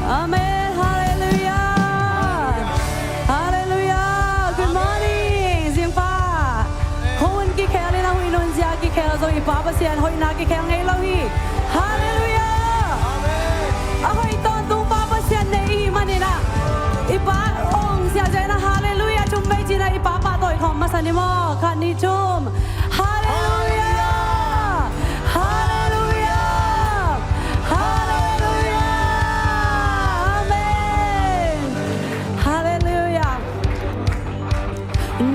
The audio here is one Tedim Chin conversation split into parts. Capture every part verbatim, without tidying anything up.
Amen. Halleluiah. Halleluiah. Good morning. Zingpa. Khua hun kikhel in a, huih nunzia kikhel zong i Pa Pasian hoihna kikhel ngei lo hi. Halleluiah. A hoih tawntung Pa Pasian nei i hih manin ah, i Pa ong siazia in ah halleluiah thum vei ci-in ah i Pa pahtawi khawm masa ni maw? Khat, nih, thum. Halleluiah. Halleluiah. Halleluiah. Amen. Halleluiah.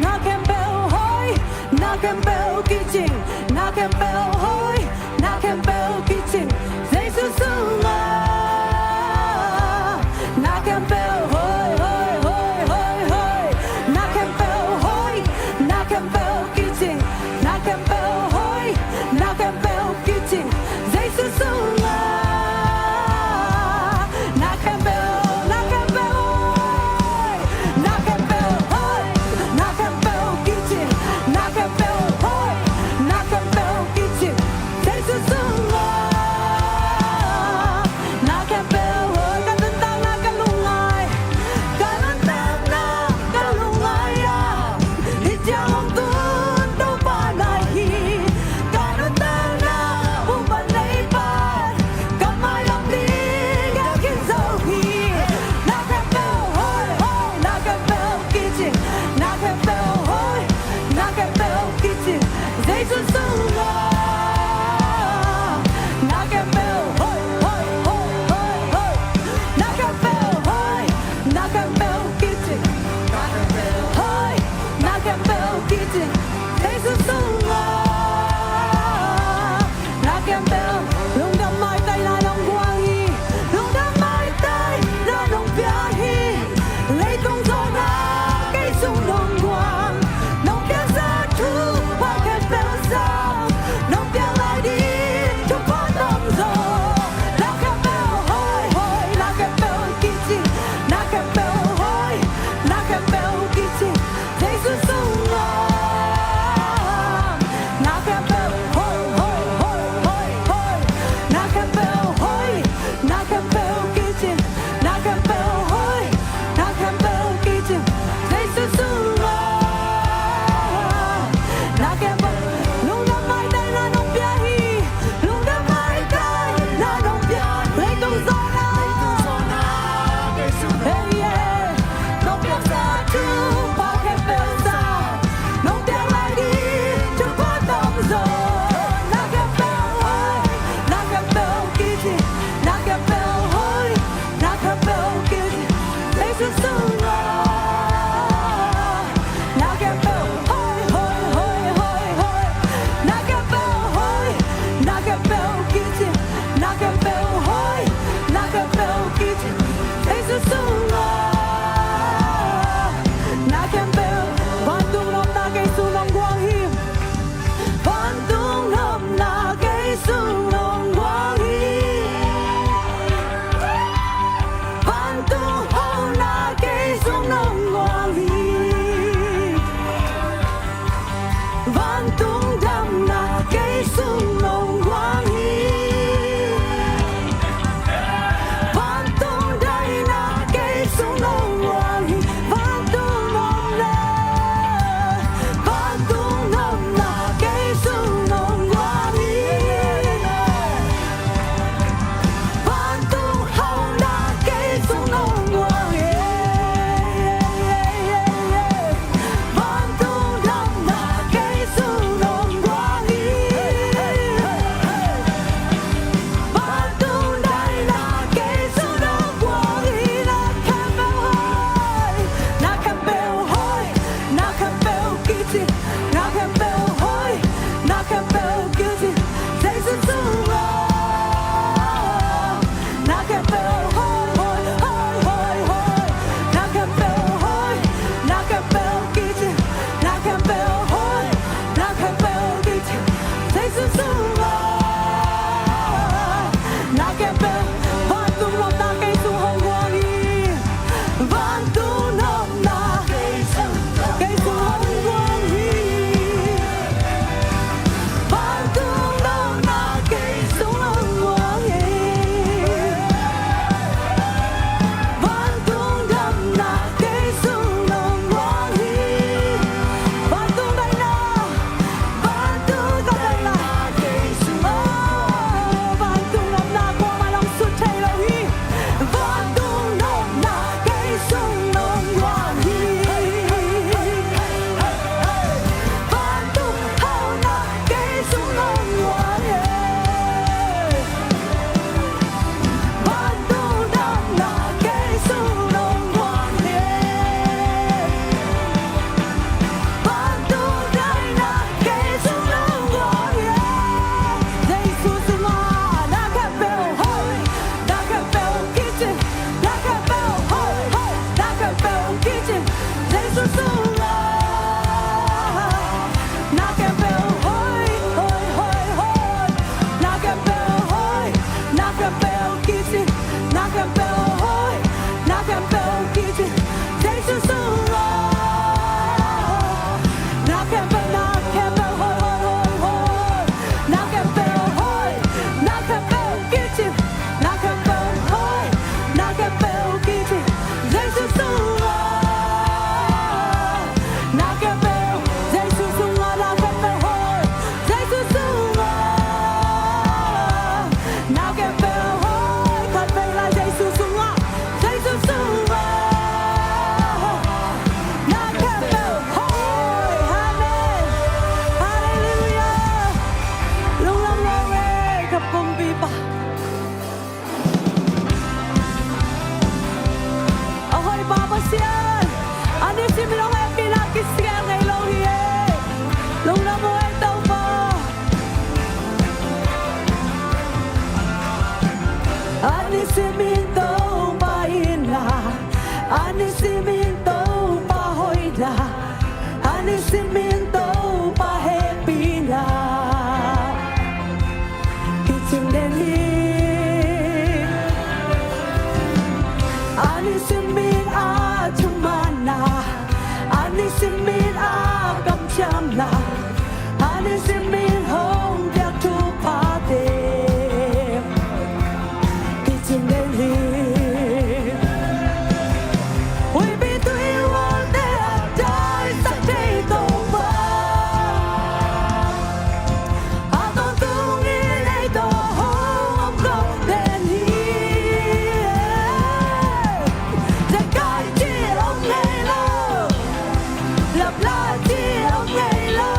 Na khempeuh hoih, na khempeuh kicing, na khempeuh hoih, na khempeuh kicing, Jesu sungah. Na khempeuh hoih, hoih, hoih, hoih, hoih. Na khempeuh hoih, na khempeuh kicing, na Simin Topa in la, a ni simin Topa hoih la, a ni simin Topa hehpihna. Hi cing den hi. A ni simin a thumanna, a ni simin a kamciamna, a ni simin hong piak thuphate. Hi cing den hi. Huipi tuihualte a taisak thei Topa, a tawntungin ei tawh hong om kok den hi. Zekai cih om ngei lo, lapla cih om ngei lo.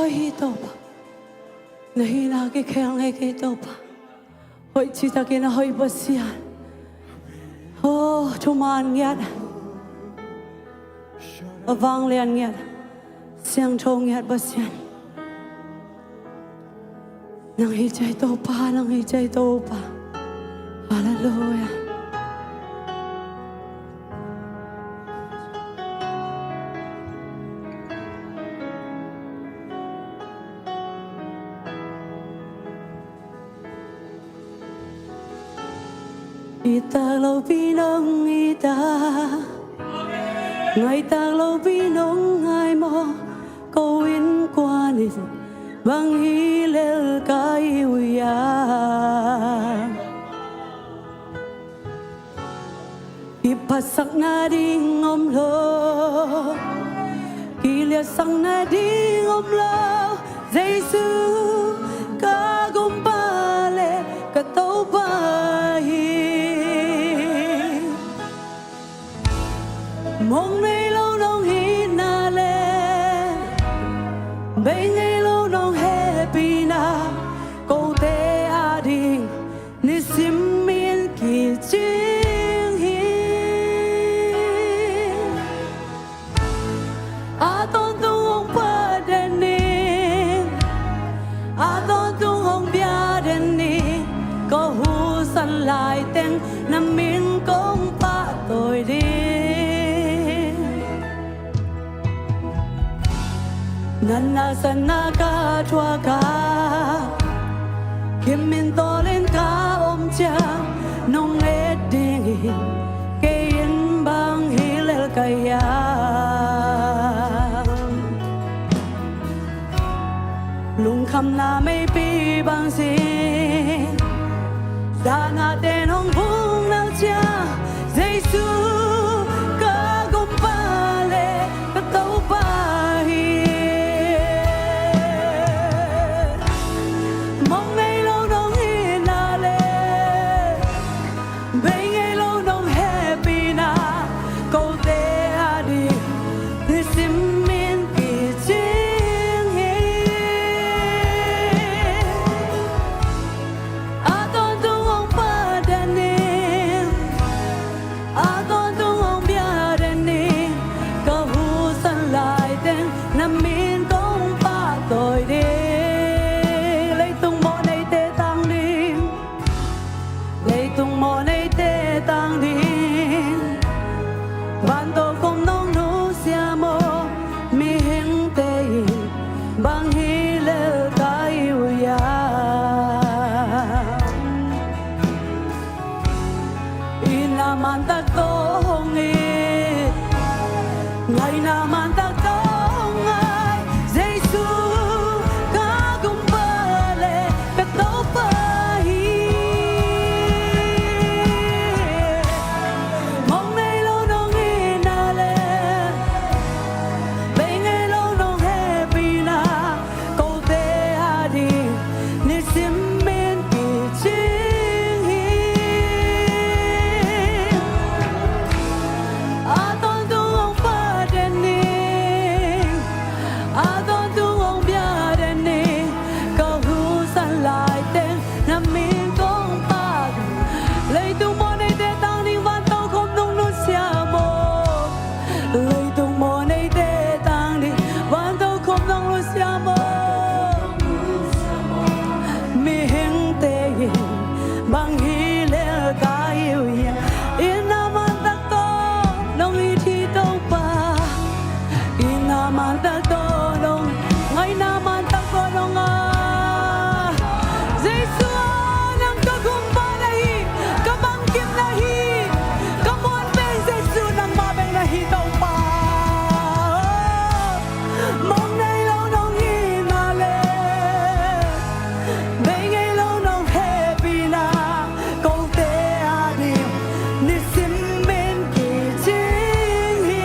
Ahi Topa, na hihna kikhel ngei kei Topa. Hoih citakin a hoih Pasian. Oh, thuman ngiat, a vanglian ngiat, siangtho ngiat Pasian. Nang hi ciai Topa, nang hi ciai Topa. Halleluia. I tak lopi nong i tak, ngai tak lopi nong ngai maw? Ko innkuan in bang hi lel ka hi uh hiam? Kiphatsakna ding om lo, kiliatsakna ding om lo. Jesu ka gumpa le ka Topa hi. Mong nei lo nong hihna le, bei ngei lo nong hehpihna, kote ading nisim in kicing hi. A tawntung hong phat den ni, a tawntung hong bia den ni, ka husan laiteng na min kong pahtawi ding. Natna satna ka thuak a, kim in tawl in ka om ciang, nong et dingin kei in bang hi lel ka hiam? Lungkhamna meipi bang zing, dahnate nong vung nal ciang, Jesu ka gumpa le ka Topa hi. Mong ngei lo nong hihna le, bei ngei lo nong hehpihna, kote ading nisim in kicing hi. A tawntung hong phat den ni, a tawntung hong bia den ni, ka husan laiteng na min kong pahtawi ding. Leitung mawhneite tang ding, leitung mawhneite tang ding, van tokhom nong nusia maw? Mihingte in bang hi lel ka hi uh hiam? Itna man tak tawh hong it, ngaihna man tak tawh hong ngai, Jesu ka gumpa le ka Topa hi. Mong ngei lo nong hihna le, bei ngei lo nong hehpihna, kote ading nisim in kicing hi. A tawntung hong phat den ni, a tawntung hong bia den ni, ka husan laiteng na min kong pahtawi. Leitung mawhneite tang ding, van tokhom nong nusia maw? Leitung mawhneite tang ding, van tokhom nong nusia maw? Mihingte in bang hi lel ka hi uh hiam? Itna man tak tawh nong it hi Topa. Itna man tak tawh nong, ngaihna man tak tawh nong a, Jesu aw, nang ka gumpa na hi, ka bangkip na hi, ka muan pen Jesu nangmah bek na hi Topa. Mong nei lo nong hihna le, bei ngei lo nong hehpihna, kote ading nisim in kicing hi.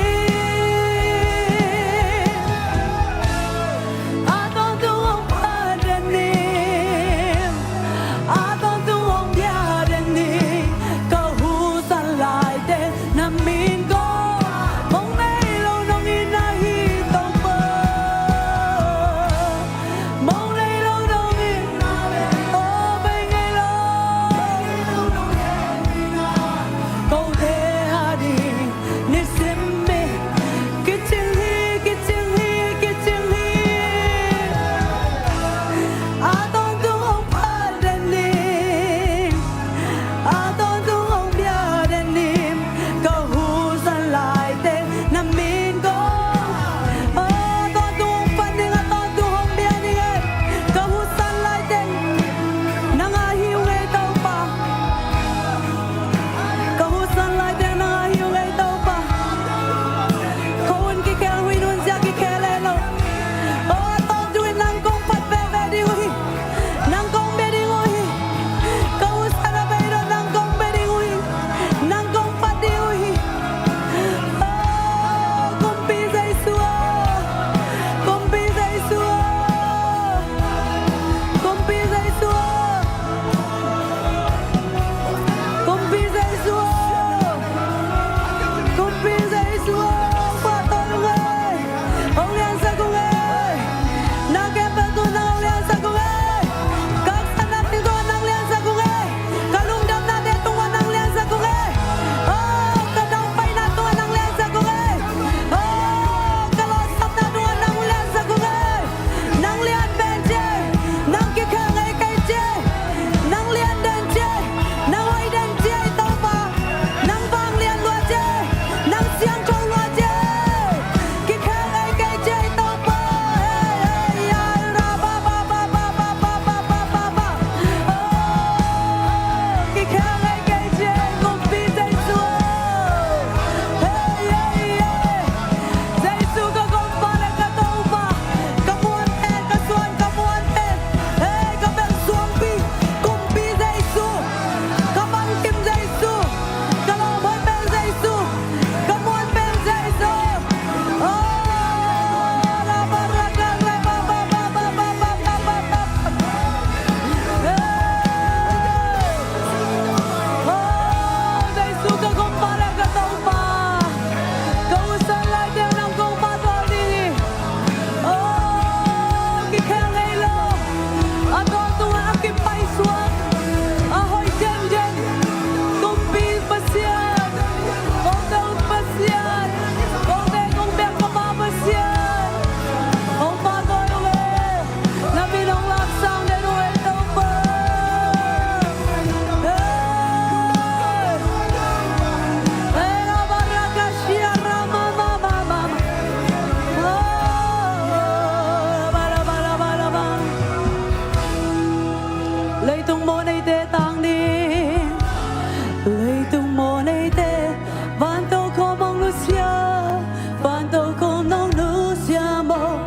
Tawh ko nong nusia maw,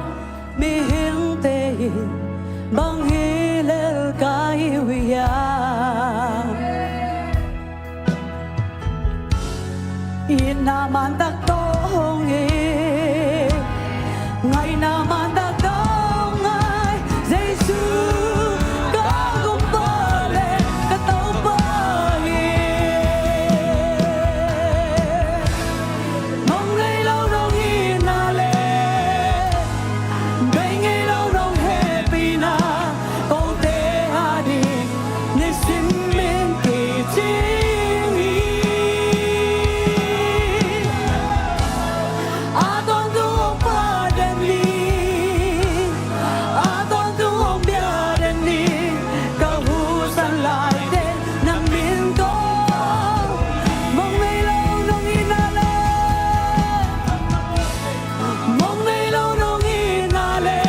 mihingte in bang hi lel ka hi uh hiam? Itna mantak tawh hong it, ngaihna mantak tawh hong ngai. Jesu ka Gumpa le ka Topa hi. Mong nei lo nong itna le bei ngei lo nong hehpihna, kote a ding nisim min kicing hi. A tawntung hong phat den ni, a tawntung hong bia den ni, ka husan laite na min kong. Mong nei lo nong itna le, mong nei lo nong itna le,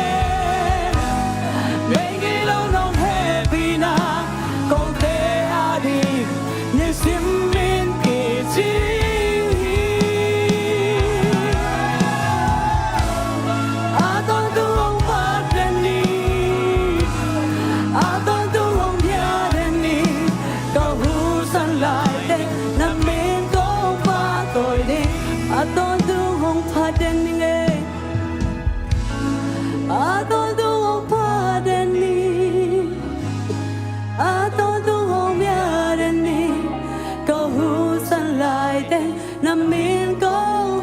bei ngei lo nong hehpihna, kote a ding nisim min kicing hi. A tawntung hong phat den ni, a tawntung hong bia den ni, ka husan laite na min kong pahtawi ding. A tawntung hong phat den ni ngei. A tawntung hong phat den ni, a tawntung hong bia den ni, ka husan laite na min kong.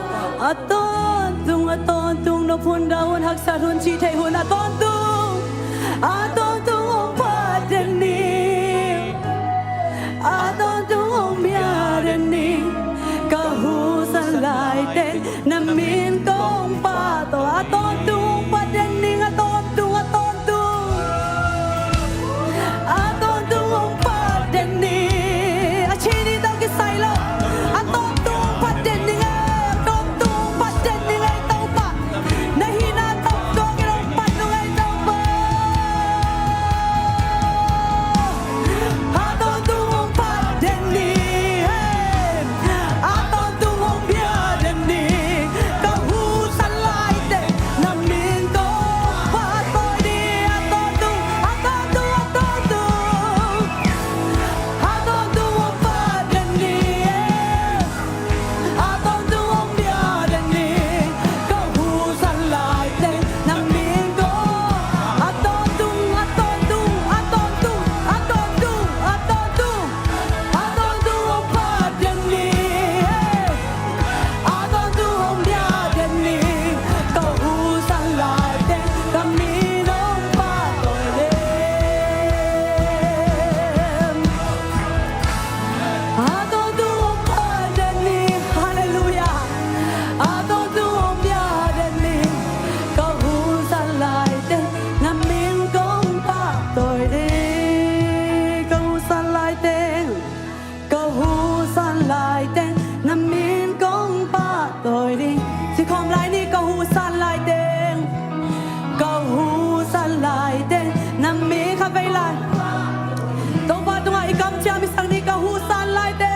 A tawntung, a tawntung, nop hun, dah hun, haksat hun, cih theih hun, a tawntung, a tawntung hong phat den ni, a tawntung hong bia den ni, ka husan laite na min kong pahtawi. A tawntung hong phat den ni, a tawntung, a tawntung, a tawntung hong phat den ni. A ci ni tawh kisai lo, a tawntung hong phat den ni ngei, a tawntung hong phat den ni ngei Topa. Na hihna tawh kong hong phat nung ei Topa. A tawntung hong phat den ni, a tawntung hong bia den ni, ka husan laite na min kong pahtawi ni. A tawntung, a tawntung, a tawntung, a tawntung hong phat den ni. A tawntung hong bia den ni, ka husan laite na min kong. A tawntung, a tawntung, a tawntung, a tawntung, a tawntung, a tawntung hong phat den ni. A tawntung hong bia den ni, ka husan laite na min kong pahtawi ni. A tawntung hong phat den ni. Halleluiah. A tawntung hong bia den ni, ka husan laite na min kong pahtawi ni. Ka husan laite, ka husan laite na min kong pahtawi ni. Ci khawm lai ni, ka husan laite, ka husan laite na min, kha vei lai. Topa tungah i kamciam i sak ni, ka husan laite,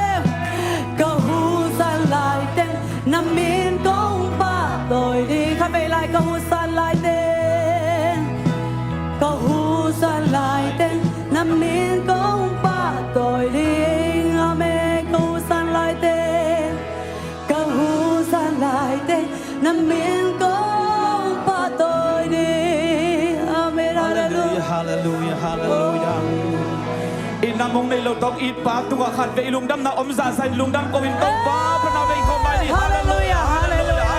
ka husan laite na min kong pahtawi ni. Kha vei lai, ka husan laite, ka husan laite na min kong pahtawi ni. Amen. Ka husan laite, ka husan laite na min kong pahtawi ni. Amen. Halleluiah, halleluiah, halleluiah. Itna mong nei lo tawh itpa tungah khatvei lungdamna om zahzah in lungdam ko in Topa phatna vei khawm mai ni. Halleluiah, halleluiah, halleluiah.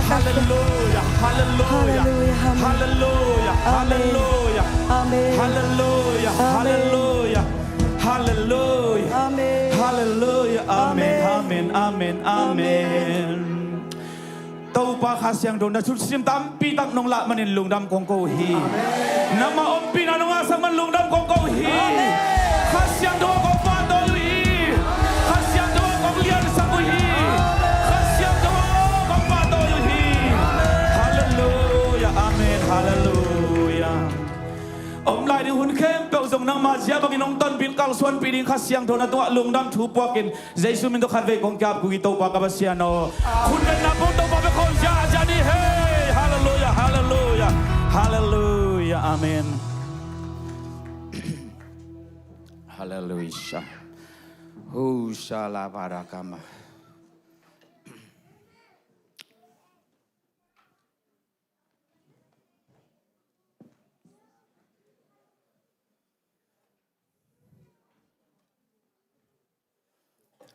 Hallelujah. Hallelujah, hallelujah, hallelujah, hallelujah, hallelujah, hallelujah, hallelujah, hallelujah, amen, amen, amen, amen. Topa Kha Siangtho na thusim tampi tak nong lah manin lungdam kong ko uh hi. Nangmah ompihna nong ngahsak man lungdam kong ko uh hi. Kha Siangtho kong pahtawi uh hi. Kha Siangtho kong liansak uh hi. Kha Siangtho kong pahtawi uh hi. Halleluia. Amen. Halleluia. Om lai ding hun khempeuh zong nangmah zia bangin hong tonpih kalsuanpih ding Kha Siangtho na tungah lungdam thu puakin Jesu min tawh khatvei kong ki-ap kik hi Topa ka Pasian aw. Khut bengna pong Topa bek khawng zia zia ni hei. Halleluia, halleluia, halleluia. Amen. Halleluia. Husha la barakama.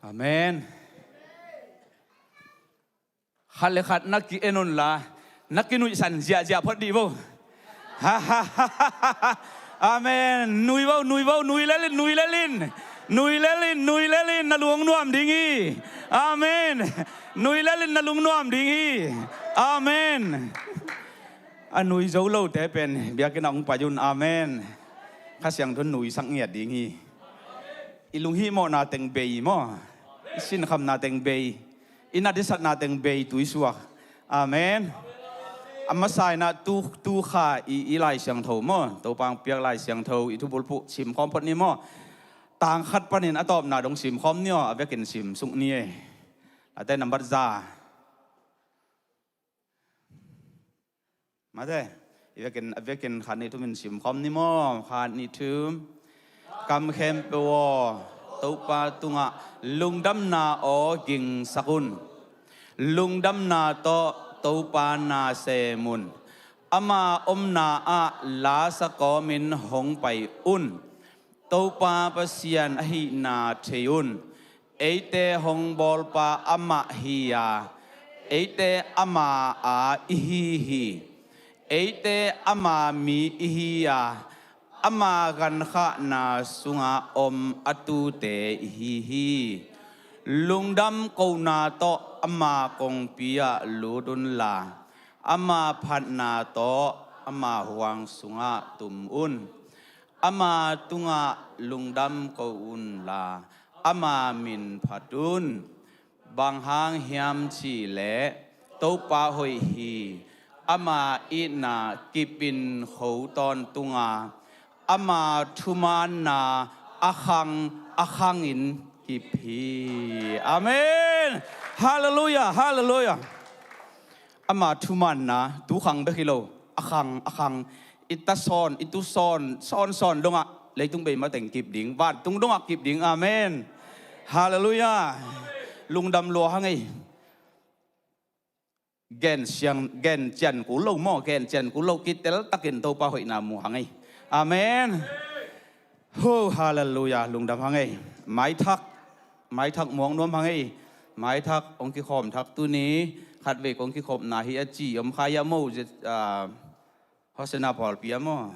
Amen. Khat le khat na ki-en unla, na kinuihsan ziahziah phot dih vo. Amen. Nui vo, nui vo, nui lel in, nui lel in. Nui lel in, nui lel in, na lung nuam ding hi. Amen. Nui lel in, na lung nuam ding hi. Amen. A nui zo lote pen biakinn ah hong pai un. Amen. Kha Siangtho nuisak ngiat ding hi. I lunghihmawhna teng bei maw? I sinkhamna teng bei, i nat i satna teng bei tuisuak. Amen. A masa in ah tu, tu kha i, i Lai Siangtho maw, Topa hong piak Lai Siangtho i thubulphuh simkhawm phot ni maw? Tang khat panin a tawpna dong simkhawm ni aw, a vekin simsuk ni e. Late nambat za. Mate, i vekin, a vekin khat nih thum in simkhawm ni maw? Khat nih thum. Kam khempeuh aw, Topa tungah lungdamna aw gingsak un. Lungdamna tawh Topa na sem un. Ama omna ah lasa kawmin hong pai un. Topa Pasian ahihna thei un. Eite hong bawlpa amah hi a, eite ama a ihi hi. Eite ama mi ihi a, ama gankhahna sungah om a tute ihi hi. Lungdam kohna tawh ama kongpi ah lut unla, ama phatna tawh ama huang sungah tum un. Ama tungah lungdam ko unla, ama min phat un. Bang hang hiam cihleh Topa hoih hi. Ama itna kipin kho tawntung a, ama thumaanna a khang a khangin kip hi. Amen. Halleluia, halleluia. Ama thumaanna tu khang bek hi lo, a khang a khang. I ta sawn, i tu sawn, sawn sawn dongah leitung bei mateng kip ding, vantung dongah kip ding. Amen. Halleluia. Lungdam lua hang ei. Gen siang, gen cian kul lo maw, gen cian kul lo, kitel takin Topa hoihna mu hang ei. Amen. Ho, halleluia, lungdam hang ei. Maithak, maithak muang nuam hang ei. Maithak hong kikhawm thak tuni, khatvei kong kikhopna hi a ci om kha ia maw, zia, ah, Hosanna pawlpi a maw.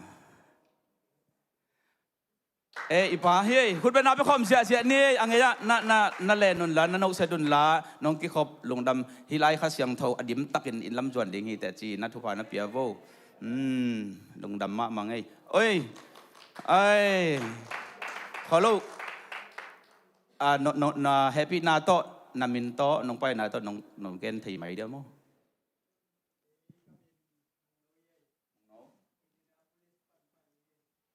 Eh, i pa hi ei, khutbetna pia khawm ziahziah ni ei, a ngei ah na, na, na len unla, na nohset unla, nong kikhop lungdam, hih lai Kha Siangtho a dim takin in lam zuan ding hi teh ci, na thupha na pia vo. Hmm, lungdam mahmah ngei. Oi, ai, kholo, ah, no, no, na hehpihna tawh, na min tawh, nong paina tawh, nong, nong gen thei mai dia maw.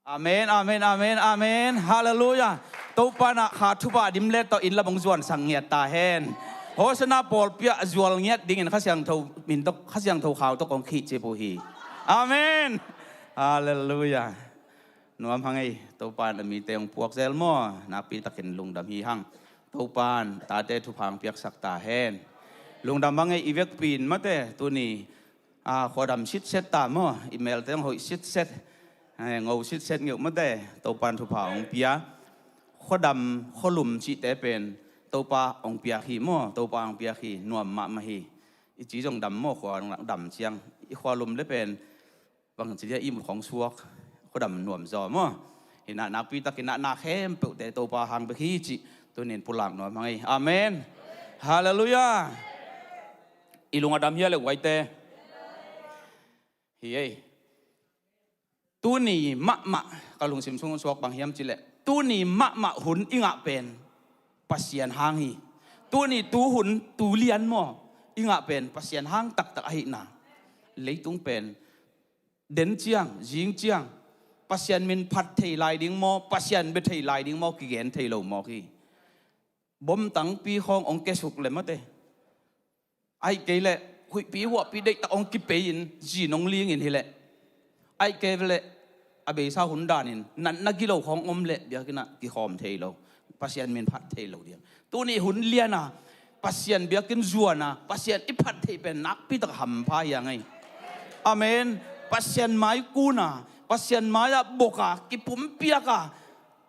Amen, amen, amen, amen. Halleluiah. Topa in ah kha thupha dimlet tawh inn lam hong zuansak ngiat ta hen. Hosanna pawlpi ah zual ngiat dingin Kha Siangtho min tawh, Kha Siangtho khau tawh kong khihcip uh hi. Amen. Halleluiah. Nuam hang ei, Topa in a mite hong puak zel maw, nakpi takin lungdam hi hang. Topa in tate thupha hong piaksak ta hen. Lungdam hang ei, i vekpi in mate, tuni, a, khuadam sitset ta maw, i melte hong hoih sitset, eh, ngo sitset ngeuh mate, Topa in thupha hong pia. Khuadam, khualum cihte pen, Topa hong piak hi maw, Topa hong piak hi, nuam mahmah hi. I ci zong dam maw, khua dam ciang, i khualum le pen, bang ci dia i mut khong suak, khuadam nuam zaw maw. Hi in ah nakpi takin ah na khempeuhte Topa hang bek hi cih tunin pulak nuam hang ei. Amen. Halleluiah. I lung a dam hia le uaite? Hi ei. Tuni mahmah ka lungsim sung suak bang hiam cih leh, tuni mahmah hun i ngah pen Pasian hang hi. Tuni tu hun tu lian maw i ngah pen Pasian hang taktak ahihna. Leitung pen den ciang, zing ciang, Pasian min phat thei lai ding maw, Pasian bia thei lai ding maw, kigen thei lo mawk hi. Bom tangpi khawng hong kesuk le mate, ahih kei leh huihpi huahpi deihtak hong kipei in, zin hong ling in hi leh, ahih kei leh a beisa hun danin natna gilo khawng om leh biakinn ah kikhawm thei lo, Pasian min phat thei lo ding. Tuni hun lian a Pasian biakinn zuan a Pasian i phat theih pen nakpi tak hampha hi a ngei. Amen. Pasian mai kun a, Pasian mai-ah bok a, kipumpiak a,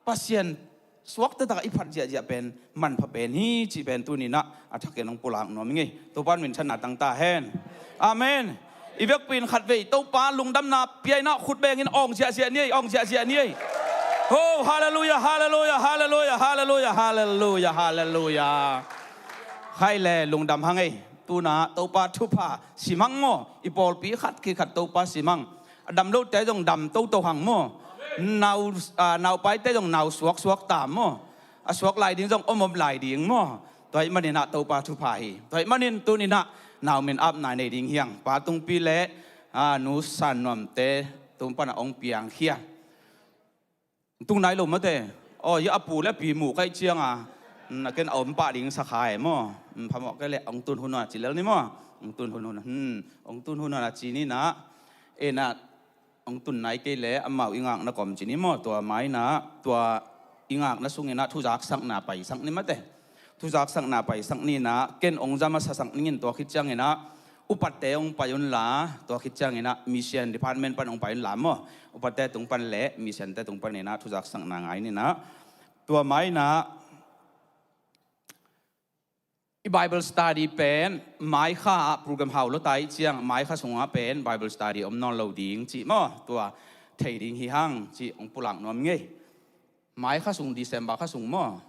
Pasian suakta tak a i phat ziahziah pen manpha pen hi cih pen tuni in ah a thakin hong pulak nuam i ngei. Topa in minthanna tang ta hen. Amen. I vekpi in khatvei Topa lungdamna pia in ah khut bengin awng ziahziah ni ei, awng ziahziah ni ei. Ho, halleluiah, halleluiah, halleluiah, halleluiah, halleluiah, halleluiah. Khai le lungdam hang ei. Tu in ah Topa thupha sim hang maw. I pawlpi khat khit khat Topa sim hang. A dam lote zong dam toto hang maw. Nau, a, naupaite zong nau suaksuak ta maw. A suak lai ding zong om om lai ding maw. Tua ahih manin ah Topa thupha hi. Tua ahih manin tuni in ah nau min apna nei ding hi hang. Pa Tungpi le, a, Nu San Nuamte tung pan a hong piangkhia. Tung nai lo mate. Aw, hia a pu le a pi muh ka hih ciang a, mm, a ken a om pah ding sa kha e maw. Mm, phamawh kei leh hong tun hun a ci lel ni maw. Hong tun hun hun a. Hmm, hong tun hun hun a ci ni in ah. En ah, hong tun nai kei leh amau i ngakna kawm ci ni maw. Tua mai in ah, tua i ngakna sung in ah thuzaksakna paisak ni mate. Thuzaksakna paisak ni in ah, ken hong zam a sasak ning in tua khit ciangin ah, upatte hong pai un la, tua khit ciangin ah, mission department pan hong pai un la maw. Upatte tung pan le, missionte tung pan in ah, thuzaksakna ngai ni in ah. Tua mai in ah, i Bible study pen, mai kha ah program hau lo ta i ciang, mai kha sungah pen, Bible study om nawn lo ding cih maw. Tua thei ding hi hang cih hong pulak nuam ngei. Mai kha sung, December kha sung maw.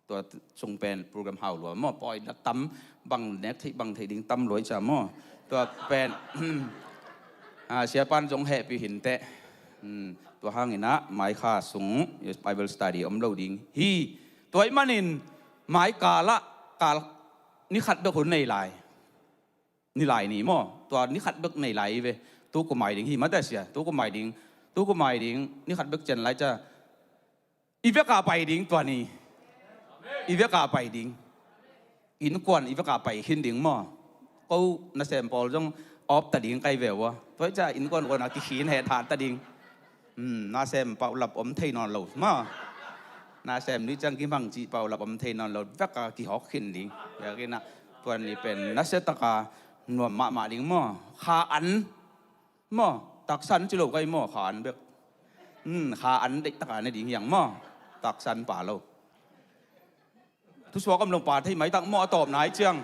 Tua sung pen program hau lua maw, pawi la tam, bang nek theih bang theih ding tam lua i cia maw. Tua pen, a, siapan zong hehpih hinteh. Hmm, tua hangin ah mai kha sung Bible study om lo ding hi. Tua ahih manin mai kal ah, kal ni khat bek hun nei lai. Ni lai ni maw. Tua ni khat bek nei lai i ve. Tu kum mai ding hi mate sia. Tu kum mai ding. Tu kum mai ding. Ni khat bek cian lai cia. I vek a pai ding tua ni. I vek a pai ding. Innkuan i vek a pai khin ding maw. Ko nasem pawl zong awp ta ding kai ve ua. Tua i cia innkuan kuan a kikhin he tha ta ding. Hmm, nasem paulap om thei nawn lo maw. Nasem ni ciang kimang cih paulap om thei nawn lo. Vek a kihawk khin ding. Biakinn ah tua ni pen nasia taka nuam mahmah ding maw. Kha an maw. Taksan ci lo kai maw, kha an bek. Hmm, kha an deih taka ne ding hiang maw. Taksan pa lo. Thusuak om lo pa thei maitak maw a tawpna i ciang.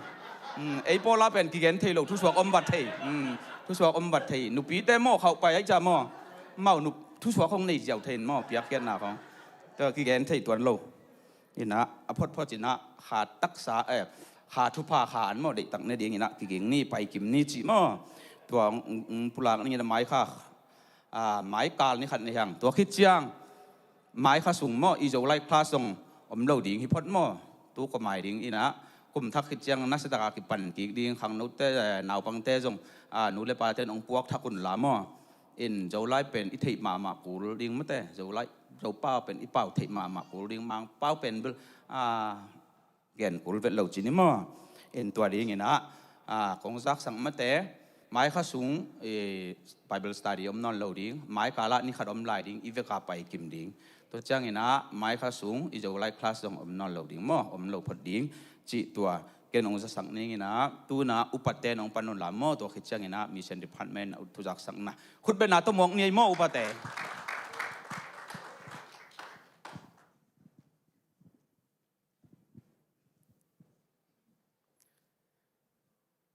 Hmm, ei pawla pen kigen thei lo, thusuak om vat thei. Hmm, thusuak om vat thei. Nupite maw khauh pai ai cia maw. Mau nup, thusuak hong nei ziau thei maw, piakkhiatna khong. Tua kigen thei tuan lo. Inah, a photphot inah, kha taksa, eh, kha thupha kha an maw, deihtak ne ding inah, kiging ni, paikim ni cih maw. Tua, mm, mm, pulak ning inah mai kha, ah, mai kal ni khat ni hiang. Tua khit ciang, mai kha sung maw, i Zolai class zong om lo ding hi phot maw. Tu kua mai ding inah, kum thak khit ciang nasia taka kipan kik ding, khangnote, eh, naupangte zong, ah, nu le pate in ong puak thak un la maw. In Zolai pen i theih mahmah kul ding mate, Zolai, Zopau pen i pau theih mahmah kul ding, Mangpau pen bil, a, gen kul vet lo ci ni maw. In tua dingin ah, a, kong zaksak mate, mai kha sung, i, Bible study om nawn lo ding, mai kalah ni khat om lai ding, i veka pai kim ding. Tua ciangin ah mai kha sung i Zolai class zong om nawn lo ding maw, om lo phot ding, cih tua ken hong zasak ning in ah, tu-in ah upate nong pan un la maw, tua khit ciangin ah mission department a ut thu zaksakna. Khutbetna tawh mawk ni ei maw upate.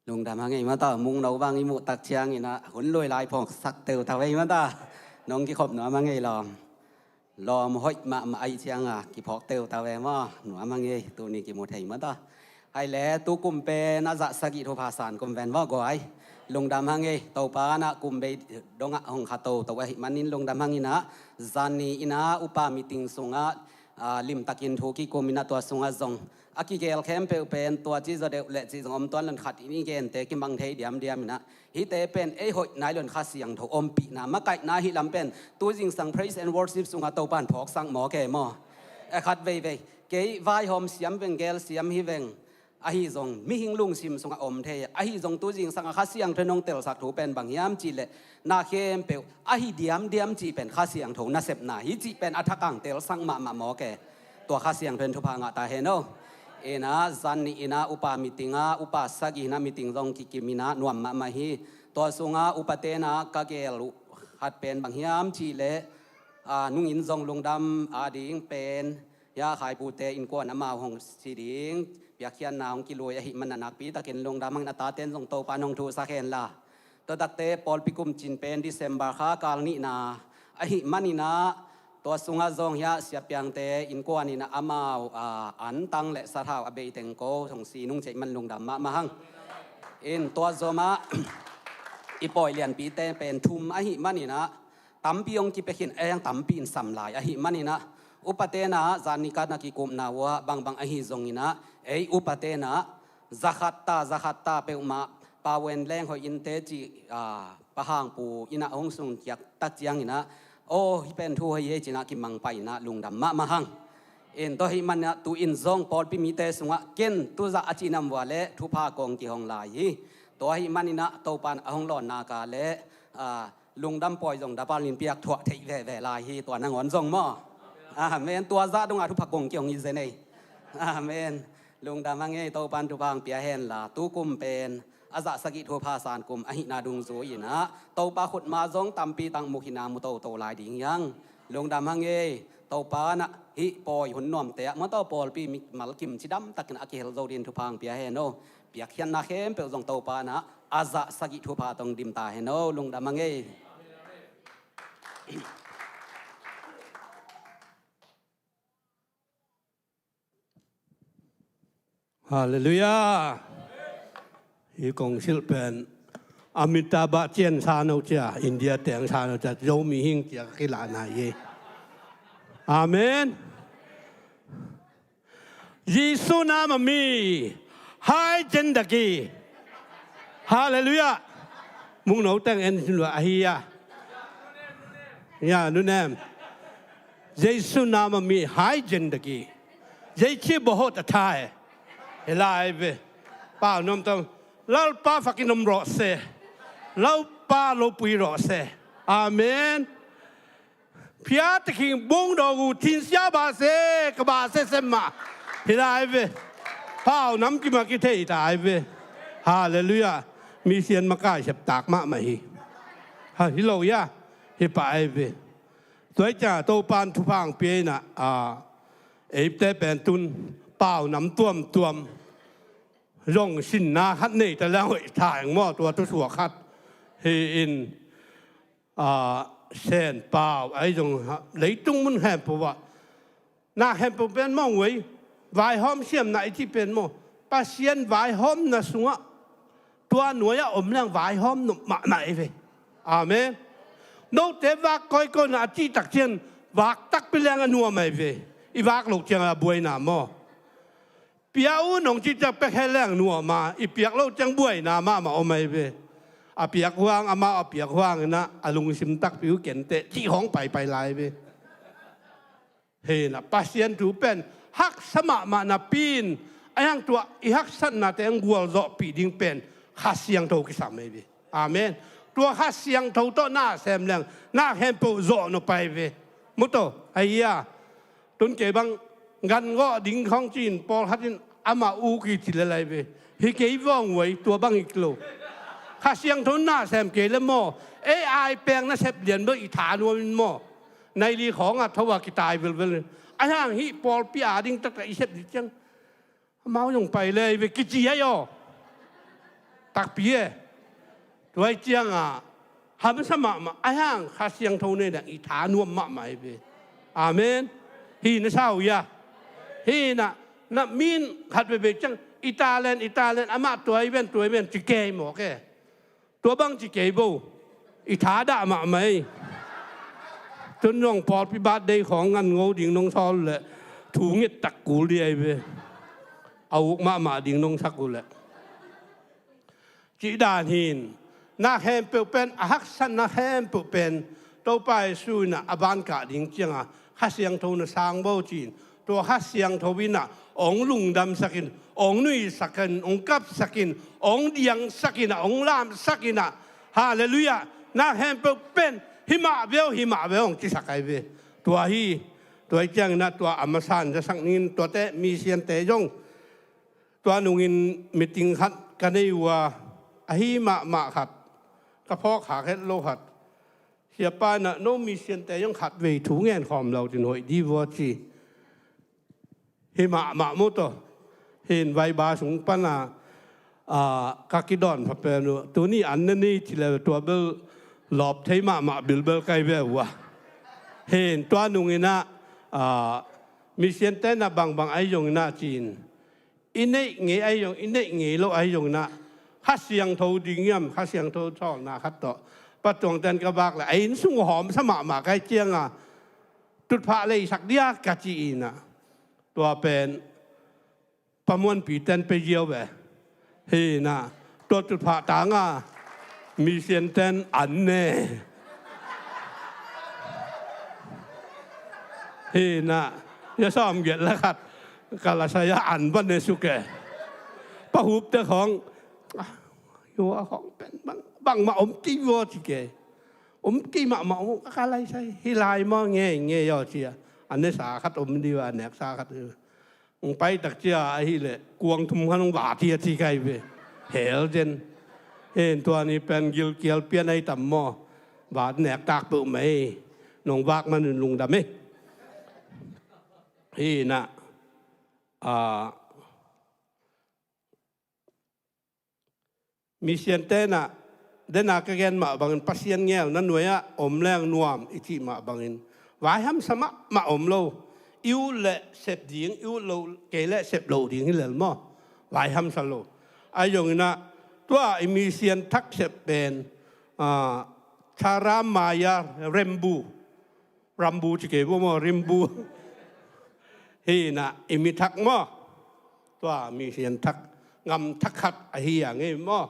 Lungdam hang ei mata, Mungno bang i muh tak ciangin ah hun lui lai phawksak teutau ei mata. Nong kikhop nuam hang ei lawm. Lawm hoih mahmah ahih ciangin kiphawk teutau ei maw, nuam hang ei, tuni kimu thei mata. Hai le, tu kum pen a zah sagih thupha san kum ven maw guai. Lungdam hang ei, Topa in ah kum bei dongah hong kha toto ahih manin lungdam hang in ah, zan ni in ah upa meeting sungah, a, limtakin thu kikum in ah tua sungah zong a kigel khempeuh pen tua ci zaw deuh leh ci zong om tuan lon khat in i gente kimang thei diamdiam in ah, hihte pen ei hoih nai lon Kha Siangtho ompihna makaihna hih lam pen tu zingsang praise and worship sungah Topa in phawksak mawk e maw. E khat veivei, kei vaihawm siam veng, gel siam hi veng, ahi zong mihing lungsim sungah om thei. Ahi zong tu zingsang a Kha Siangtho in hong telsak thu pen bang hiam cih leh, na khempeuh ahi diamdiam cih pen Kha Siangtho nasepna hi cih pen a thakang telsak mahmah mawk e. Tua Kha Siangtho in thupha ngah ta hen aw. In ah zan ni in ah upa meeting ah, upa sagih in ah meeting zong kikim in ah nuam mahmah hi. Tua sungah upate in ah ka gel uh khat pen bang hiam cih leh, a, nungin zong lungdam a ding pen, ya, Khaipute innkuan amau hong si ding piakkhiatna hong kilui ahih manin nakpi takin lungdam hang in, a taten zong Topa in hong thuhsak hen la. Tua takte pawlpi kum cin pen December kha kal nihna ahih manin ah, tua sungah zong hiah Sia Piangte innkuan in ah amau, a, antang le sathau a bei teng ko hong si nung cih man lungdam mahmah hang. In tua zomah i pawi lianpite pen thum ahih manin ah, tampi hong kipia khin, ei ang tampi in sam lai ahih manin ah, upate in ah zan ni khat na kikupna uh ah bangbang ahi zongin ah, ei upate in ah za khat ta, za khat ta peuhmah, Pa Wen Leng Hoih in teci, a, Pa Hang Pu in ah hong sung kiak tak ciangin ah, aw, hih pen thu hoih hi ei ci in ah kimang pai in ah lungdam mahmah hang. In tua ahih manin ah tu-in zong pawlpi mite sungah ken tu zah a cihnam vua le thupha kong kihong lai hi. Tua ahih manin ah Topa in a hong lawnna ka le, a, lungdam pawi zong dabal in piak thuah theih veve lai hi, tua nangawn zong maw. Amen. Tua zah dongah thupha kong kihong hi zen ei. Amen. Lungdam hang ei, Topa in thupha hong pia hen la, tu kum pen a zah sagih thupha san kum ahihna dungzui in ah, Topa khut ma zong tampi tak mu khin a mu toto lai ding hi hang. Lungdam hang ei, Topa in ah hih pawi hun nuamte ah, mawtaw pawlpi mimal kim cidam takin a kihel zo dingin thupha hong pia hen aw. Piakkhiatna khempeuh zong Topa in ah a zah sagih thupha tawh hong dim ta hen aw, lungdam hang ei. Halleluiah. Hih kong silh pen Amitabh Bachchan sa no cia, India teng sa no cia, Zo mihing cia ka kilahna hi. Amen. Jesu nam a mi hai zendagi. Halleluiah. Mungno teng en sin lua ahi a. Ya, nunem. Jesu nam a mi hai zendagi. Jesu bahut athai. Helai ve. Pau nom tong. Lalpa fakin om rawh se. Lalpa lopui rawh se. Amen. Phia taking bung dawgu thinsia ba se, ka ba se sem mah. Hi lai ve. Pau nam kima kithei ta ai ve. Halleluiah. Misian makai sep tak mahmah hi. Ha, hi lo ia. Hi pa ai ve. Tuai ca Topan thupha hong pia in ah, a, eite pen tun pau nam tuamtuam zong sinna khat nei ta leng hoih thaeng maw, tua thusuak khat hi in, a, Sen Pau ahi zong, leitung mun khempeuh ah na khempeuh pen maw, uai, vaihawm siamna i cih pen maw, Pasian vaihawmna sungah tua nuai-ah om leng vaihawm nop mahmah i ve. Amen. Note vak kawikawi na a cih tak ciang vak takpi leng a nuam ai ve. I vak loh ciang a buaina maw. Pia un hong cih ciang pek he leng nuam a, i piak loh ciang buaina mahmah om ai ve. A piak huang, amau a piak huang inah a lungsim takpi uh kenteh cih hong paipai lai ve. Hi inah Pasian thu pen haksa mahmah napi-in, a hiang tua i haksatnate hong gualzawhpih ding pen Kha Siangtho kisam hi ve. Amen. Tua Kha Siangtho tawh na sem leng na khempeuh zawh nop pai ve. Mu to, ahi a. Tun kei bang gan gawh ding khawng ci-in pawlkhat in amah u kici le lai ve. Hi kei vawng uai tua bang ik lo. Kha Siangtho na sem kei le maw. Ei ai peng na sep lian beuh i tha nuam in maw. Nai li khawng a tho a kitai velvel in. A hiang hih pawlpi a ding taktak i sep dih ciang amau zong pai le hi ve kici ahi aw. Takpi e. Tua hi ciangah hamsa mahmah a hiang Kha Siangtho nei dang i tha nuam mahmah hi ve. Amen. Hi na sau ia. Hi na, na min khat veve ciang i talent, i talent amah tua hi ven, tua hi ven ci kei mawk e. Tua bang ci kei bo. I tha dah mahmah hi. Tun zong pawlpi birthday khawng ngan ngo ding nong sawl leh thu nget tak kul di ahi ve. A uk mahmah ding nong sak uh leh. Cih dan hin na khempeuh pen, a haksatna khempeuh pen Topa Jesu inah a bankah ding ciangah Kha Siangtho na sang bo ci-in, tua Kha Siangtho inah hong lungdamsak in, hong nuisak in, hong kapsak in, hong diangsak inah, hong lamsak inah. Halleluiah. Na khempeuh pen himah veu, himah veu hong cisak ahi ve. Tua hi. Tua hi cianginah tua a masa in zasak ning, tuate misiante zong tua nungin meeting khat ka nei uh a, ahi mahmah khat, ka phawk khak het lo khat. Siapa inah no misiante zong khat vei thu ngen khawm lo din hoih di vua ci. Hi mahmah mu to. Hin vaiba sung pana, a, ka kidawn pha pen uh. Tuni an na ni ci le tua bel lawp thei mahmah bilbel kai ve uh a. Hin tua nunginah, a, misiante na bangbang ahi zonginah ci-in. I neih ngei ahi zong, i neih ngei lo ahi zonginah Kha Siangtho ding hiam, Kha Siangtho sawlna khat tawh patuangten ka vak le a inn sung hawmsa mahmah kai cianga tutphah leisak dia ka ci inah. Tua pen pamuanpi ten pe ziau ve. Hinah tua tutphah tanga misianten an ne. Hinah ya sawm giat le khat ka lasaya an va ne suke. Pahupte khawng yua khawng pen bang, bangmah om kei vua ci ke. Om kei mahmah om ka laisai hi lai maw nge nge yaw cia. An ne sa khat om di va nek sa khat. Hong pai tak cia ahileh kuang thum khan hong vat hi a ci kai ve. Hel zen. Hen tua ni pen gilkial pian ahi tam maw. Vat nek tak peuh mai. Nong vak man in lungdam e. Hinah. A, misian tenah dena ka gen mah bangin Pasian ngel na nuai-ah om leng nuam i cih mah bangin vai hamsa mahmah om lo. I ut leh sep ding, i ut lo kei leh sep loh ding hi lel maw? Vai hamsa lo. Ahi zonginah tua i misian thak sep pen, a, Charamaya Rembu. Rambu ci kei vua maw, Rimbu. Hinah i mi thak maw? Tua misian thak ngam thak khat ahi a ngei maw?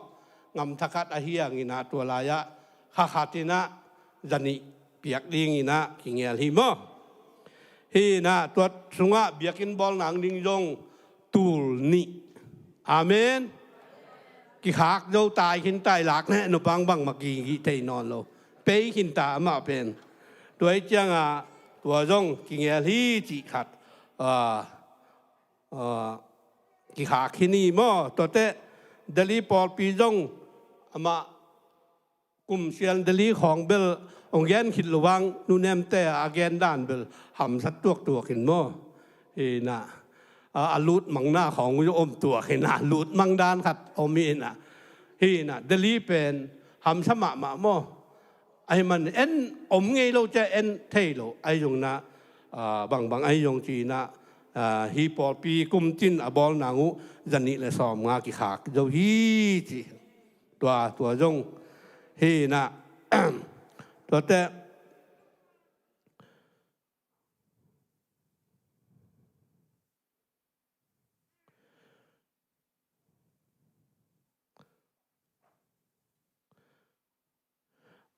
Ngam thak khat ahi a nginah tua lai-ah kha khat inah zanih piak dinginah kingel hi maw? Hinah tua sungah biakinn bawl nang ding zong tul nih. Amen. Kikhak zo tai khin tai lak neh nupang bangmah kigih thei nawn lo. Pei khin ta amah pen. Tua hi ciangah tua zong kingel hi cih khat. A, a, kikhak khin hi maw? Tuate Delhi pawlpi zong amah kum sial Delhi khawng bel hong gen khit lo vang nunemte a gen dan bel hamsat tuaktuak in maw? Hinah a, a lut mangna khawng uh om tuak hinah lut mang dan khat om hinah. Hinah Delhi pen hamsa mahmah maw? Ahi man en om ngei lo cia en thei lo ahi zonginah, a, bangbang ahi zong cinah, a, hi pawlpi kum cin a bawl nang uh zanih le sawm nga kikhak zo hi ci. Tua, tua zong hinah. Tuate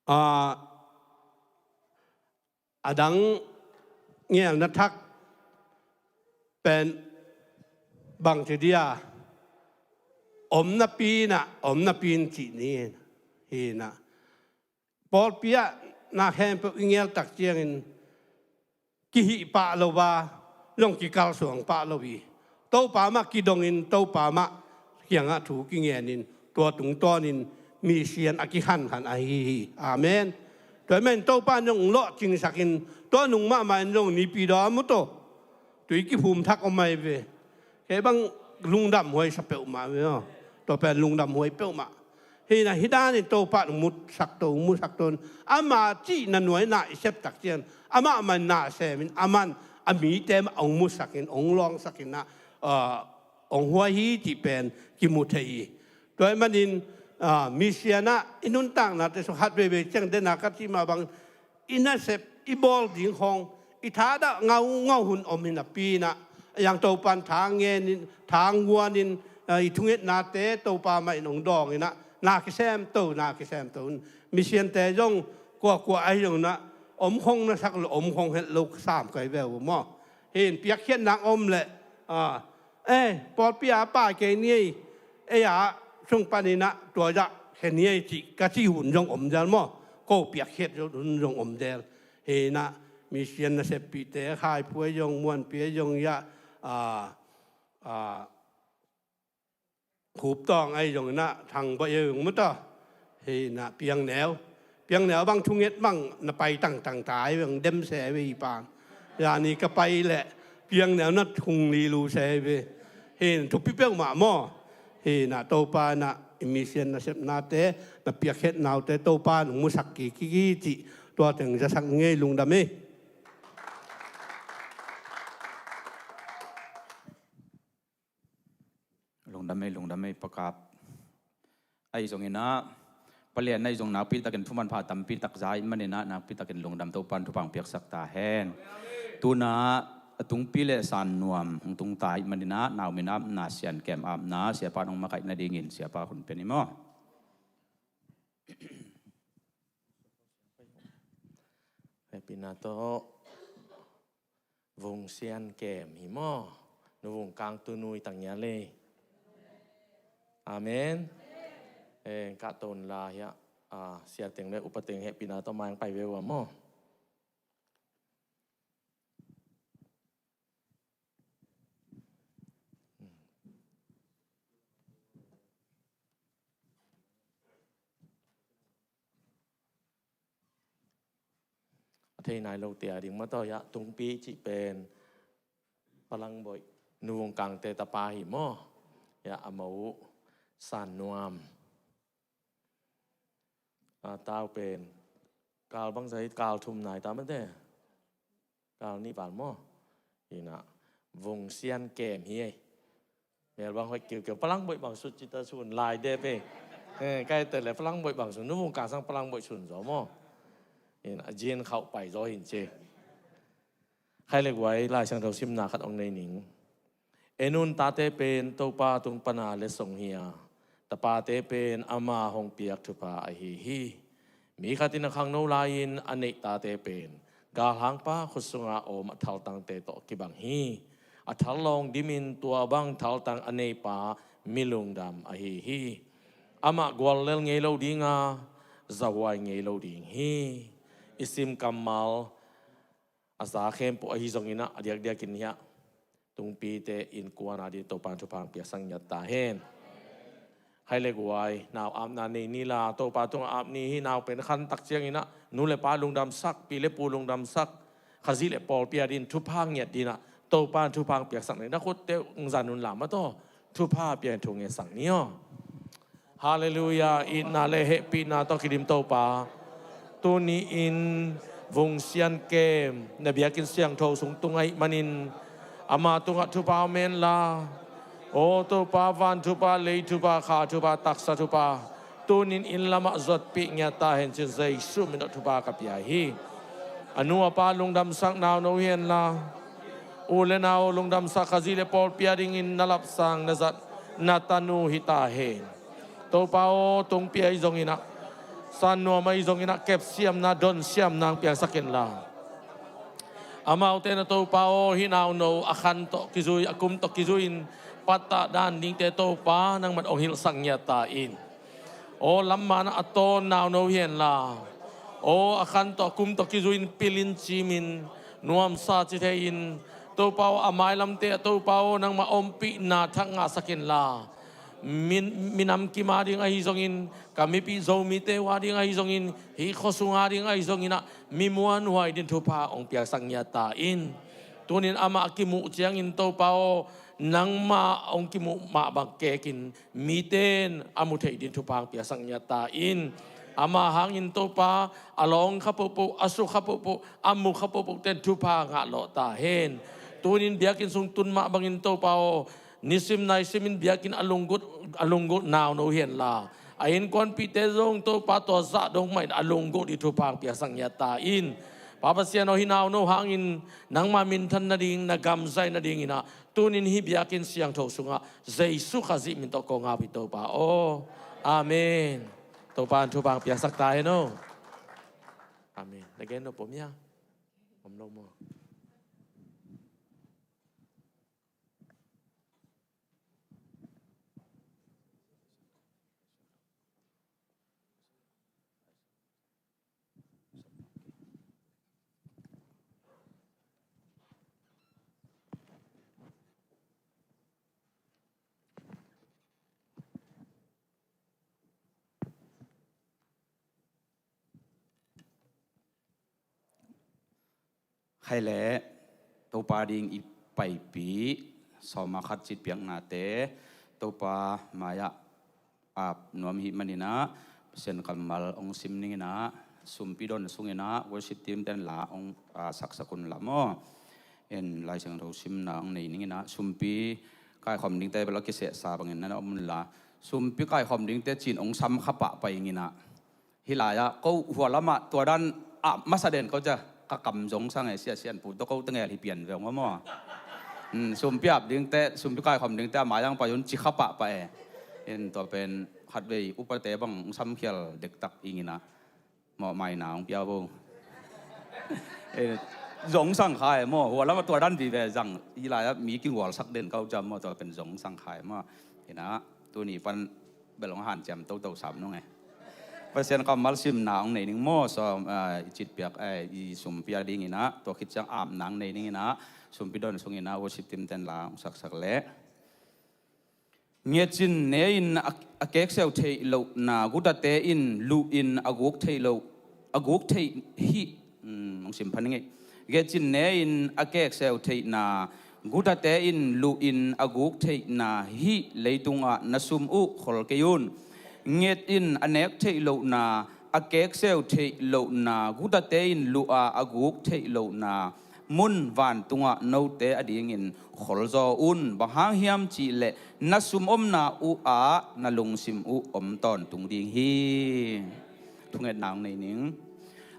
a, a dang ngelna thak pen bang ci dia, om napi inah, om napi in cih ni. Hi inah pawlpi ah na khempeuh i ngel tak ciangin kihih pah lo a, zong kikalsuang pah lo hi. Topa mah kidongin, Topa mah kiangah thu kingenin, tua tungtawnin misian a kikhankhan ahi hi. Amen. Tua ahih manin Topa in zong lawhcingsakin, tua nung mahmah in zong nipi dawn mu tawh tui kiphum thak om ahi ve. Kei bang lungdam huai sa peuhmah ve aw. Tua pen lungdam huai peuhmah. Hi inah hih danin Topa in hong musak to, hong musak to in, ama cihna nuaina i sep tak ciang, amah man na semin, aman a mite mah hong musakin, hong lawngsakin ah, ah, hong huai hi cih pen kimu thei hi. Tua ahih manin, ah, misian ah i nuntaknate sung khat veivei ciang, den a ka cih mah bang, i nasep, i bawl ding khawng, i thadah ngaungau hun om hi napi inah, a yang Topa in tha ngenin, tha nguanin, ah, i thungetnate Topa mah in hong dawng inah, na kisem to, na kisem to in. Misiante zong kuakua ahi zong inah, om khawng na sak lo, om khawng het lo sam kai ve uh maw. Hi in piakkhiatna om leh, ah, eh, pawlpi a pai kei ni ei, ei a sung panin ah tua zah khe ni ei cih ka cih hun zong om zel maw. Ko piakkhiat hun zong om zel. Hi inah misian naseppihte, Khaiphuai zong, Muanpi zong, ya, ah, ah, Khuptawng ahi zong inah, Thangbawi ahi zong mu tawh. Hi inah Piangneu. Piangneu bang thunget bang na pai tangtang ta ahi bang dem se ve i pan. Zani ka pai leh Piangneu na thung lilu se ve. Hi inah thupi peuhmah maw. Hi inah Topa inah i misian nasepnate, na piakkhiatnaute Topa in hong musak kik hi cih tua teng zasak ngei. Lungdam hi. Lungdam ei, lungdam ei, Pa Kap. Ahi zong inah, Pa Lian ahi zong nakpi takin thumanpha tampi tak za ahih manin ah, nakpi takin lungdam, Topa in thupha hong piaksak ta hen. Tu-in ah, a tungpi le san nuam hong tung ta ahih manin ah, Nau Min apna, Sian Kem apna, siapa in hong makaih nadingin siapa hun pia ni maw. Hehpihna tawh, Vung Sian Kem hi maw. Nu Vung Kang tu nu hi ta ngial ei. Amen. Eh, ka ton la hiah, ah, sia teng le upa teng hehpihna tawh mai hong pai ve uh a maw. A thei nai lote a ding mah tawh hiah, tungpi cih pen Pa Lang Boih, Nu Vung Kangte tapa hi maw. Hiah a mo uh San Nuam. A tau pen kal bangzah hi, kal thum nai ta mate. Kal nih val maw. Hi inah Vung Sian Kem hi ei. Mel bang hoih kiukiu, Pa Lang Boih bang sut cita sun lai dep ei. Eh, kai te le Pa Lang Boih bang sun, Nu Vung Kang sang Pa Lang Boih sun zaw maw. Hi inah a zin khauh pai zaw hin ci. Khai le guai, Lai Siangtho simna khat hong nei ning. En un, tate pen Topa tung pana letsong hi a, tapate pen ama hong piak thupha ahi hi. Mi khat in a khangno lai-in a neih tate pen galhangpa khut sunga om a thaltangte tawh kibang hi. A thallawng dimin tua bang thaltang a neipa mi lungdam ahi hi. Amah guallel ngei lo ding a, zahuai ngei lo ding hi. I sim kammal a za khempeuh ahi zongin ah, a diakdiakin hiah tungpite innkuan a ding Topa in thupha hong piaksak ngiat ta hen. Khai le guai, nau apna nei ni la, Topa tungah ap ni hi. Nau pen khan tak ciangin ah, nu le pa lungdamsak, pi le pu lungdamsak, Khazih le pawlpi a ding thupha ngiat ding ah, Topa in thupha hong piaksak ni. Na khutte hong zan un la mah tawh, thupha piak in thu ngetsak ni aw. Halleluiah. Itna le hehpihna tawh kidim Topa, tuni-in Vung Sian Kem na biakinn siangtho sung tung ahih manin, ama tungah thupha om hen la. Aw Topa, van thupha, lei thupha, kha thupha, taksa thupha, tuni-in inn lamah zuatpih ngiat ta hen ci-in Jesuh min tawh thupha ka pia hi. A nu a pa lungdamsak nauno hi hen la. U le nau lungdamsak, Khazih le pawlpi a dingin na lapsang, na zat, na tanu hi ta hen. Topa aw, tungpi ahi zongin ah, San nuam ahi zongin ah kepsiamna, donsiamna hong piaksak inla, amaute na Topa aw, hih nauno a khan tawh kizui, a kum tawh kizui-in pattah dan dingte Topa nangman hong hilhsak ngiat ta in. Aw, lamman ah a tawn nauno hi henla, aw, a khan tawh a kum tawh kizui-in pilin cimin nuamsa ci thei-in, Topa aw, a mailamte ah Topa aw, nangmah ompihna thak ngahsak inla, min, minam kim a ding ahi zongin, ka mipih Zomite uh a ding ahi zongin, hih khuasung a ding ahi zongin ah mi muanhuai ding thupha hong piaksak ngiat ta in. Tunin amah a kimuh ciangin Topa aw, nangmah hong kimuh mah bang kekin mite in a mu theih ding thupha hong piaksak ngiat ta in. Amah hangin Topa, a lawng kha pohpoh, a sukha pohpoh, a mukha pohpoh ten thupha ngah lawh ta hen. Tunin biakinn sung tun mah bangin Topa aw, nisim naisimin biakinn a lunggulh, a lunggulh nauno hi henla, a innkuanpihte zong Topa tua zah dong mah in a lunggulh ding thupha hong piaksak ngiat ta in. Pa Pasian aw, hih nauno hangin nangma minthan nading, na gam zai nadingin ah tunin hih biakinn siangtho sungah Jesu Khazih min tawh kong ap hi Topa aw. Amen. Topa in thupha hong piaksak ta hen aw. Amen. Na gen nop om hia? Om lo maw? Khaile, Topa ding i paipih sawma khat citpiaknate Topa mai-ah ap nuam hih maninah Pasian kammal hong sim ninginah sumpi don sunginah worship team ten la hong, ah, saksak unla maw. En Lai Siangtho simna hong nei ninginah sumpi kaikhawm dingte bel a kisehsa bangin nana om unla, sumpi kaikhawm dingte cin hong sam kha pahpah inginah. Hih lai-ah ko hua lamah tua dan ah masa den ko cia ka kam zong sang e, sia sian pu tawh ko tengel hi pian ve ong maw. Hmm, sumpi ap dingte, sumpi kaikhawm dingte a mai-ang pai un ci kha pahpah e. In tua pen khatvei upate bang samkhial dektak inginah mawh maina hong pia bo. Eh, zong sang kha e maw, hua lamah tua dan vive zang. Hih lai-ah mi kingualsak den ko cia maw, tua pen zong sang kha e maw. Inah tuni pan bel hong hanciam toto sam nung e. Pasian kammal simna hong nei ning maw, sawm, ah, i citpiak, eh, i sumpi a dinginah tua khit ciang apna hong nei ninginah sumpi don sunginah worship team ten la hong saksak leh. Ngetcin ne-in a, a kekseu theih lohna, gutate in luhin a guk theih loh, a guk theih hih, um, hong sim phan ing ei. Ngetcin ne-in a kekseu theihna, gutate in luhin a guk theihna hih leitungah na sum uh khol kei un. Nget in a nek theih lohna, a kekseu theih lohna, gutate in luha a guk theih lohna mun vantungah note a dingin kholzaw un. Bang hang hiam cihleh na sum omna uhah na lungsim uh om tawntung ding hi. Thungetna hong nei ning.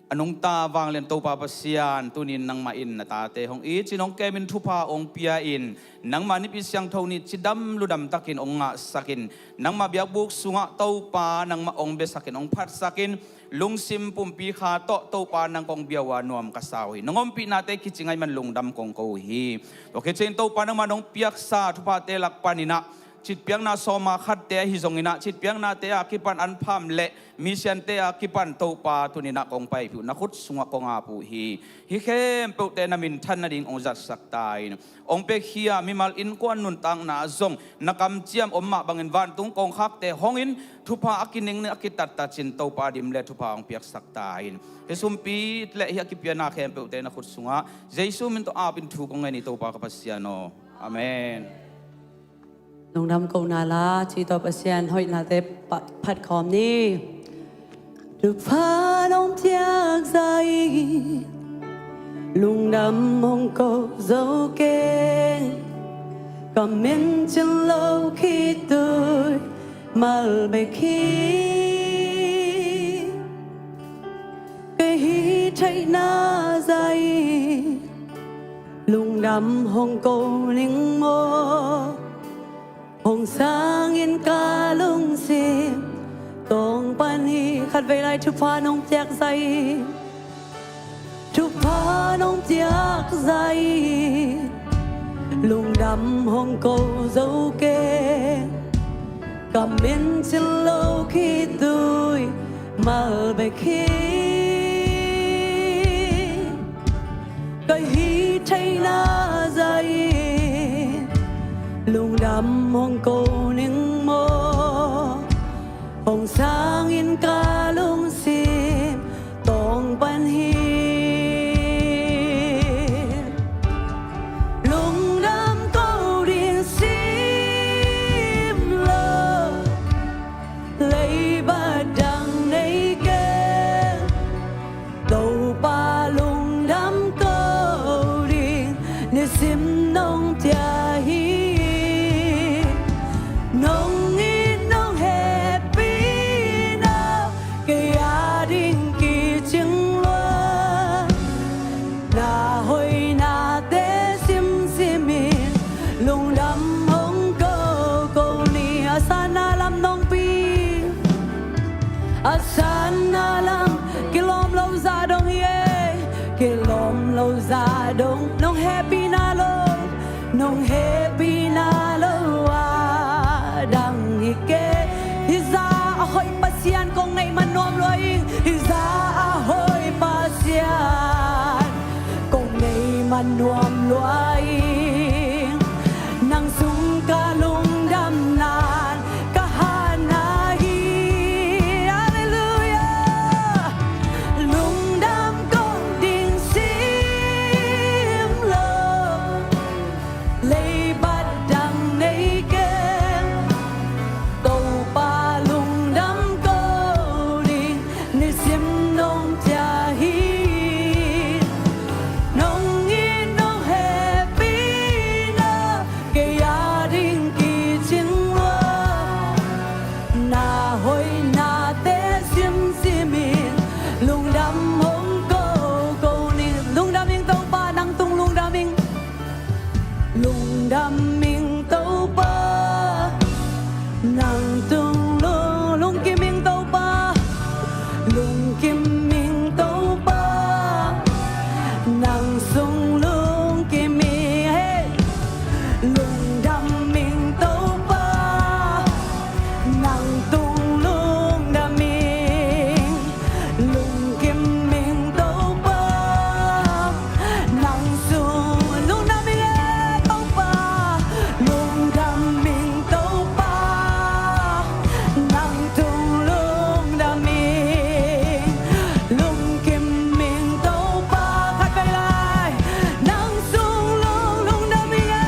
A nungta vanglian Topa Pasian, tunin nangmah in na tate hong it cin hong kemin thupha hong pia in, nangmah nipi siangtho nih cidam ludam takin hong ngahsakin, nangmah biakbuk sungah Topa nangmah hong biasakin hong phatsakin, lungsim pumpi kha tawh Topa nang kong bia uh a nuam ka sa uh hi. Nong ompihnate kici ngaih man lungdam kong ko uh hi. Tua khit ciangin Topa nangmah nong piaksa thuphate lak paninah citpiakna sawma khatte ahi zonginah citpiaknate a kipan an pham le misiante a kipan Topa tuninah kong paipih uh, na khut sungah kong ap uh hi. Hih khempeuhte na minthan nading hong zatsak ta in, hong pekkhia mimal innkuan nuntakna ah zong na kamciam om mah bangin vantung kongkhakte hongin thupha a kiningning a kitattatin Topa dim le thupha hong piaksak ta in. Hih sumpi le hih a kipiana khempeuhte na khut sungah Jesu min tawh apin thu kong ngen hi Topa ka Pasian aw. Amen. Lungdam kohna la, ci tawh Pasian hoihnate pa-, phat khawm ni. Thupha nong piak zah in lungdam hong ko zo keng, ka min cin lo khitui mal bek hi. Ka hih theihna zah in lungdam hong ko ning maw. Hong sangin ka lungsim tawng Pan hi. Khatvei lai thupha nong piak zah in, thupha nong piak zah in, lungdam hong ko zo keng. Ka min cil lo khitui mal bek hi. Ka hih theihna zah in lungdam hong ko ning maw. Hong sang in ka lungsim tawng pan hi. Lungdam ko ding sim lo, leibat dang nei keng. Topa lungdam ko ding nisim nong pia hi. Nong it nong hehpihna kei a ding kicing lua. Na hoihnate simsim in lungdam hong ko ko ni. A sanna lam nong pi, a sanna lam kilawm lo zah dong hi e. Kilawm lo zah dong, nong hehpihna lo, nong hehpihna lo a dang hi kei. Hih zah a hoih Pasian kong neih man nuam lua ing. Hih zah a hoih Pasian kong neih man nuam lua ing. Nang sung ka lungdam nan ka hatna hi. Halleluiah. Lungdam ko ding sim lo, leibat dang nei keng. Topa lungdam ko ding nisim nong pia hi. Nong it nong hehpihna kei a ding kicing lua. Na hoihnate simsim in lungdam hong ko ko ni. Lungdam ing Topa, nang tung lungdam ing. Lungdam ing Topa, nang tung lung, lungkim ing Topa. Lungkim ing Topa, nang sung lungkim ing. Hey. Lungdam ing Topa, nang tung lungdam ing. Lungkim ing Topa, nang sung lungdam ing e Topa. Lungdam ing Topa, nang tung lungdam ing. Lungkim ing Topa. Khatvei lai. Nang sung lung lungdam ing e.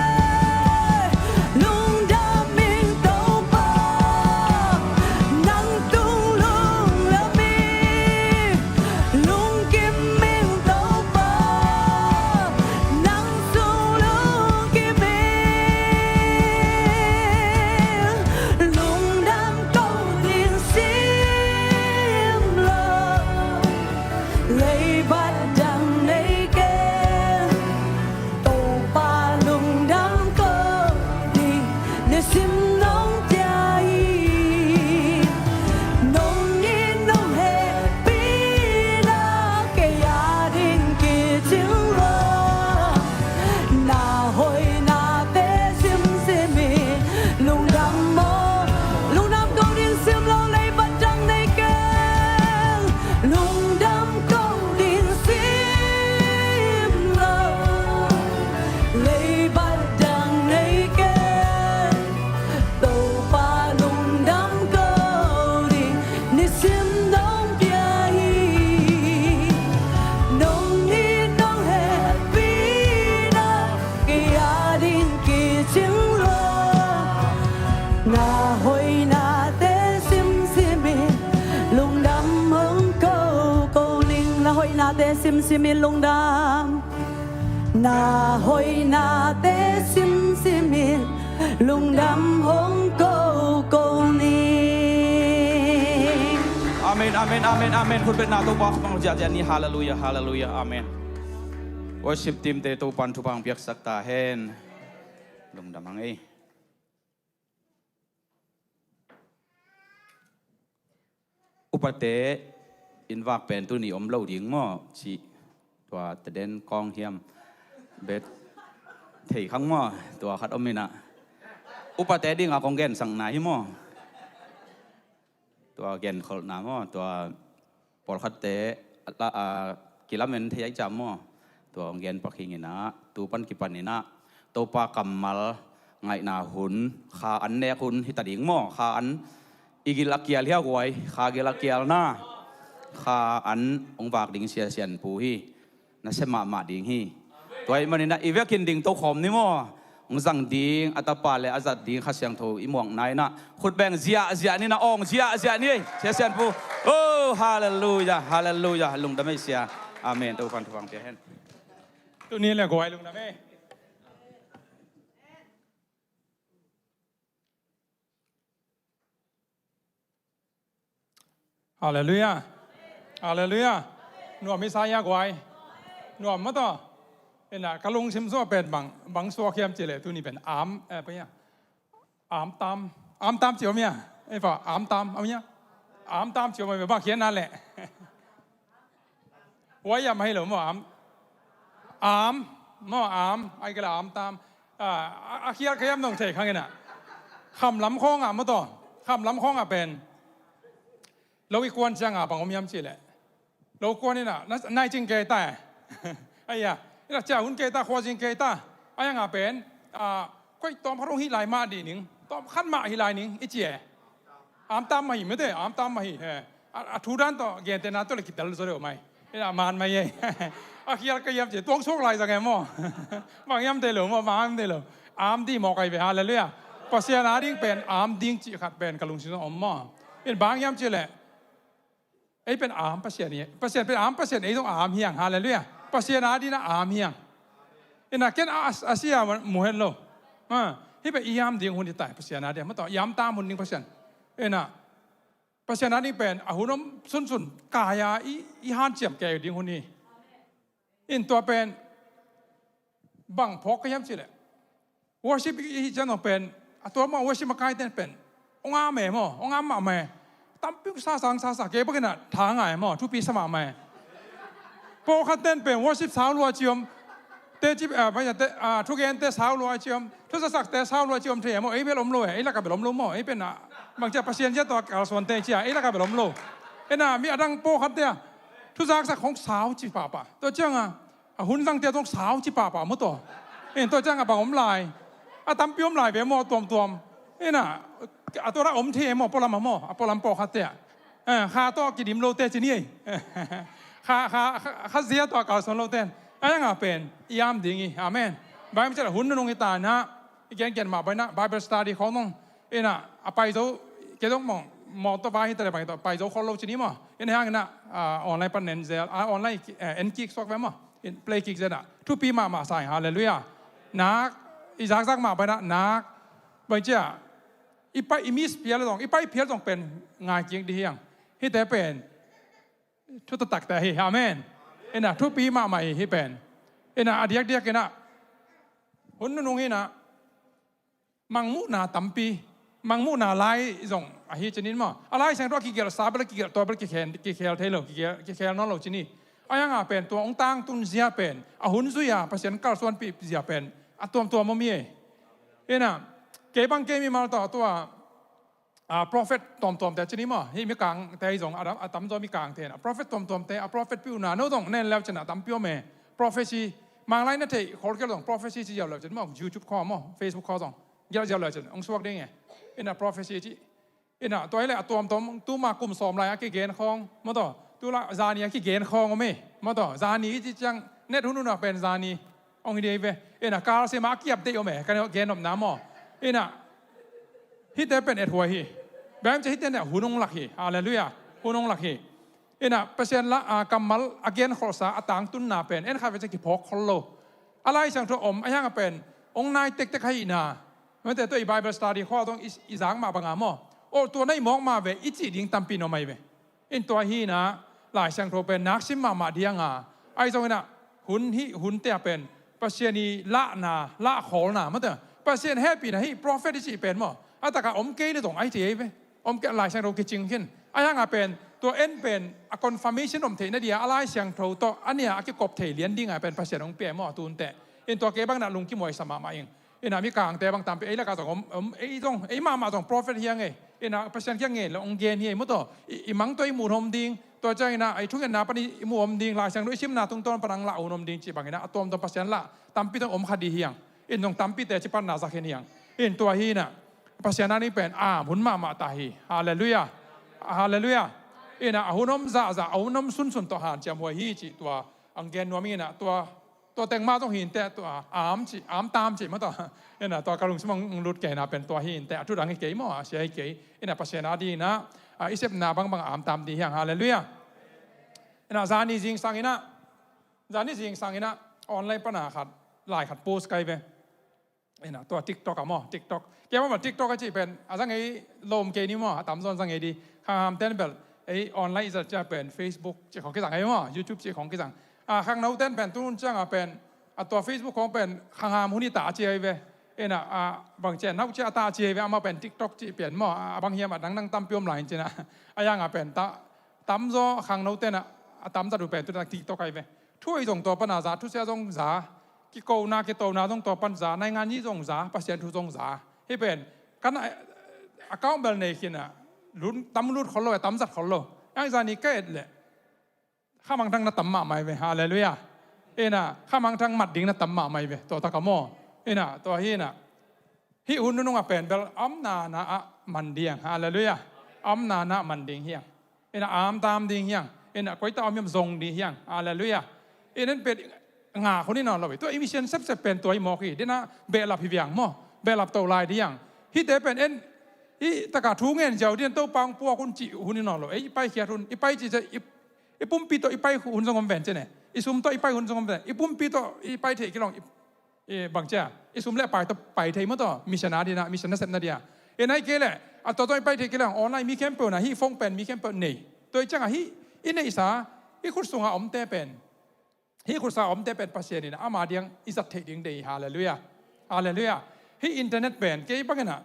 Lungdam ing Topa, nang tung lungdam ing. Lungkim ing Topa, nang sung lungkim ing. Lungdam ko ding sim lo, leibat dang nei keng. Topa lungdam ko ding nisim nong pia hi. Nong it nong hehpihna kei a ding kicing lua. Na hoihnate simsim in lungdam maw. Lungdam ko ding sim lo, leibat dang nei keng. Lungdam ko ding sim lo, leibat dang nei keng. Topa lungdam ko ding nisim nong pia hi. Nong it nong hehpihna kei a ding kicing lua. Na hoihnate simsim in lungdam hong ko ko ning. Na hoihnate simsim in lungdam. Na hoihnate simsim in lungdam hong ko ko ning. Amen, amen, amen, amen. Khutbetna Topa hong ziahziah ni. Halleluiah, halleluiah, amen. Worship team te Topan thupha hong piaksak ta hen. Lungdam hang ei. Upate inn vak pen tuni om lo ding maw, cih tua teden kawng hiam, bet thei khang maw, tua khat om inah. Upate dingah kong gensakna hi maw. Tua genkholhna maw, tua pawlkhatte a, a, kilamen thei ai cam maw. Tua hong gen pak hi inah, tu pan kipan inah Topa kammal ngaihna hun, kha an nek hun hi ta ding maw. Kha an i gil a kial hi a guai, kha gil a kialna, kha an hong vak ding Sia Sian Pu hi. Nasia mahmah ding hi. Tua ahih maninah i vekin ding tokhawm ni maw. Hong zang ding a tapa le a zat ding Kha Siangtho i muakna inah khut beng ziahziah ni, na awng ziahziah ni. Sia Sian Pu. Oh, halleluiah, halleluiah. Lungdam ei Sia. Amen. Topan thupha pia hen. Tuni le guai lungdam ei. Halleluiah. Halleluiah. Nuam hi sa ia guai. Nuam maw taw. Inah ka lungsim sua pen bang, bang suak hiam cih leh tuni pen am, eh, pen ia. Am tam. Am tam ci om ia. Eh, pa, am tam om ia. Am tam ci om ia, bang khian na leh. Huai ia mah hi lo maw am. Am maw am, ai kei la am tam. A, a, a khial ka hiam nong thei khang inah. Kham lam khawngah maw taw. Kham lam khawngah pen lo i kuan ciangah bang om hiam cih leh, lo kuan inah na, nai cing kei ta. Ai ia, inah cia hun kei ta, khua zing kei ta. Ai angah pen, a, koi tawm khat hong hih lai mah dih ning, tawm khat mah hih lai ning i ci e. Am tam mah hi mete, am tam mah hi. He. A, a thu dan tawh gentehna tawh le kitel zaw deuh mai. Inah man mai ei. A khial ka hiam ci, tuang suak lai zang e maw. Bang hiam thei lo maw, bang hiam thei lo. Am dih mawk ai ve, halleluiah. Pasian a ding pen am ding cih khat pen ka lungsim sua om maw. In bang hiam cih leh, ei pen am Pasian hi. Pasian pen am Pasian, ei zong am hiang, halleluiah. Pasian a dingah am hiang. Inah ken a, a, a sia mu hen lo. Ha, hih pen i am ding hun hi ta, Pasian a dingah maw taw, i am tam hun ding Pasian. Inah Pasian a ding pen a hun om sunsun kai-a i, i hanciam kei ding hun hi. In tua pen bang phawk ka hiam cih leh, worship i, i hih ciang zong pen, a tua maw worship makaite pen hong am e maw, hong am mahmah e. Tampi hong sa sa, sa sa, kei bek inah tha ngai maw, thupi sa mahmah e. Pawlkhat ten pen worship sau lua ci om. Te ci, a, bai te, a, thugente sau lua ci om. Thuzasakte sau lua ci om thei e maw, ei bel om lo e, ei lakah bel om lo maw, ei pen a, bang cia Pasian zia tawh kalsuante cia, ei lakah bel om lo. Inah mi a dang pawlkhatte a, thuzaksak hong sau ci pahpah. Tua ciangah, a hun zangte tawh sau ci pahpah maw taw. In tua ciangah bang om lai. A tampi om lai ve maw, tuamtuam. Inah, a tua dah om thei e maw, pualam ah maw, a pualam pawlkhatte ah. Eh, kha tawh kidim lote ci ni ei. Kha, kha, kha, kha zia tawh kalsuan lote. A iangah pen i am ding hi. Amen. Bible ciah hun nunung hi ta inah, i gengen mah bai inah, Bible study khawng nung. Inah, a pai zo, kei zong mawng, mawng tawh vai hi ta le bang tawh pai zo khol lo ci ni maw. Inah hang inah, ah, online pan en zel, ah, online, eh, en kik suak ve maw. In play kik zel ah. Thupi mahmah sa ing, halleluiah. Nak, i zakzak mah bai inah, nak, bai ciah. I pai, i miss phial zong, i pai phial zong pen ngai kik dih hiang. Hihte pen thu taktakte hi, amen. Inah thupi mahmah hi, hih pen. Inah a diakdiak inah hun nunung inah mangmuhna tampi, mangmuhna lai zong ahi ci ni maw. A Lai Siangtho a kigelhsa bel a kigelh tua bel kikhel, kikhel thei lo, kikhel, kikhel nawn lo ci ni. A iangah pen tua hong tangtun zia pen, a hun zui-a Pasian kalsuanpih zia pen a tuamtuam om hi ei. Inah kei bang kei mimal tawh tua, ah, prophet tuamtuamte ci ni maw. Hih mikangte hi zong a tam, a tamzaw mikangte inah prophet tuamtuamte, a prophet pih uh na no zong na en leu cin a tampi om e. Prophecy, Manglai na theih khol kei lo zong prophecy ci ziau leu cin maw, YouTube khaw maw, Facebook khaw zong gelh ziau leu cin hong suak ding e. Inah prophecy ci. Inah tua hi leh a tuamtuam tuma kum sawm lai a kigen khawng maw taw. Tu la zani a kigen khawng om e maw taw. Zani i ci ciang net hun hun a pen zani hong hi dei ve. Inah kalsim a kiap deih om e, ka gen nopna maw. Inah hihte pen ethuai hi. Bang ci hihte inah hun hong lak hi. Halleluiah. Hun hong lak hi. Inah Pasian la, ah, kammal a genkholhsa a tangtunna pen en khat ve ciah kiphawk khol lo. A Lai Siangtho om a hiangah pen hong nai tektek ahihna. Mate tua i Bible study khua zong i, i zak mah banga maw. O, tua na i mawk mah ve i cih ding tampi nuam ahi ve. In tua hi inah Lai Siangtho pen nak sim mahmah dianga, ahi zong inah hun hih hunte ah pen Pasian i lahna, lahkhawlna mate, Pasian hehpihna hih prophet i cih pen maw, a takah om kei le zong ahi thei ahi ve. Om kei, Lai Siangtho kicing khin. A iangah pen Tua en pen a confirmation om theihna dia a Lai Siangtho tawh a nia a kikop thei lian dinga pen Pasian hong pia maw a tunte. In tua kei bang na lungkimuaisa mahmah ing. Ina mi kangte bang tampi ei laka zong om, om ei zong ei mahmah zong prophet hiang ei. Ina Pasian kiang ngen le hong gen hi ei maw taw. I, i mang tua i mun om ding. Tua ciang ina ei thungetna pan i mu om ding, Lai Siangtho i simna tungtawn pan ang lah hun om ding cih bang ina a tuamtuam Pasian lah tampi tawh om kha di hiang. In zong tampite ci pan na zak hin hiang. In tua hi ina Pasian a ni pen a hun mahmah ta hi. Halleluiah. Halleluiah. Ina a hun om zahzah, a hun om sunsun tawh hanciam huai hi cih tua ang gen nuam ina tua, tua teng mah zong hinte tua am cih, am tam cih maw taw. Ina tua ka lungsim ang lut kei na pen tua hinte a thudang hi kei maw a sia hi kei. Ina Pasian a di ina a i sepna bangbang a am tam di hiang. Halleluiah. Ina zani zingsang ina, zani zingsang ina online pana khat, lai khat post kai ve. Ina tua TikTok a maw, TikTok. Kei maw TikTok a cih pen a zang ei lom kei ni maw, a tamzaw zang ei di. Khanghamten bel ei online i zat cia pen Facebook cih khong kizang ei maw, YouTube cih khong kizang. A khangnoten pen tun cianga pen a tua Facebook khong pen khangham hun i ta a cia ei ve. Ina a bang cia nau cia a ta a cia ei ve, amau pen TikTok cih pen maw, a bang hiam a dangdang tampi om lai cina. A yanga pen ta tamzaw khangnoten a tamzat uh pen tun a TikTok ei ve. Thu ei zong tua pana za, thusia zong za, kikona kitona zong tua pan za, naingan yi zong za, Pasian thu zong za. Hi pen kan account bel nei khin a, tam lut khol lo, tam zat khol lo. Ang zani ka et leh khamangthang na tam mahmah ei ve. Halleluiah. Ina khamangthang mat ding na tam mahmah ei ve. Tua taka maw. Ina tua hi ina hih hun nunung a pen bel a omna na ah man ding. Halleluiah. A omna na ah man ding hiang. Ina a am tam ding hiang. Ina koita om hiam zong ding hiang. Halleluiah. Ina en pet nga hun i nawn lo. Tua i mission sepsep pen tua i mawk hi. Dina behlap hi viang maw. Behlap to lai ding hiang. Hite pen en hih taka thu ngen ziau dina Topa hong puak hun cih hun i nawn lo. Ei i paikhiat hun, i pai cih cia i, i pumpi tawh i pai hun zong om ven cene. I sum tawh i pai hun zong om ven. I pumpi tawh i pai theih kilawng i, i bang cia i sum le pai tawh pai thei maw taw, mission a dina, mission nasepna dia. Ina i kei le a tua tawh i pai thei kilawng online mi khempeuh na hih phone pen mi khempeuh nei. Tua i cianga hih i neihsa, i khut sunga omte pen, hih khutsa omte pen Pasian ina ama diang i zat theih ding dei. Halleluiah. Halleluiah. Hih internet pen kei bangina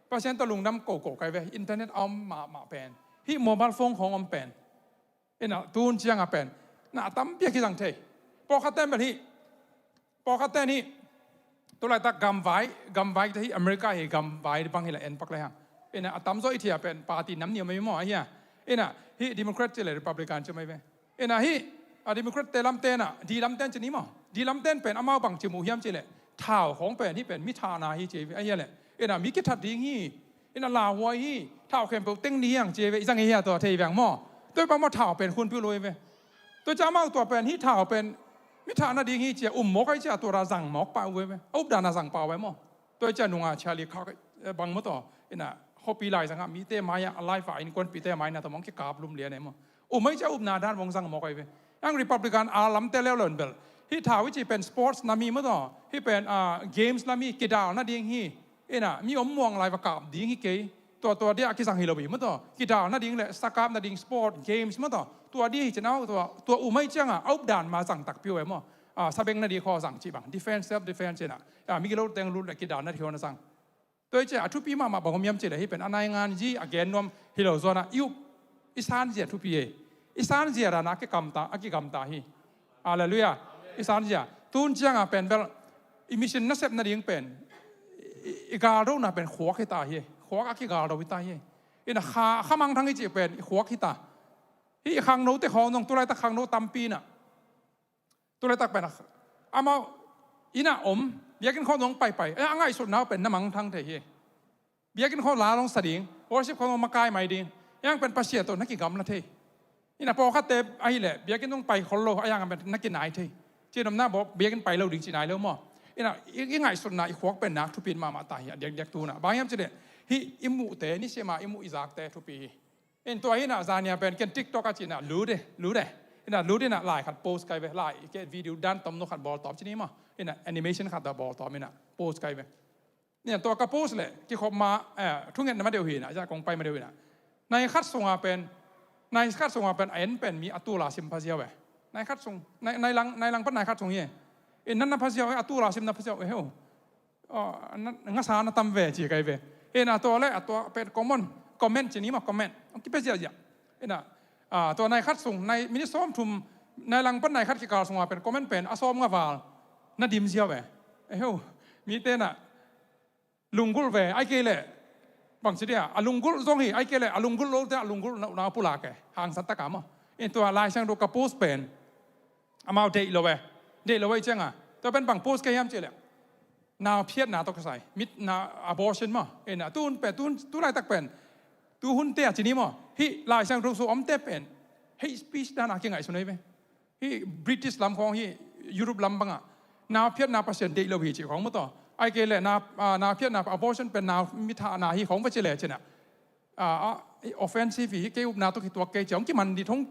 Pasian tawh lungdam koko kai ve. Internet a om mahmah pen, hih mobile phone khong om pen, ina tun cianga pen na a tampi a kizang thei. Pawlkhatten bel hih, pawlkhatten hih tulaitak gamvai, gamvai te hih America hi gamvai bang hi la en pak le hang. Ina a tamzaw i thia pen party nam ni om ei maw a hia. Ina hih Democrat ci le Republican ci om ei ve. Ina hih a Democrat te lamten a di lamten ci ni maw, di lamten pen amau bang ci mu hiam ci le thau khong pen hih pen mi thahna hi ci ei ve a hia le. Ina mi kithat ding hi. Ina lauhuai hi, thau khempeuh teng ni hiang ci ei ve, i zang ei hia tua thei veng maw. Tua i pa maw thau pen khunpih lo ei ve. Tua cia amau tua pen hih thau pen mi thah nading hi cia um mawk ai cia tua ra zang mawk pah uh ei ve. A updana zang pah uh ei maw. Tua i cia nunga cia li khak bang maw tua. Ina khuapi lai zanga mite mai-ah a live-a innkuanpihte mai na tua mawng kikap lum lian ei maw. Um ai cia upna dan mawng zang mawk ai ve. Ang Republican a lamte leuleu in bel hih thau i ci pen sports na mi maw tua, hih pen games na mi kidal nading hi. Ina mi om muang lai va kap ding hi kei. Tua tua dia a kizang hi lo hi maw taw. Kidal nading le sakap nading sport games maw taw. Tua dia hi cin au tua, tua um ai cianga a updan ma zang takpi uh e maw. Sabeng nading khaw zang cih bang defense, self defense ina. Mi gilo teng lut le kidal nading khaw na zang. Tua i cia a thupi mahmah bang om hiam cih le hih pen a naingan zi a gen nuam hi lo zuana i up i sanzia thupi e. I sanzia dana a kigamta, a kigamta hi. Halleluiah. I sanzia tun cianga pen bel i mission nasep nading pen i galdona pen khuak hita hi. Khuak a kigaldo hita hi. Ina kha, khamangthang i cih pen i khuak hita. Hih i khangnote khawng zong tulaitak khangno tampi ina, tulaitak pen amau ina om biakinn khawng zong paipai a ngaihsutna uh pen na mangthang thei hi. Biakinn khawng la long sa ding, worship khawng long makai mai ding. Yang pen Pasian tawh na kigamla thei. Ina pawlkhatte ahileh biakinn zong pai khol lo a yang pen na kinai thei. Cinopna baw biakinn pai lo ding ci nai lo maw. Ina i ngaihsutna i khuak pen nak thupi mahmah ta hi a diakdiak tuna. Bang hiam cileh hih i muhte, nisima i muh i zakte thupi hi. In tua hina zania pen ken TikTok a cina lude, lude. Ina lude na lai khat post kai ve, lai ke video dan tom no khat bawl tawm cini maw. Ina animation khat da bawl tawm ina post kai ve. Nia tua ka post le kikhop ma thungetna ma deuh hina, a kong pai ma deuh hina. Nai khat sunga pen, nai khat sunga pen a en pen mi a tula sim pha ziau e. Nai khat sung, nai lang, nai lang pan nai khat sung hi e. In nan na pha ziau e, a tula sim na pha ziau e heu. Ngasa na tam ve ci kai ve. Hina tua le a tua pen comment, comment cini ma comment. Ong kipe ziau ziau. Ina Ah, tua nai khat sung, nai minit sawmthum, nai lang pan nai khat kikal sungah pen comment pen a sawmnga val na dim ziau e. Eho, mite na lunggulh ve, ai kei leh bangci dia, a lunggulh zong hi, ai kei leh a lunggulh lote a lunggulhna pulak e, hangsan taka maw. In tua Lai Siangtho ka post pen amau deih lo e. Deih lo e cianga, tua pen bang post kei hiam cih leh, nau phiatna tawh kisai, mit na, abortion maw. Ina tun pen, tun, tu laitak pen, tu hunte a ci ni maw, hih Lai Siangtho sung omte pen hate speech dana kingaihsun ei ve. Hih British lam khawng, hih Europe lam bangah nau phiatna Pasian deih lo hi cih khawng maw taw. Ai kei leh nau, ah, nau phiatna, abortion pen nau mi thahna hi khawng va ci leh cina, ah, ah, offensive hi, kei upna tawh kituak kei ci hong kiman dih, thong,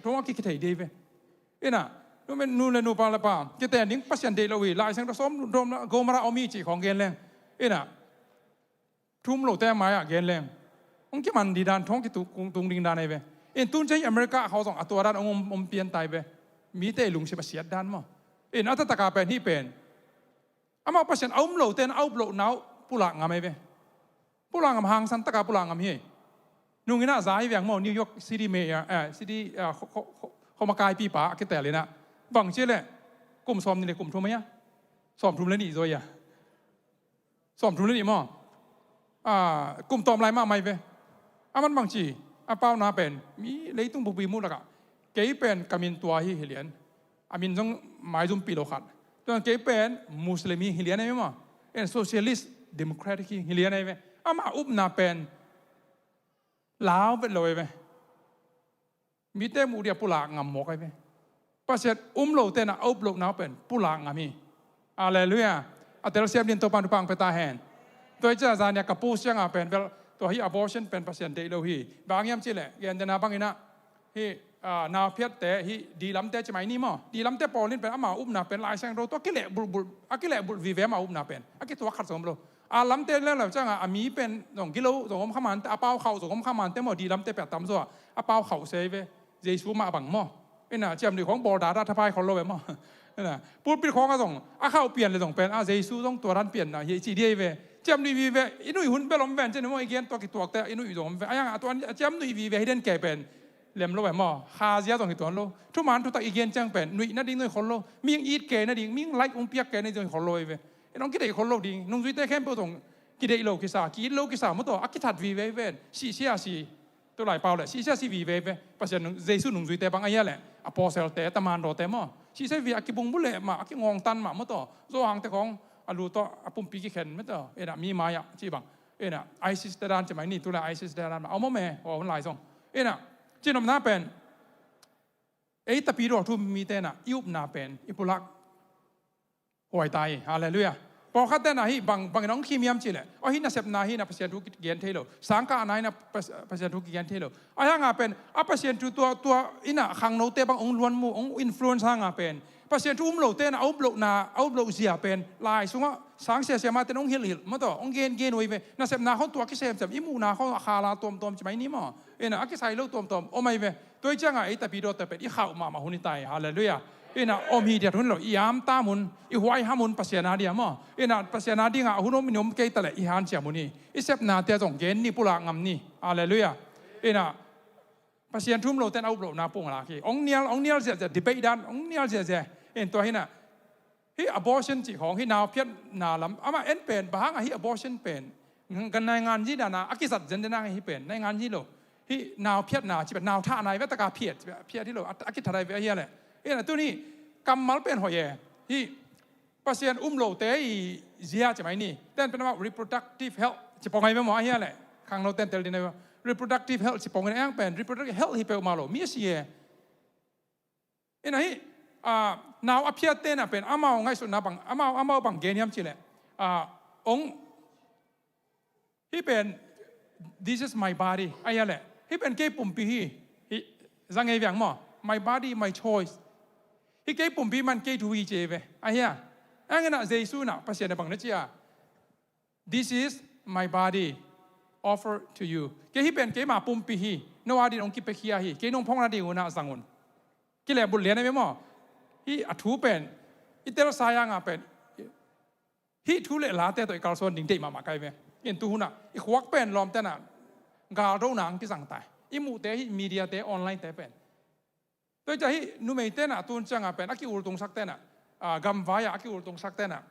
thong a kikithei dih ve. Ina nu le nu, pa le pa, kiten ding Pasian deih lo hi, Lai Siangtho sawm dawm Gomara om hi cih khawng gen leng, ina thu um lote mai-ah gen leng hong kiman dih dan, thong kitung ding dan ei ve. In tun ciang America khawng zong a tua dan hong om, om pian tai ve. Mite lungsim a siat dan maw. In a taktak a pen hih pen amau Pasian a um lote na a up loh nau pulak ngam ei ve. Pulak ngam, hangsan taka pulak ngam hi. Nung ina za hi viang maw, New York City mayor, eh, city, ah, kho, kho, kho, kho makaipipa a kitel ina, bang ci leh kum sawmnih le kum thum a ia, sawmthum le nih zaw ia, sawmthum le nih maw. Ah, kum tawm lai mahmah ei ve. Aman bang ci, a pauna pen, mi leitung bupi mu lakah kei pen ka min tua hi, hi lian. A min zong maizumpih lo khat. Tua kei pen Muslim hi, hi lian ei ve maw. En socialist democratic hi, hi lian ei ve. Ama upna pen lau vet lo ei ve. Mite muh dia pulak ngam mawk ei ve. Pasian um lote na a up loh nau pen pulak ngam hi. Halleluiah. A telsiam din Topan thupha pia ta hen. Tua hi ciah zania ka post cianga pen bel, tua hi abortion pen Pasian deih lo hi. Bang hiam cih leh, gen dena bang ina, hih, ah, nau phiatte hih di lamte ci mai ni maw. Di lamte pawl in pen ama upna pen Lai Siangtho tawh a kileh bulbulh, a kileh bulh vive ama upna pen. A kituak khat zong om lo. A lamte lel lo cianga a mi pen zong gilo zong om kha mante, a pau khauh zong om kha mante maw, di lamte pen a tamzaw a pau khauh se ei ve. Jesu mah bang maw. Ina ciamnuih khawng bawl dada thapai khol lo ve maw. Ina pulpit khawng a zong a khauh pian le zong pen, a Jesu zong tua dan pianna hi ci dih ei ve. Ciamnuih vive, i nuih hun bel om ven cin maw, i gen tua kituakte i nuih zong om ve. A iang a tua a ciamnuih vive hi den kei pen lem lo ve maw. Khazia zong hi tuan lo. Thuman thutak i gen ciang pen nuih nading zong hi khol lo. Mihing it kei nading, mihing like hong piak kei nading zong hi khol lo ei ve. I nong kideih khol lo ding. Nungzuite khempeuh zong kideih lo kisa, ki-it lo kisa maw taw, a kithat vive ei ven. Sihsia si, tu lai pau leh sihsia si vive ei ve. Pasian nung, Jesu nungzuite bang a hia leh, apostle-te, tamandawte maw, sihsia vive, a kibungbul leh mah, a kingawngtan mah maw taw. Zawhangte khawng a lu tawh a pumpi kikhen maw taw. Ina mi mai-ah ci bang, ina ISIS-te dan ci mai ni, tu lai ISIS-te dan mah a om om e, a om lai zong. Ina cinopna pen ei Tapidaw thu um mite na i upna pen i pulak huai ta hi. Halleluiah. Pawlkhatte na hih bang, bangin hong khim hiam cih leh, aw, hih nasepna hi na Pasian thu kigen thei lo, sangkahna hi na Pas-, Pasian thu kigen thei lo. A hanga pen a Pasian thu tua, tua ina khangnote bang hong luan mu, hong influence hanga pen Pasian thu um lote na a up lohna, a up loh zia pen lai sungah sang siasia mahte na hong hilhhilh maw taw, hong gengen uh ei ve. Nasepna khawng tua kisemsem, i muhna khawng a khala tuamtuam ci mai ni maw. Ina a kisai lo tuamtuam om ei ve. Tua hi cianga ei Tapidawte pen i khauh mahmah hun hi ta hi. Halleluiah. Ina om hi diat hun lo, i amtam hun, i huaiham hun Pasian a dia maw. Ina Pasian a dinga a hun om in om kei ta leh i hanciam hun hi. I sepnate zong gen ni, pulak ngam ni. Halleluiah. Ina Pasian thu um lote na a up lohna pung lak hi. Hong nial, hong nial ziahziah, debate dan hong nial ziahziah. In tua hi na hih abortion cih khawng, hih nau phiatna lam, amah en pen, bang hanga hih abortion pen, kan naingan zi dana a kizat zen dena hi pen, naingan zi lo. Hih nau phiatna cih pen, nau thahna hi ve, taka phiat, phiat hi lo, a, a kithat hi ve, a hia leh. Hih na tuni kammal pen hoih e. Hih Pasian um lote i zia ci mai ni. Ten pen amah reproductive health ci pong hi ve maw, a hia leh. Khangno ten tel ding hi ve. Reproductive health ci pong hi na, eng pen reproductive health hi peuhmah lo. Mi a si e. Ina hih, ah, nau a phiatte na pen amau ngaihsutna bang, amau, amau bang gen hiam cih leh, ah, ong, hih pen, "This is my body," a hia leh, "Hih pen kei pumpi hi," hih zang ei viang maw, "My body, my choice." Hih kei pumpi man kei thu hi ci ei ve, a hia. Eng ina Jesu na Pasian na bang na ci a, "This is my body offered to you." Kei hih pen keima pumpi hi, no a din hong kipiakhia hi, kei nong phawkna ding un a zang un. Kilehbulh lian a ve maw. Hih a thu pen i telsa hanga pen hih thu le late tawh i kalsuan ding deih mahmah ka hi ve. In tu hunah i khuak pen lawmte na galdona ang kizang ta hi. I muhte hi media te, online te pen. Tua hi ciah hi numei tenah tun ciangah pen a ki-ultungsak tenah, ah, gamvai ah a ki-ultungsak tenah,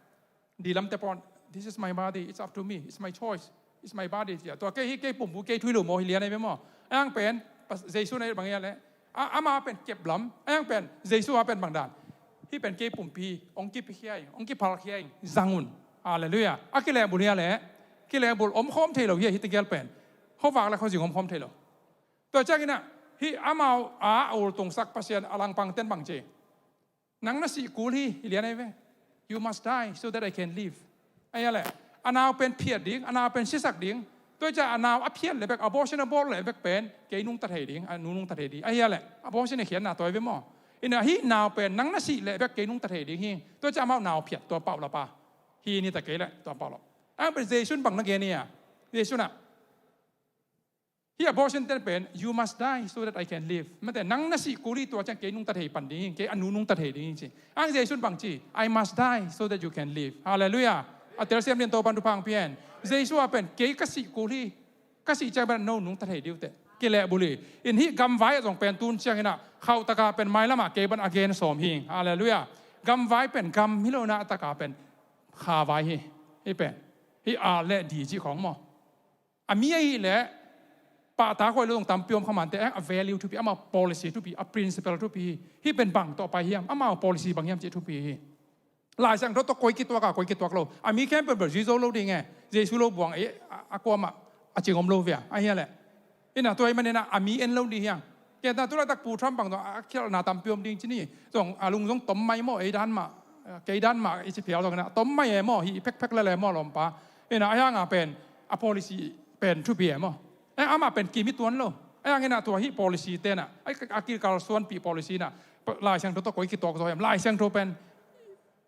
dilamte pawn, "This is my body, it's up to me, it's my choice, it's my body," ci-a. Tua kei hi, kei pumpi, kei thu hi lo maw, hi lian ahi ve maw. A yang pen Jesu na hi bang hiam leh, a, ama pen keplam, a yang pen Jesu a pen bang dan, "Hih pen kei pumpi hi, hong kipia khia ing, hong kipal khia ing, zang un." Halleluiah. A kilehbulh hiam leh, kilehbulh omkhawm thei lo hi, hih tegel pen. Khuavak le khuazing omkhawm thei lo. Tua cianginah hih amau a ultungsak Pasian a langpangten bang ci, "Nang na sih kul hi," hi lian ahi ve. "You must die so that I can live." Ahi a leh, a nau pen phiat ding, a nau pen sisak ding. Tua ciah a nau a phiat leh bek, abortion a bawl leh bek pen kei nungta thei ding, a nu nungta thei ding. Ahi a leh, abortion a khiatna tua hi ve maw. Inah hih nau pen nang na sih leh bek kei nungta thei ding hi. Tua ciah amau nau phiat, tua paulap a. Hi ni ta kei leh tua paulap. A yang pen Jesu in bang na gen hi a, Jesu nah, hih abortion ten pen, "You must die so that I can live." Mate, "Nang na sih kul hi, tua ciang kei nungta thei pan ding hi, kei a nu nungta thei ding hi," ci. A yang Jesu in bang ci, "I must die so that you can live." Halleluiah. A telsiam lian, Topan thupha hong pia hen. Jesu a pen, "Kei ka sih kul hi, ka sih ciang pen no nungta thei ding uh teh." Kilehbulh hi. In hih gamvai ah zong pen tun cianginah khauhtaka pen mailamah kei bang a gen sawm hi. Halleluiah. Gamvai pen gam hi lo, na a taka pen khavai hi. Hih pen, hih a le di cih khawng maw. A mi ahih leh pahtak huai lo zong tampi om kha mah inteh, a value thupi, amau policy thupi, a principle thupi hi. Hih pen bang tawh pai hiam, amau policy bang hiam cih thupi hi. Lai Siangtho tawh koi kituak a, koi kituak lo, a mi khempeuh bel zui zo lo ding e. Jesu lo buang e, a, a kuamah a cing om lo ve a, ahi a leh. Inah tua ahih maninah a mi en lo ding hi hang. Kei ta tu laitak Pu Trump bang zong a khialhna tampi om ding ci ni. Zong a lung zong tom mai maw, ei dan mah, kei dan mah i ci phial zonginah tom mai e maw, hih phekphek lel e maw, lawmpa. Inah a yang a pen a policy pen thupi e maw. Eh, amah pen kim hi tuan lo. A yanginah tua hih policy tenah, a, a kikalsuanpih policy nah, Lai Siangtho tawh koi kituak zaw hiam. Lai Siangtho pen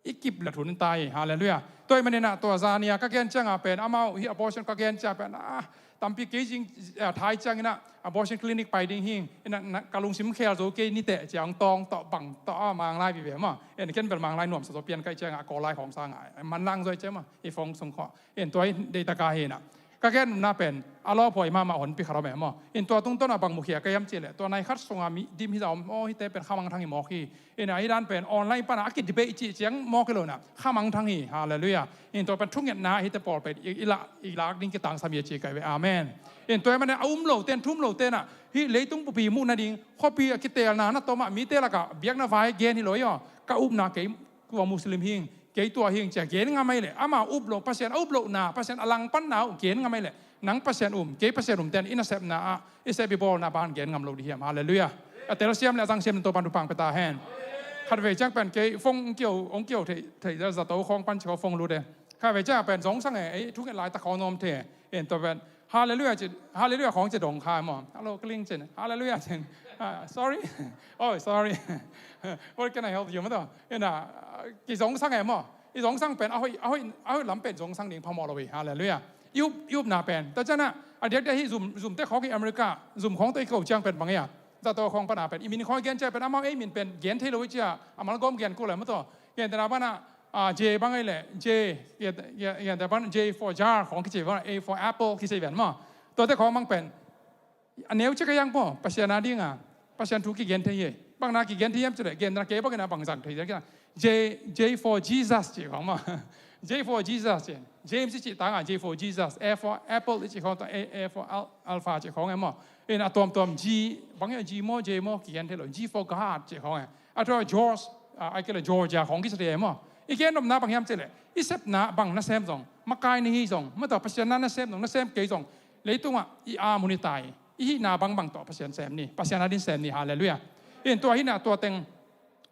i kip leh hun in tai hi. Halleluiah. Tua ahih maninah tua zania ka gen cianga pen, amau hih abortion ka gen cia pen, ah, tampi kei zing, ah, thai cianginah abortion clinic pai ding hi. Inah, na, ka lungsim khel zo kei ni teh cia hong tawng tawh bang tawh a Manglai vive maw. In ken bel Manglai nuamsa zaw pian ka hih cianga a Kawllai khawng sanga manlang zaw hi cia maw, i phone sung khawng. In tua hi deihtak a hinah ka gen nopna pen a lawphuai mahmah honpi khat om e maw. In tua tungtawnah bang mukhia ka hiam cihleh, tua nai khat sunga mi dim hi zah om aw, hihte pen khamangthang hi mawk hi. Inah hih dan pen online pana a kidebate cih ciang mawk hi lo inah khamangthang hi. Halleluiah. In tua pen thungetna hihte pawl pen i, i, la, i lak ding kitangsam hi a ci kai ve. Amen. In tua hi manah a um lote in, thu um lote inah hih leitung bupi muh nading khuapi a kiteelna na tomah mite lakah biakna vai gen hi lo hi aw. Ka upna kei tua Muslim hing, kei tua hing cia gen ngam ahi leh, ama up loh, Pasian a up lohna, Pasian a langpanna uh gen ngam ahi leh, nang Pasian um, kei Pasian um ten i nasepna ah, i sep i bawlna bang gen ngam lo dih hiam. Halleluiah. A telsiam le a zangsiam in Topan thupha pia ta hen. Khatvei ciang pen kei phone hong kio, hong kio thei, thei zato khawng pan ci khawng phone lut e. Khatvei ciang pen zongsang e, ei thunget laitak khawng nuam thei. In tua pen Halleluiah ci, Halleluiah khawng ci dong kha maw. Hello, kling cin. Halleluiah cin. Ah, sorry. Oh, sorry. What can I help you? Maw tawh. Inah, ah, kizongsang e maw. I zongsang pen a hoih, a hoih, a hoih lam pen zongsang ding phamawh lo hi. Halleluiah. I up, i upna pen. Tua cianah a diakdiak hih Zoom, Zoom te khawng hi America, Zoom khawng tawh i ko ciang pen bang hi a, zato khawng pana pen i min khawng i gen ciang pen amau ei min pen gen thei lo hi cia, a malgawm gen kul e maw tawh. Gentehna banah, ah, J bang ahi leh, J, gentehna banah J for jar khawng kici banah, A for apple kici ven maw. Tuate khawng bang pen a neu cik a yang paw, Pasian a dinga Pasian thu kigen thei hi. Bangna kigen thei hiam cileh, gentehna kei bangin a bang zang thei, J, J for Jesus ci khawng maw. J for Jesus ci. James i cih tanga J for Jesus, A for apple i cih khawng tawh, A, A for al-, alpha ci khawng e maw. In a tuamtuam G, bang e G maw, J maw, kigen thei lo, G for God ci khawng e. A tua George, a, a kile Georgia khawng kici thei e maw. I gen nopna bang hiam cileh, i sepna bang nasem zong, makai na hi zong, maw tawh Pasian na nasem zong, nasem kei zong, leitungah i a mun i tai, i hihna bangbang tawh Pasian sem ni, Pasian adin sem ni. Halleluiah. In tua hinah tua teng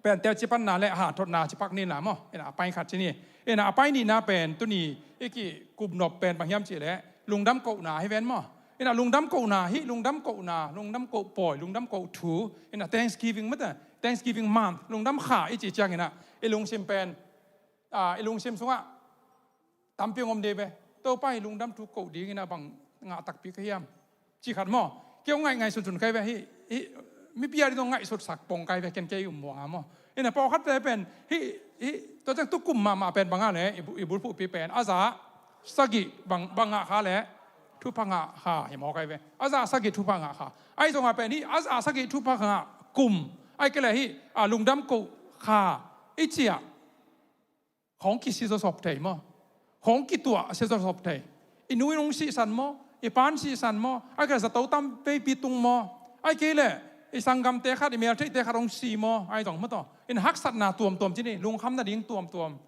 pen telcipanna le a hanthotna cipak ni la maw. Inah a pai khat ci ni. Inah a pai nihna pen tuni i kikupnop pen bang hiam cihleh, lungdam kohna hi ven maw. Inah lungdam kohna, hih lungdam kohna, lungdam koh pawi, lungdam koh thu, inah Thanksgiving mate, Thanksgiving month, lungdam kha i cih cianginah i lungsim pen, ah, i lungsim sungah tampi hong om dih ve. Topa, hih lungdam thu koh dingin a bang ngah takpi ka hiam, cih khat maw. Kei hong ngaih ngaihsunsun kai ve, hih, hih mipi a ding hong ngaihsutsak pong kai ve, ken kei um muang a maw. Inah pawlkhatte pen hih, hih tua ciang tukum mahmah pen bang a leh, i bu-, i bulphuhpi pen a za sagih bang, bang ngah kha leh, thupha ngah kha hi mawk ai ve. A za sagih thupha ngah kha. Ahi zongah pen hih a za sagih thupha ngah kum, ahih kei leh hih a lungdam koh kha i cih ah hong kisi zawsop thei maw? Hong kituah sia zawsop thei. I nu in hong sihsan maw? I pan sihsan maw? Ahih kei leh zato tam veipi tung maw? Ahih kei leh i sanggamte khat, i meltheihte khat hong si maw? Ahi zong maw tawh, in haksatna tuamtuam ci ni, lungkham nading tuamtuam,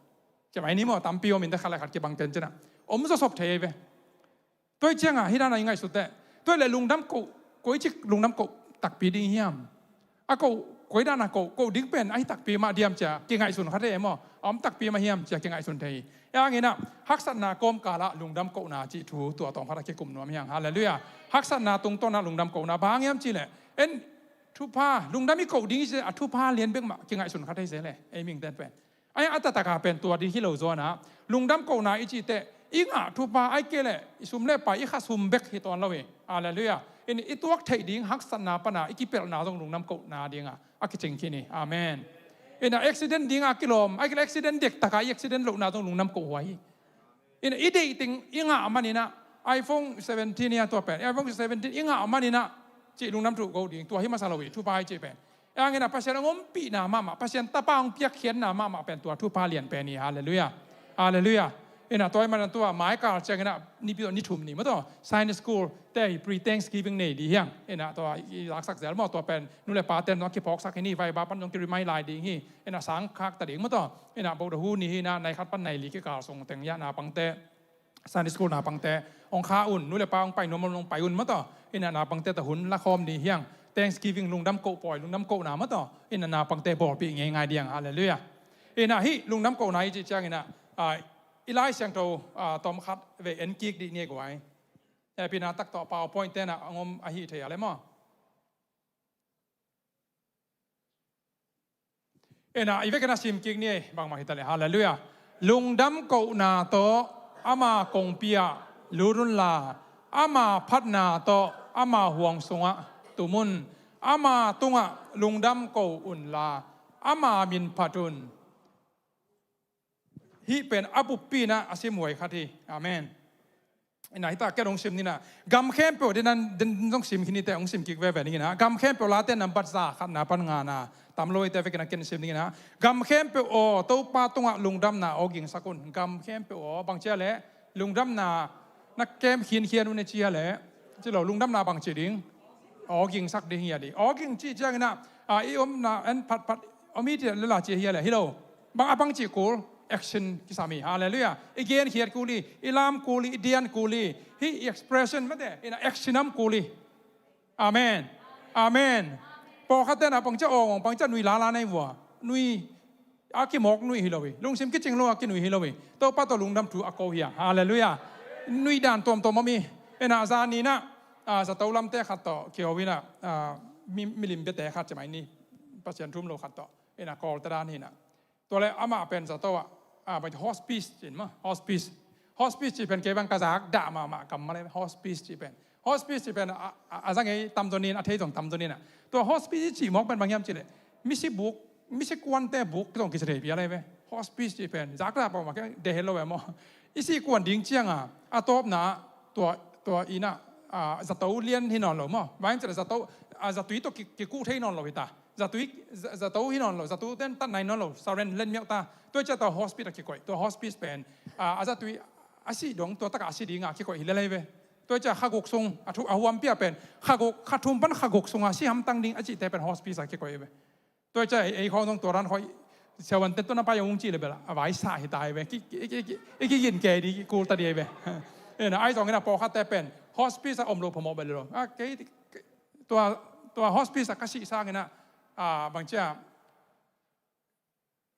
ci mai ni maw? Tampi om in, te khat le khat kibang ten ci-in ah om zawsop thei ai ve. Tua hi ciangah hih dan a i ngaihsut teh, tua hi leh lungdam koh, koi cik lungdam koh takpi ding hiam? A koh, koi dan a koh, koh ding pen ahi takpi mah diam ci-a kingaihsun kha thei maw? A om takpi mah hiam ci-a kingaihsun thei hi. Hih hangin ah haksatna kawmkal ah lungdam kohna cih thu tua tawm khat ah kikum nuam hi hang. Halleluiah. Haksatna tungtawn ah lungdam kohna, bang hang hiam cih leh, en, thupha, lungdam i koh ding hi ci leh a thupha lian bek mah kingaihsun kha thei se leh, ei mihingte'n pen. Ahi a taktak a pen tua ding hi lo zaw-in ah, lungdam kohna i cih teh i ngah thupha, ahih kei leh i sum le pai, i kha sum bek hi tawn lo hi. Halleluiah. In i tuak theih ding haksatna pan a i kipelhna zong lungdam kohna ding a a kicing khin hi. Amen. In ah accident ding a kilawm, ahih kei leh accident dektak a i accident lohna zong lungdam kohhuai hi. In ah i deih teng i ngah manin ah, iPhone seventeen hi a, tua pen iPhone seventeen i ngah manin ah, cih lungdam thu ko ding, tua hi masa lo hi, thupha i cih pen. Hih hangin ah Pasian hong ompihna mahmah, Pasian Tapa hong piakkhiatna mahmah pen tua thupha lian pen hi. Halleluiah. Halleluiah. In ah tua ahih manin tua mai kal ciangin ah, nipi tawh ni thum ni maw tawh, Sunday school te hi, pre-Thanksgiving nei ding hi hang. In ah tua i laksak zel maw, tua pen nu le pate'n zong kiphawksak hi ni, vaiba pan zong ki-remind lai ding hi. In ah sang khak ta ding maw tawh. In ah Bodahu ni hi-in ah, nai khat pan nai li kikal sung teng hi-a, naupangte, Sunday school naupangte hong kha un, nu le pa hong pai nuam lo hong pai un maw tawh. In ah naupangte tawh hun la khawm ding hi hang. Thanksgiving lungdam koh pawi, lungdam kohna maw tawh, in ah naupangte bawlpih ngeingai ding. Halleluiah. In ah hih lungdam kohna i cih ciangin ah, ah, i Lai Siangtho, ah, tawm khat vei en kik dih ni ei guai. Hehpihna tak tawh PowerPoint te'n ah hong om ahih thei a leh maw? In ah i vekin ah sim kik ni ei, bangmah hi ta leh. Halleluiah. Lungdam kohna tawh ama kongpi ah lut unla, ama phatna tawh ama huang sungah tum un. Ama tungah lungdam ko unla, ama min phat un. Hih pen a buppi-in ah a simhuai khat hi. Amen. In ah hih ta ken hong sim ni-in ah, gam khempeuh, den, den zong sim khin ni teh, hong sim kik veve ning in ah, gam khempeuh Late nambat za khatna pan ngana, tam lo hi teh, vekin ah ken sim ning in ah, gam khempeuh aw, Topa tungah lungdamna aw gingsak un. Gam khempeuh aw, bang ci a leh, lungdamna na kem khinkhian un e ci a leh, ci lo, lungdamna bang ci ding? Aw gingsak ding hi a ding. Aw ging cih ciangin ah, ah, i omna en phatphat om hi, ci lel a ci hi a leh, hi lo. Bang a bang cih kul? Action kisam hi. Halleluiah. I genkhiat kul hi, i lam kul hi, i dian kul hi. Hih i expression mate, in ah action om kul hi. Amen. Amen. Pawlkhatte'n ah bang ci a aw ngawng, bang ci a nui lala nei vua. Nui a kimawk nui hi lo hi. Lungsim kicing lo a kinui hi lo hi. Topa tawh lungdam thu a ko hi a. Halleluiah. Nui dan tuamtuam om hi. In ah zan ni-in ah, ah, zato lamte khat tawh kiho in ah, ah, mi, milim biate khat ci mai ni, Pasian thu um lo khat tawh. In ah Kawlte dan hi-in ah. Tua leh amah pen zato ah, ah, bang hospice ci-in maw, hospice. Hospice cih pen kei bang ka zak dah mahmah kam mah leh, hospice cih pen. Hospice cih pen a, a, a za ngei tamzaw ni-in, a thei zong tamzaw ni-in ah. Tua hospice cih mawk pen bang hiam cih leh, misi buk, misi kuante buk zong kici thei phial ai ve. Hospice cih pen zak dah pah mah, kei deih het lo ve maw. I sih kuan ding ciang a, a tawpna ah tua, tua inn ah, ah, zato lian hi nawn lo maw. Bang hiam cih leh zato, ah, zatui tawh ki, kikuh thei nawn lo hi ta. Zatui, za-, zato hi nawn lo, zatute'n tat nai nawn lo, saren len miauh ta. Tua hi ciah tua hospice ah kikoih, tua hospice pen, ah, a zatui a sih dong, tua tak ah a si ding a kikoih hi lel ai ve. Tua hi ciah kha guk sung, a thu, a huampi ah pen, kha guk, kha thum pan kha guk sung a si hamtang ding a cihte pen hospice ah kikoih ai ve. Tua hi ciah ei, ei khawng zong tua dan khawng, siavuante'n tua na pai ung ci leh bel a vaisah hi ta ai ve. Ki, ki, ki, ki, i kigin kei ding, kikul ta ding ai ve. Ena, ahi zongin ah pawlkhatte pen hospice ah om loh phamawh bel lo. Ah, kei, kei, tua, tua hospice ah ka sih sangin ah, ah, bang ci a,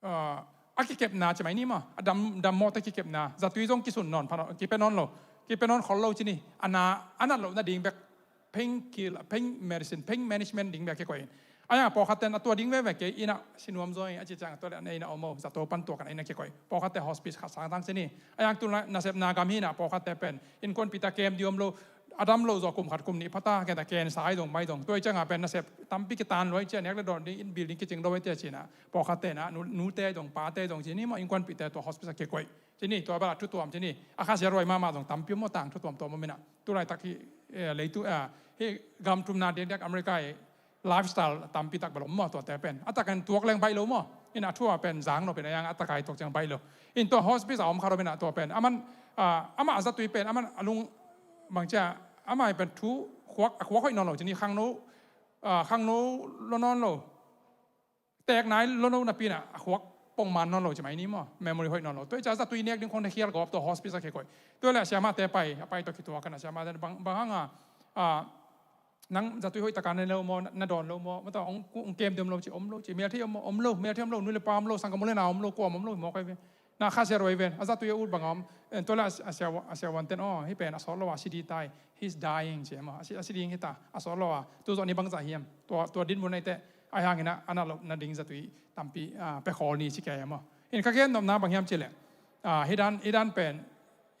ah, a kikepna ci mai ni maw, a dam, dammawhte kikepna, zatui zong kisun nawn pha nawn, kipia nawn lo, kipia nawn khol lo ci ni. A na, a nat loh nading bek, pain kill, pain medicine, pain management ding bek kikoih in. A yang pawlkhatte'n a tua ding veve kei, inn ah si nuam zaw ing a ci ciang, tua leh a inn ah om o, zato pan tua kan inn ah kikoih. Pawlkhatte hospice khat sangtang ci ni. A yang tu nasepna gam hi-in ah pawlkhatte pen innkuanpihte kem ding om lo, a dam lo zaw kum khat kum nih phata, ken ta ken sa ai zong mai zong. Tua i ciangah pen nasep tampi kitan luai cia, nek le dawn ding, inn building kicing lo ai tia cinah. Pawlkhat tenah nu, nute zong, pate zong ci ni maw, innkuanpihte tua hospital kikoih ci ni, tua bala thutuam ci ni. A khasia ruai mahmah zong tampi maw, tang thutuam tua maw minah. Tulaitak hi, eh, leitu, ah, hi gam thumna diakdiak America i lifestyle tampi tak bel om maw, tuate pen. A takin tuak leng baih lo maw. Ina thua pen zang lo pen a yang a takai tuak ciang baih lo. In tua hospice a om kha lo pen a tua pen. Aman, ah, amah a zatui pen, aman a lung bangcia, amah pen thu khuak, a khuak hoih nawn lo ci ni, khangno, ah, khangno lo nawn lo. Tek nai lo napi na, a khuak pong man nawn lo ci mai ni maw. Memory hoih nawn lo. Tua i ca zatui nek ding khong na khial gawp tua hospice a khe koih. Tua le a siamate pai, a pai tua kituak kan a siamate bang, bang hang a, ah, nang zatui hoih taka na lo maw, na dawn lo maw, mata ong, ong kem dem lo ci, om lo ci, mel thei om, om lo, mel thei om lo, nu le pa om lo, sangkam u le na om lo, kua om lo, mawk ai ve. Na khasia ruai ven, a zatui a ut bang om, en tua le a, a sia, a siavuan ten, oh, hi pen a sawt lo a, sidi tai, he's dying ci maw, a si, a si ding hi ta, a sawt lo a, tu zawh ni bang zah hiam, tua, tua din mun ai te, ai hangin a, a na lo, na ding zatui, tampi, ah, pe khawl ni ci kei maw. In ka gen nopna bang hiam ci le, ah, hi dan, hi dan pen,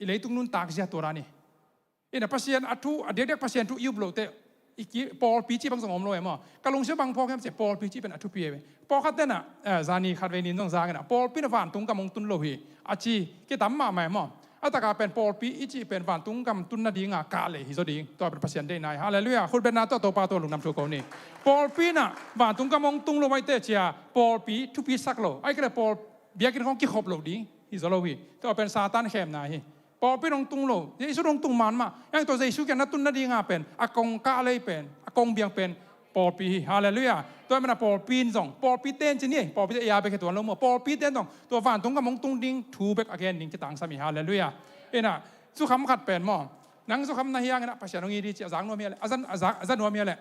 i leitung nuntak zia tua dan ni. Ina Pasian a thu, a diakdiak Pasian thu i up lote, i ki, pawlpi ci bang zong om lo e maw. Ka lungsim bang phawk hiam ci, pawlpi ci pen a thupi e. Pawlkhat tena, eh, zani khat vei nin zong zang ina, pawlpi na vantung gam hong tun lo hi. A ci, kitam mahmah e maw. A taka pen pawlpi i ci pen vantung gam tun nadinga kah lei hi zaw ding. Tua pen Pasian deihna hi. Halleluiah. Khutbetna tua Topa tua lungdam thu ko ni. Pawlpi na vantung gam hong tung lo maite cia, pawlpi thupi sak lo. Ai kele pawl, biakinn khong kikhop lo ding. Hi zaw lo hi. Tua pen Satan khemna hi. Pawlpi dong tung lo, Jesu dong tung man mah. Yang tua Jesu kiang na tun nadinga pen, a kong kah lei pen, a kong biang pen, pawlpi hi. Halleluiah. Tua mana pawlpi in zong, pawlpi ten ci ni, pawlpi te ya bek hi tuan lo maw. Pawlpi ten zong, tua vantung gam hong tung ding, thu bek a gen ding kitangsam hi. Halleluiah. Ina, zukham khat pen maw. Nang zukham na hiang ina, Pasian hong it hi ci, a zang nuam hia le, a zan, a zang, a zan nuam hia le.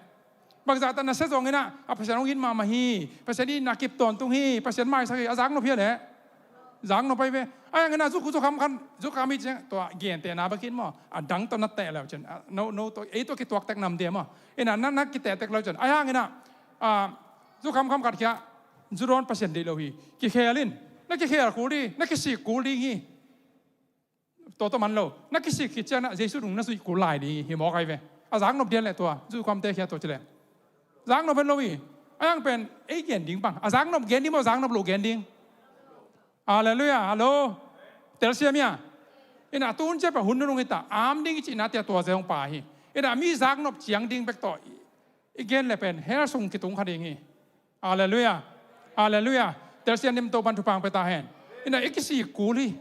Bangzah ta na sia zong ina, a Pasian hong it mahmah hi, Pasian itna kip tawntung hi, Pasian maisak hi, a zak nop hia le? Zak nop ai ve. Ai hang ina, zuk, zukham khan, zukham hi ciang, tua, gentehna bek in maw, a dang tawh na teh leu cin, a, no, no, tua, ei tua kituak tek nam dia maw. Ina, na, na kiteh tek leu cin. Ai hang ina, a, zukham kham khat khia, zu dawn Pasian deih lo hi. Kikhel in, na kikhel kul ding, na kisik kul ding hi. Tawh tawh man lo. Na kisik khit ciang na Jesu nung na zuih kul lai ding hi mawk ai ve. A zak nop dian le tua. Zuih kuamte khia tua ci le. Zak nop pen lo hi. A yang pen ei gen ding bang. A zak nop gen ding maw, zak nop lo gen ding. Halleluiah. Hallo. Telsiam ia. Ina tun cia pa hun nunung hi ta. Am ding i cihna tia tua zeng pa hi. Ina mi zak nop ciang ding bek tawh. I gen le pen hell sung kitung kha ding hi. Halleluiah. Halleluiah. Telsiam nim Topan thupha pia ta hen. Ina i kisik kul hi.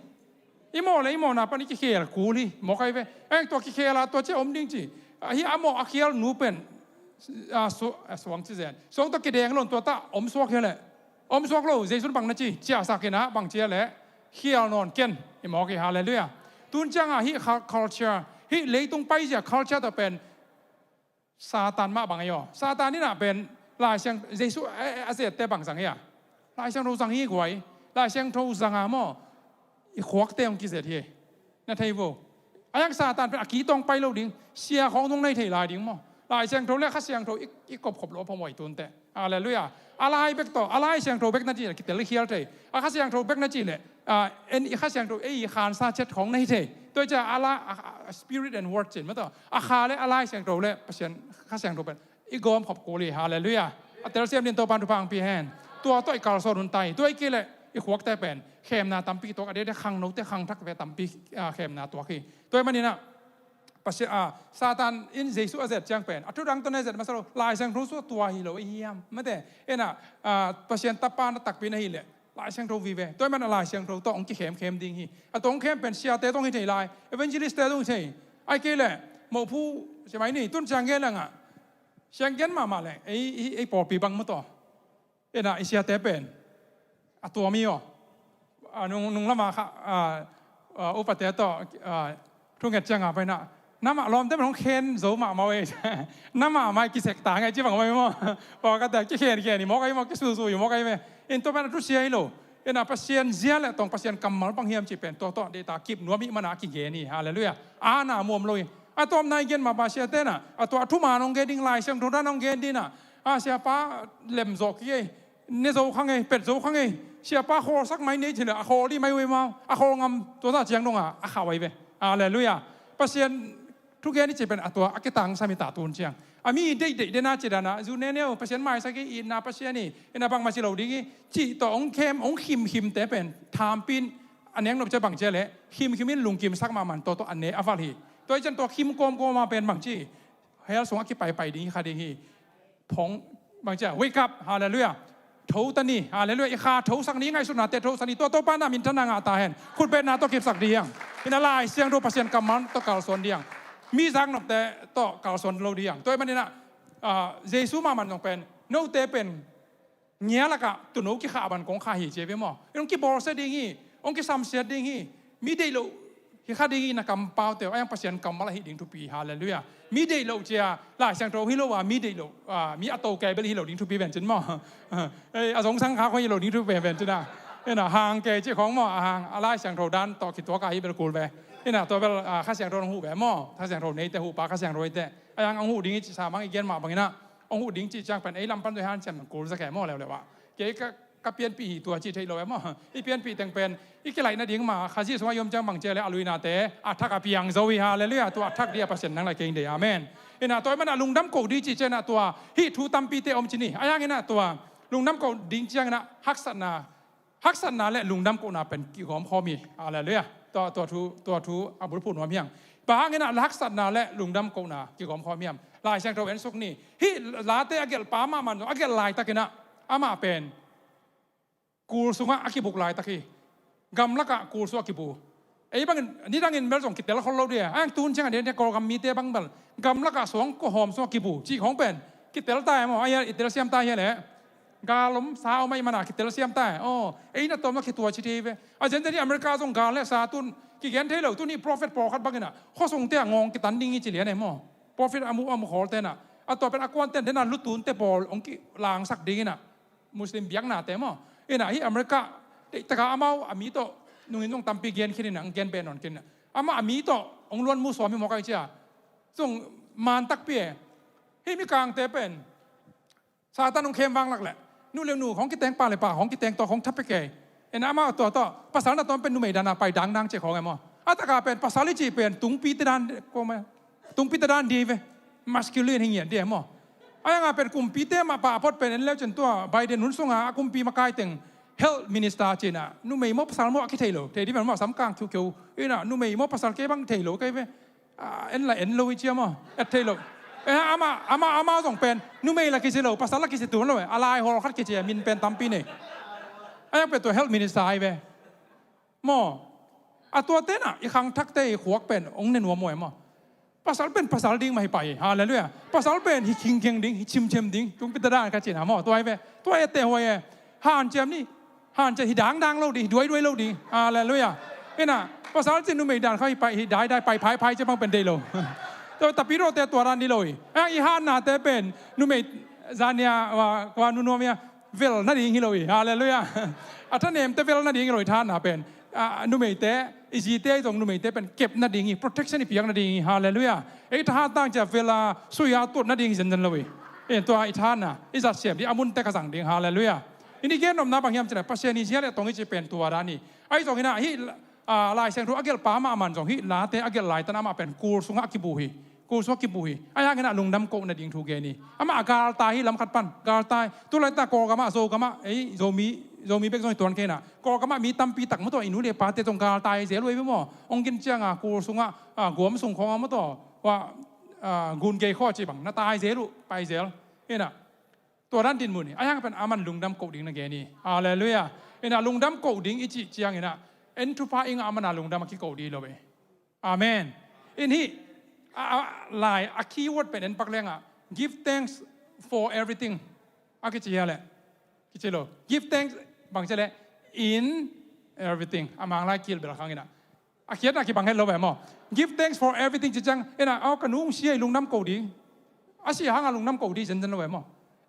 I mawh le i mawhna pan i kikhel kul hi. Mawk ai ve. Eng tua kikhel a tua cia om ding ci. A hi a mawh a khial nu pen. A su, a suang ci zen. Suang tua kideng lon tua ta om suak hi le. Om suak lo, Jesu bang na ci. Cia sak ina bang cia le. Khial nawn ken. I mawk hi. Halleluiah. Tun ciang a hi culture. Hi leitung pai zia culture ta pen. Satan mah bang ahi aw. Satan in ah pen Lai Siang, Jesu a, a, a zette bang zang hi a. Lai Siangtho zang hi guai. Lai Siangtho zang a maw. I khuakte hong kizet hi. Na thei vo. A yang Satan pen a kitawng pai lo ding. Sia khawng zong nei thei lai ding maw. Lai Siangtho le Kha Siangtho i, i kopkhop lo phamawh i tunte. Halleluiah. A lai bek tawh, a Lai Siangtho bek na cih leh kitel i khial thei. A Kha Siangtho bek na cih leh, ah, en i Kha Siangtho ei i khansa chet khawng na hi thei. Tua i ciah a la, a, a, a Spirit and Word cin mah tawh. A Kha le a Lai Siangtho le Pasian Kha Siangtho pen i gawm khop kul hi. Halleluiah. A telsiam din Topan thupha hong pia hen. Tua tawh i kalsuan hun ta hi. Tua i kei leh i khuakte pen khemna tampi tuak a, dede khangnote khangthak ve tampi, ah, khemna tuak hi. Tua i maninah Pasi-, ah, Satan in Jesu a zet ciang pen a thudang tawh na zet masa lo, Lai Siangtho sua tua hi lo i hiam? Mate, ena, ah, Pasian tapa na takpi na hi leh Lai Siangtho vive. Tua i man a Lai Siangtho tawh hong kikhemkhem ding hi. A tawh hong khem pen siate tawh hong hi thei lai, evangelist te tawh hong hi thei. Ai kei leh mohphu, sia mai ni, tun siang gen lengah siang gen mahmah leh ei, ei, ei pawlpi bang mah tawh. Ena i siate pen a tuam hi aw. A, nung, nung lama kha, a, a, upate tawh, a, thunget cianga paina. Namah lawmte man hong khen zo mahmah ei. Namah mai kisek ta ngei ci bang mai maw. Pawlkhatte kikhen khen hi mawk ei maw, kisuzu hi mawk ei ve. In tua pen a thusia hi lo. Ena Pasian zia le tawng Pasian kammal bang hiam ci pen tua tawh deihta kip nuam hi mana kigen hi. Halleluiah. A na muam lo hi. A tawmna i gen mah pa siate na. A tua a thuman hong gen ding, Lai Siangtho dan hong gen ding na. A siapa lem zawh kik ei, ne zo kha ngei, pet zo kha ngei. Siapa khawlsak mai nei ci le a khawl dih mai uh ei mau. A khawl ngam tua zah ciang dong a, a khauh ai ve. Halleluiah. Pasian Thugen i cih pen a tua a kitangsam hi ta tun ciang. A mi deihdeih den a cih dan a, zu ne ne uh, Pasian maisak hi, itna Pasian hi, ina bangmah ci lo ding hi, cih tawh hong khem, hong khimkhimte pen thampin, a neng nop ciang bang ci a leh, khimkhim in lungkimsak mahmah in tua tawh a ne a valh hi. Tua hi ciang tua khim kawmkawm a pen bang ci, hell sungah kipaipai ding hi kha ding hi. Phong, bang ci a, wake up, halleluiah. Tho ta ni, halleluiah. I kha thosak ni, ngaihsutnate thosak ni, tua Topa na minthanna ngah ta hen. Khutbetna tawh kipsak ding hi hang. Ina Lai Siangtho Pasian kammal tawh kalsuan ding hi hang. Mi zaknopte tawh kalsuan lo ding hi hang. Tua ahih manin ah, ah, Jesu mahmah zong pen, note pen ngia lakah tuuno kikhah bang kong khah hi ci hi ve maw. Hong kibawlsia ding hi, hong kisamsiat ding hi. Mi deih loh hi kha ding hi, na kampaute uh, a hiang Pasian kammal ahi ding thupi, halleluiah. Mi deih loh ci a, Lai Siangtho hi lo a, mi deih loh, ah, mi a to kei bel hi lo ding thupi ven cin maw. Eh, a zongsang kha khong hi lo ding thupi ven cin a. Ina hang kei ci khong maw, a hang, a Lai Siangtho dan tawh kituak a hi bel kul ve. Ina tua bel, ah, Kha Siangtho hong huh ve maw. Kha Siangtho neite huh pa, Kha Siangtho eite. A hiang hong huh ding hi ci sa mang i gen mah bangin ah, hong huh ding cih ciang pen ei lam pan zong hanciam kul zak e maw leuleu ah. Kei ka, ka pianpih hi tua cih theih lo e maw. I pianpih teng pen i kilaih nading mah, Khazih sungah i om ciang bang ci a leh a luinate a thak a piang zo hi, halleluiah. Tua a thak ding a Pasian nang le kei ding, amen. Ina tua ahih manin ah lungdam koh ding cih ciangin ah tua hih thu tampite om ci ni. A hiangin ah tua lungdam koh ding ciangin ah haksatna, haksatna le lungdam kohna pen kigawm khawm hi. Halleluiah. Tua, tua thu, tua thu a bulphuh nuam hi hang. Bang hangin ah haksatna le lungdam kohna kigawm khawm hiam? Lai Siangtho en suk ni. Hih Late a gelhpa mahmah zong a gelh laitakin ah amah pen kul sungah a kibuk laitak hi. Gamlakah kul sungah kibu. Ei bangin, nidangin bel zong kitel khol lo ding a. A hiang tun ciangah ding a, Kawlgam mite bang bel gamlakah suang kuahawm sungah kibu cih khong pen kitel ta e maw. A hiang i telsiam ta hi a leh gal om sa om ahih manin ah kitelsiam ta e. Aw, ei na tawm na khituak ci thei ve. A zenzen hi America zong gal le sa tun kigen thei lo, tun hi prophet pawlkhat bangin ah khuasungte ah ngawng kitan ding hi ci lian e maw. Prophet a mu, a mu khawlte in ah, a tua pen a kuanten den a lutunte pawl hong kilangsak dingin ah, Muslim biaknate maw. Ina hih America deihtak a amau a mi tawh nungin zong tampi gen khin in ah, hong gen beh nawn khin in ah, amah a mi tawh hong luan mu sawm hi mawk a hi ci a. Zong man takpi e. Hih mikangte pen Satan hong khem vang lak leh nu le nu khong kiteng, pa le pa khong kiteng, tua khong tha pia kei. Ina amah tua tawh pasal na tawm pen numei dan a pai dangdang ci khong e maw. A tak a pen pasal i cih pen tungpite dan, tungpite dan ding hi ve. Masculine hi ngiat ding e maw. A hiang a pen kumpite mah pah phot pen en leu cin tua Biden hun sungah a kumpi makai teng health minister ci in ah, numei maw pasal maw a kithei lo, thei ding pen maw, samkang khiukheu. Ina numei maw pasal kei bang thei lo kei ve. Ah, en la en lo hi ci a maw. Et thei lo. Eh, amah, amah, amah zong pen numei la kici lo, pasal la kici tuan lo e. A laihawl khat kici a, min pen tampi nei. A hiang pen tua health minister hi ve maw. A tuate in ah i khangthakte i khuak pen hong ne nuam uh e maw. Pasal pen pasal ding mah hi pah hi. Halleluiah. Pasal pen hi khingkheng ding, hi cimcem ding, tungpite dan ka ci in ah maw. Tua hi ve. Tua etteh huai e. Hanciam ni. Hanciam, hi dangdang lo ding, hi duaiduai lo ding. Halleluiah. Ina pasal cin numei dan khawng hi pai, hi daidai pai phaiphai ci bang pen deih lo. Tua tapidawte tua dan ding lo hi. A hiang i hatnate pen numei, zania, wa, wa nunuam ia, vel nading hi lo hi. Halleluiah. A thanemte vel nading hi lo hi, thahatna pen. Ah, numeite, i zite zong numeite pen kep nading hi, protection i piak nading hi. Halleluiah. Ei thahat tang ci a vel a sui a tuat nading hi zenzen lo hi. Eh, tua i thahatna i zatsiam ding, a munte ka zang ding. Halleluiah. I ni gen nopna bang hiam ci leh Pasian i zia le tong i ci pen tua dan hi. Ahi zongin ah hih, ah, Lai Siangtho a gelhpa mahmah in zong hih Late a gelh laitan amah pen kul sungah a kibu hi. Kul sungah kibu hi. A hiangin ah lungdam koh nading thu gen hi. Amah a galtai hi lam khat pan. Galtai. Tu laitak Kawlgamah, Zogamah, ei, Zomi, Zomi bek zong hi tuan kei in ah. Kawlgamah mi tampi tak maw tua, i nu le pate zong galtai zel uh ei ve maw. Hong gin ciang a kul sungah, ah, guam sung khawng a maw tua, wa, ah, gun gei khawng ci bang na tai zel uh, pai zel. Ina tua dan dinmun hi. A hiang pen aman lungdam koh ding na gen hi. Halleluiah. Ina lungdam koh ding i cih ciangin ah, en thupha i ngah manin lungdam a kikoh ding hi lo hi. Amen. In hih, a, a, lai, a keyword pen en pak leng ah, give thanks for everything. A kici hia leh? Kici lo. Give thanks, bang ci leh, in everything. A Mang lai kilbel khang in ah. A khiatna kibang het lo ve maw. Give thanks for everything ci ciang, in ah, aw, ka nu hong si a, i lungdam koh ding. A si hang a lungdam koh ding zenzen lo ve maw.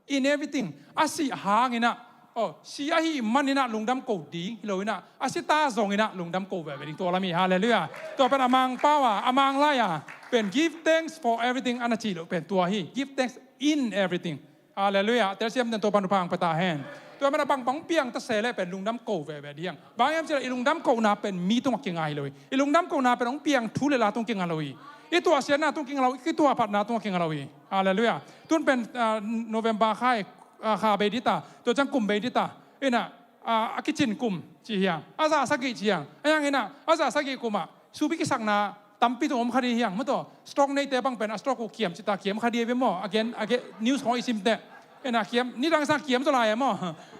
In everything. A si hang in ah, aw, si ahih manin ah lungdam koh ding hi lo in ah, a si ta zongin ah lungdam koh veve ding, tua lam hi. Halleluiah. Tua pen a Mang pau a, a Mang lai a pen give thanks for everything a na cih loh pen tua hi. Give thanks in everything. Halleluiah. Telsiam den Topa'n thupha hong pia ta hen. Tua pen a bangbang hong piang ta se leh pen lungdam koh veve ding hi hang. Bang hiam ci leh i lungdam kohna pen mi tungah kinga hi lo hi. I lungdam kohna pen hong piang thu le la tung kinga lo hi. I tuahsiatna tung kinga lo, i tuahphatna tung kinga lo hi. Halleluiah. Tun pen, ah, November kha, ah, kha bei dita, tua ciang kum bei dita. Ina, ah, a kicin kum ci hiang. A za sagih ci hiang. A hiang ina, a za sagih kum ah subi kisakna tampi tung om kha di hiang. Maw tua, stroke neite bang pen a stroke uh kiam cita kiam kha di ve maw. Again, again, news khong i sim teh. Ina kiam, nidang sang kiam zaw lai maw.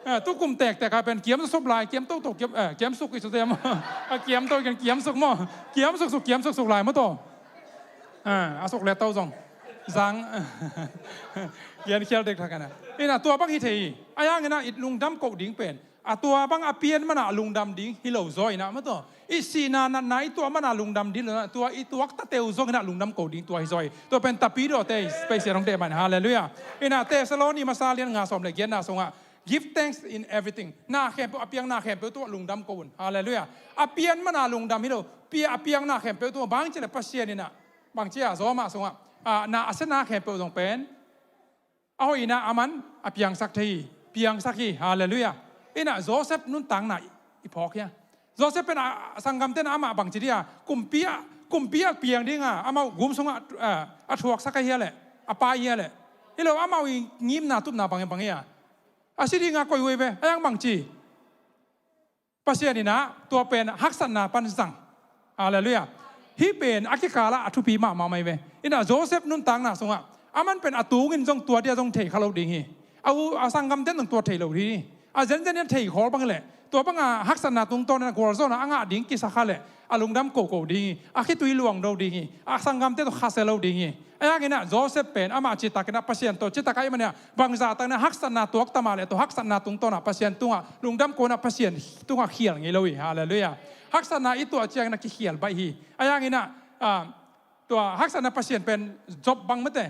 Eh, tu kum tektek a pen kiam suk lai, kiam toto, kiam, eh, kiam suk i su te maw. A kiam to kiam, kiam suk maw. Kiam suk suk, kiam suk suk lai maw tua. Ah, a suk le to zong. Zang. Gen khial dek thak ana. Ina tua bang hi thei. A hiang ina i lungdam ko ding pen. A tua bang a pian mana lungdam ding hi lo zaw ina maw tua. I sihna natna i tuah mana lungdam ding lo na. Tua i tuak ta teu zong ina lungdam ko ding tua hi zaw hi. Tua pen tapi do te space rong te man. Halleluiah. Ina Thessaloni masa lian nga sawm le giatna sungah. Give thanks in everything. Na khempeuh, a piang na khempeuh tua lungdam ko un. Halleluiah. A pian mana lungdam hi lo. Pia, a piang na khempeuh tua bang ci le Pasian ina. Bang ci a zaw mah sungah. Ah, na a sia na khempeuh zong pen. A hoihna a man a piangsak thei hi. Piangsak hi. Halleluiah. Ina Joseph nuntakna i, i phawk hia. Joseph pen a, a sanggamte na amah bang ci dia. Kumpi a, kumpi a piang dinga. Amau gum sungah, ah, a thuaksak a hia le. A pai hia le. Hi lo amau i ngimna tupna bang bang hia. A si dinga koi huai ve. A hiang bang ci. Pasian ina tua pen haksatna pan zang. Halleluiah. Hih pen a kikala a thupi mahmah mai ve. Ina Joseph nuntakna sungah. A man pen a tungin zong tua dia zong thei kha lo ding hi. A u, a sanggamte zong tua thei lo ding hi. A zenzen in thei khol bang le. Tua banga haksatna tungtawn ina gualzawhna a ngah ding kisa kha le. A lungdam koko ding hi. A khitui luang do ding hi. A sanggamte tua khasia lo ding hi. A hiang ina Joseph pen amah citak ina Pasian tawh citak a i mania bangzah tak ina haksatna tuak tama le tua haksatna tungtawn a Pasian tungah lungdam ko ina Pasian tungah khial ngei lo hi. Halleluiah. Haksatna i tuah ciang ina kikhial baih hi. A hiang ina, ah, tua haksatna Pasian pen Job bang mate.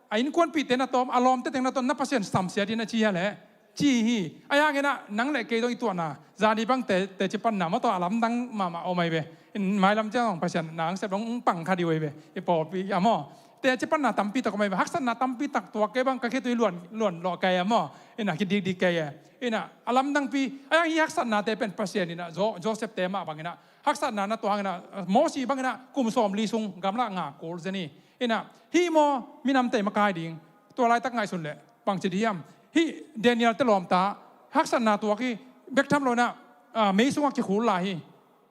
A innkuanpihte na tawm, a lawmte teng na tawm, na Pasian samsia din a ci hia le. Ci hi. A hiang ina nang le kei dong i tuahna. Zani bang te, teci panna maw tua a lamdang mahmah om ai ve. In mailam ciang Pasian na ang sep dong pang kha di oi ve. I pawlpi a maw. Teci panna tampi tak om ai ve. Haksatna tampi tak tuak kei bang ka khitui luan, luan lawh kei a maw. Ina kidikdik kei a. Ina a lamdangpi. A hiang hi haksatnate pen Pasian ina Jo-, Joseph te mah bang ina. Haksatna na tuah hang ina, Mosi bang ina kum sawm li sung gamla nga kul zen hi. Ina, hih maw, minamte makai ding. Tua laitak ngaihsun le, bang ci di hiam. Hih Daniel te lawmta, haksatna tuak hi, bek tham lo ina, ah, mei sungah kikhul lai hi.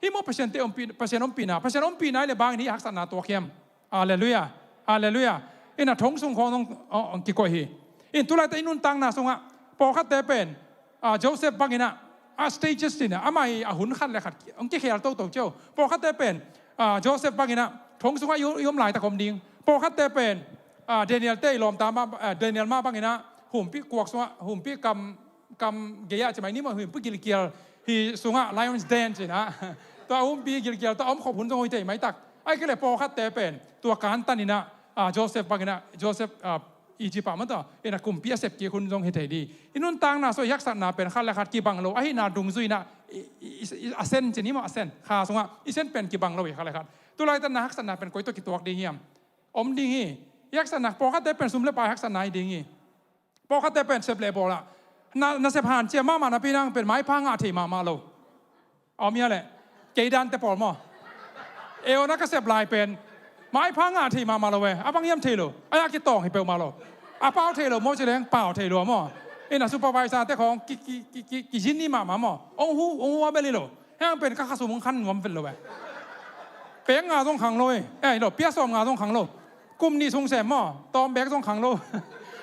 Hih maw Pasian te ompih, Pasian ompihna, Pasian ompihna hi le bang in hih haksatna tuak hiam. Halleluiah. Halleluiah. Ina thong sung khawng zong, oh, kikoih hi. In tu laitak i nuntakna sungah, pawlkhatte pen, ah, Joseph bang ina, a stages ina, amah hi a hun khat le khat, hong kikhel toto cio. Pawlkhatte pen, ah, Joseph bang ina, thong sungah i, i om laitak om ding. Pawlkhatte pen, ah, Daniel te i lawmta mah, ah, Daniel mah bang ina, humpi kuak sungah, humpi kam, kam gei-ah ci mai ni maw, humpi gilkial hi sungah lions den ci ina. Tua humpi gilkial, tua om khop hun zong hoih thei maitak. Ai kei le pawlkhatte pen, tua kantan ina, ah, Joseph bang ina, Joseph, ah, Egypt ah maw tua, ina kumpi a sep kik hun zong hi thei di. I nuntakna sung i haksatna pen khat le khat kibang lo. Ahihna dungzui ina, i, i, i, a sen ci ni maw a sen. Kha sungah, i sen pen kibang lo hi khat le khat. Tu laitak na haksatna pen koi tawh kituak ding hiam. Om ding hi. I haksatna, pawlkhatte pen sum le pai haksatna hi ding hi. Pawlkhatte pen sep le bawl ah. Na, na sep hanciam mahmah napi nang pen maipha ngah thei mahmah lo. A om hia leh, kei dante pawl maw. Eona ka sep lai pen, maipha ngah thei mahmah lo ve, a bang hiam thei lo, a ya kitawng hi peuhmah lo. A pau thei lo maw ci leng, pau thei lo maw. Ina supervisor te khawng, ki, ki, ki, ki, kizin ni mahmah maw. Ong hu, ong hu a bel hi lo. Hiang pen ka khasum ong khan nuam vel lo ve. Peng nga zong khang lo hi. Eh, hi lo, pia sawm nga zong khang lo. Kum nih sung sem maw, tawm bek zong khang lo.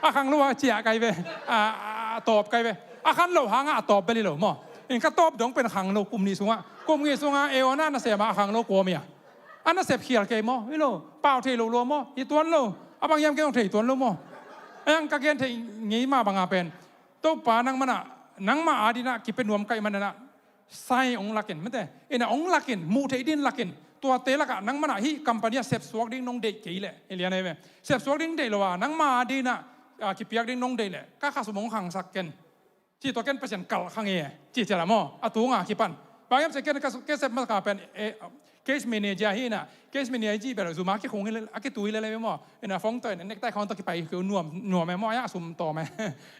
A khang lo a ciah kai ve. A, a, a tawp kai ve. A khan lo hangah a tawp bel hi lo maw. In ka tawp dong pen khang lo kum nih sungah. Kum nih sungah eona na sem a khang lo kua mi a. A na sep khial kei maw, hi lo. Pau thei lo lua maw, hi tuan lo. A bang hiam kei zong thei tuan lo maw. A yang ka gen thei ngei mah bangah pen. Topa nang manah, nangmah adinah kipia nuam kaih manah. Sai ong lakin, mate. Ina ong lakin, muh theih din lakin. Tuate lakah, nangmah na hih company ah sepsuak ding nong deih kei leh. Hi lian ahi ve. Sepsuak ding deih lo a, nangmah dinah, ah, kipiak ding nong deih leh. Ka khasum ong khangsak ken. Ci tua ken Pasian kalh khang e. Ci ciala maw. A tunga kipan. Bang hiam ci ken ka su-, ke sep masa ka pen, eh, case manager hi na. Case manager hi bel zuma kikhung hi le, a kitui le le maw. Ina phone tawh, ina necktie khawng tawh kipai kiu nuam, nuam e maw, a sum tawm e.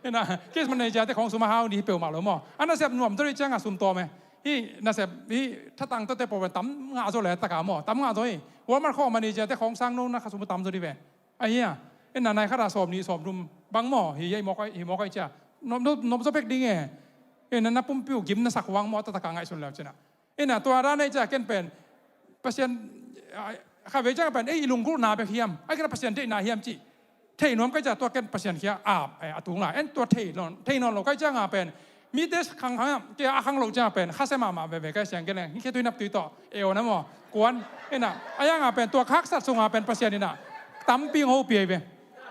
Ina case manager te khawng sum a hau dih peuhmah lo maw. A nasep nuam tawh dih ciangah sum tawm e. Hih nasep, hih thatang tawte pawh pen tam ngah zaw le taka maw, tam ngah zaw hi. Walmart khawng manager te khawng sang no na kha sum tam zaw dih ve. Ahi a, ina nai khat a sawm nih sawm thum bang maw, hi, hi mawk ai, hi mawk ai cia. Nop, nop, nop zaw pek ding e. Ina na pumpi uh gim na sak huang maw, a taktak a ngaihsun le uh cina. Ina tua dan ahi cia ken pen Pasian, ah, kha vei ciang pen ei i lunggulhna bek hiam, ai kena Pasian deihna hiam cih thei nuam kai cia tua ken Pasian khia a, eh, a tung lai. En tua thei nawn, thei nawn lo kai cianga pen mite khangkhang ke a khang lo cianga pen khasia mahmah veve kai siang ke leng. Hi khe tui nap tui tawh e aw na maw kuan. Ina a yanga pen tua khaksat sunga pen Pasian ina tampi hong hopih ei ve.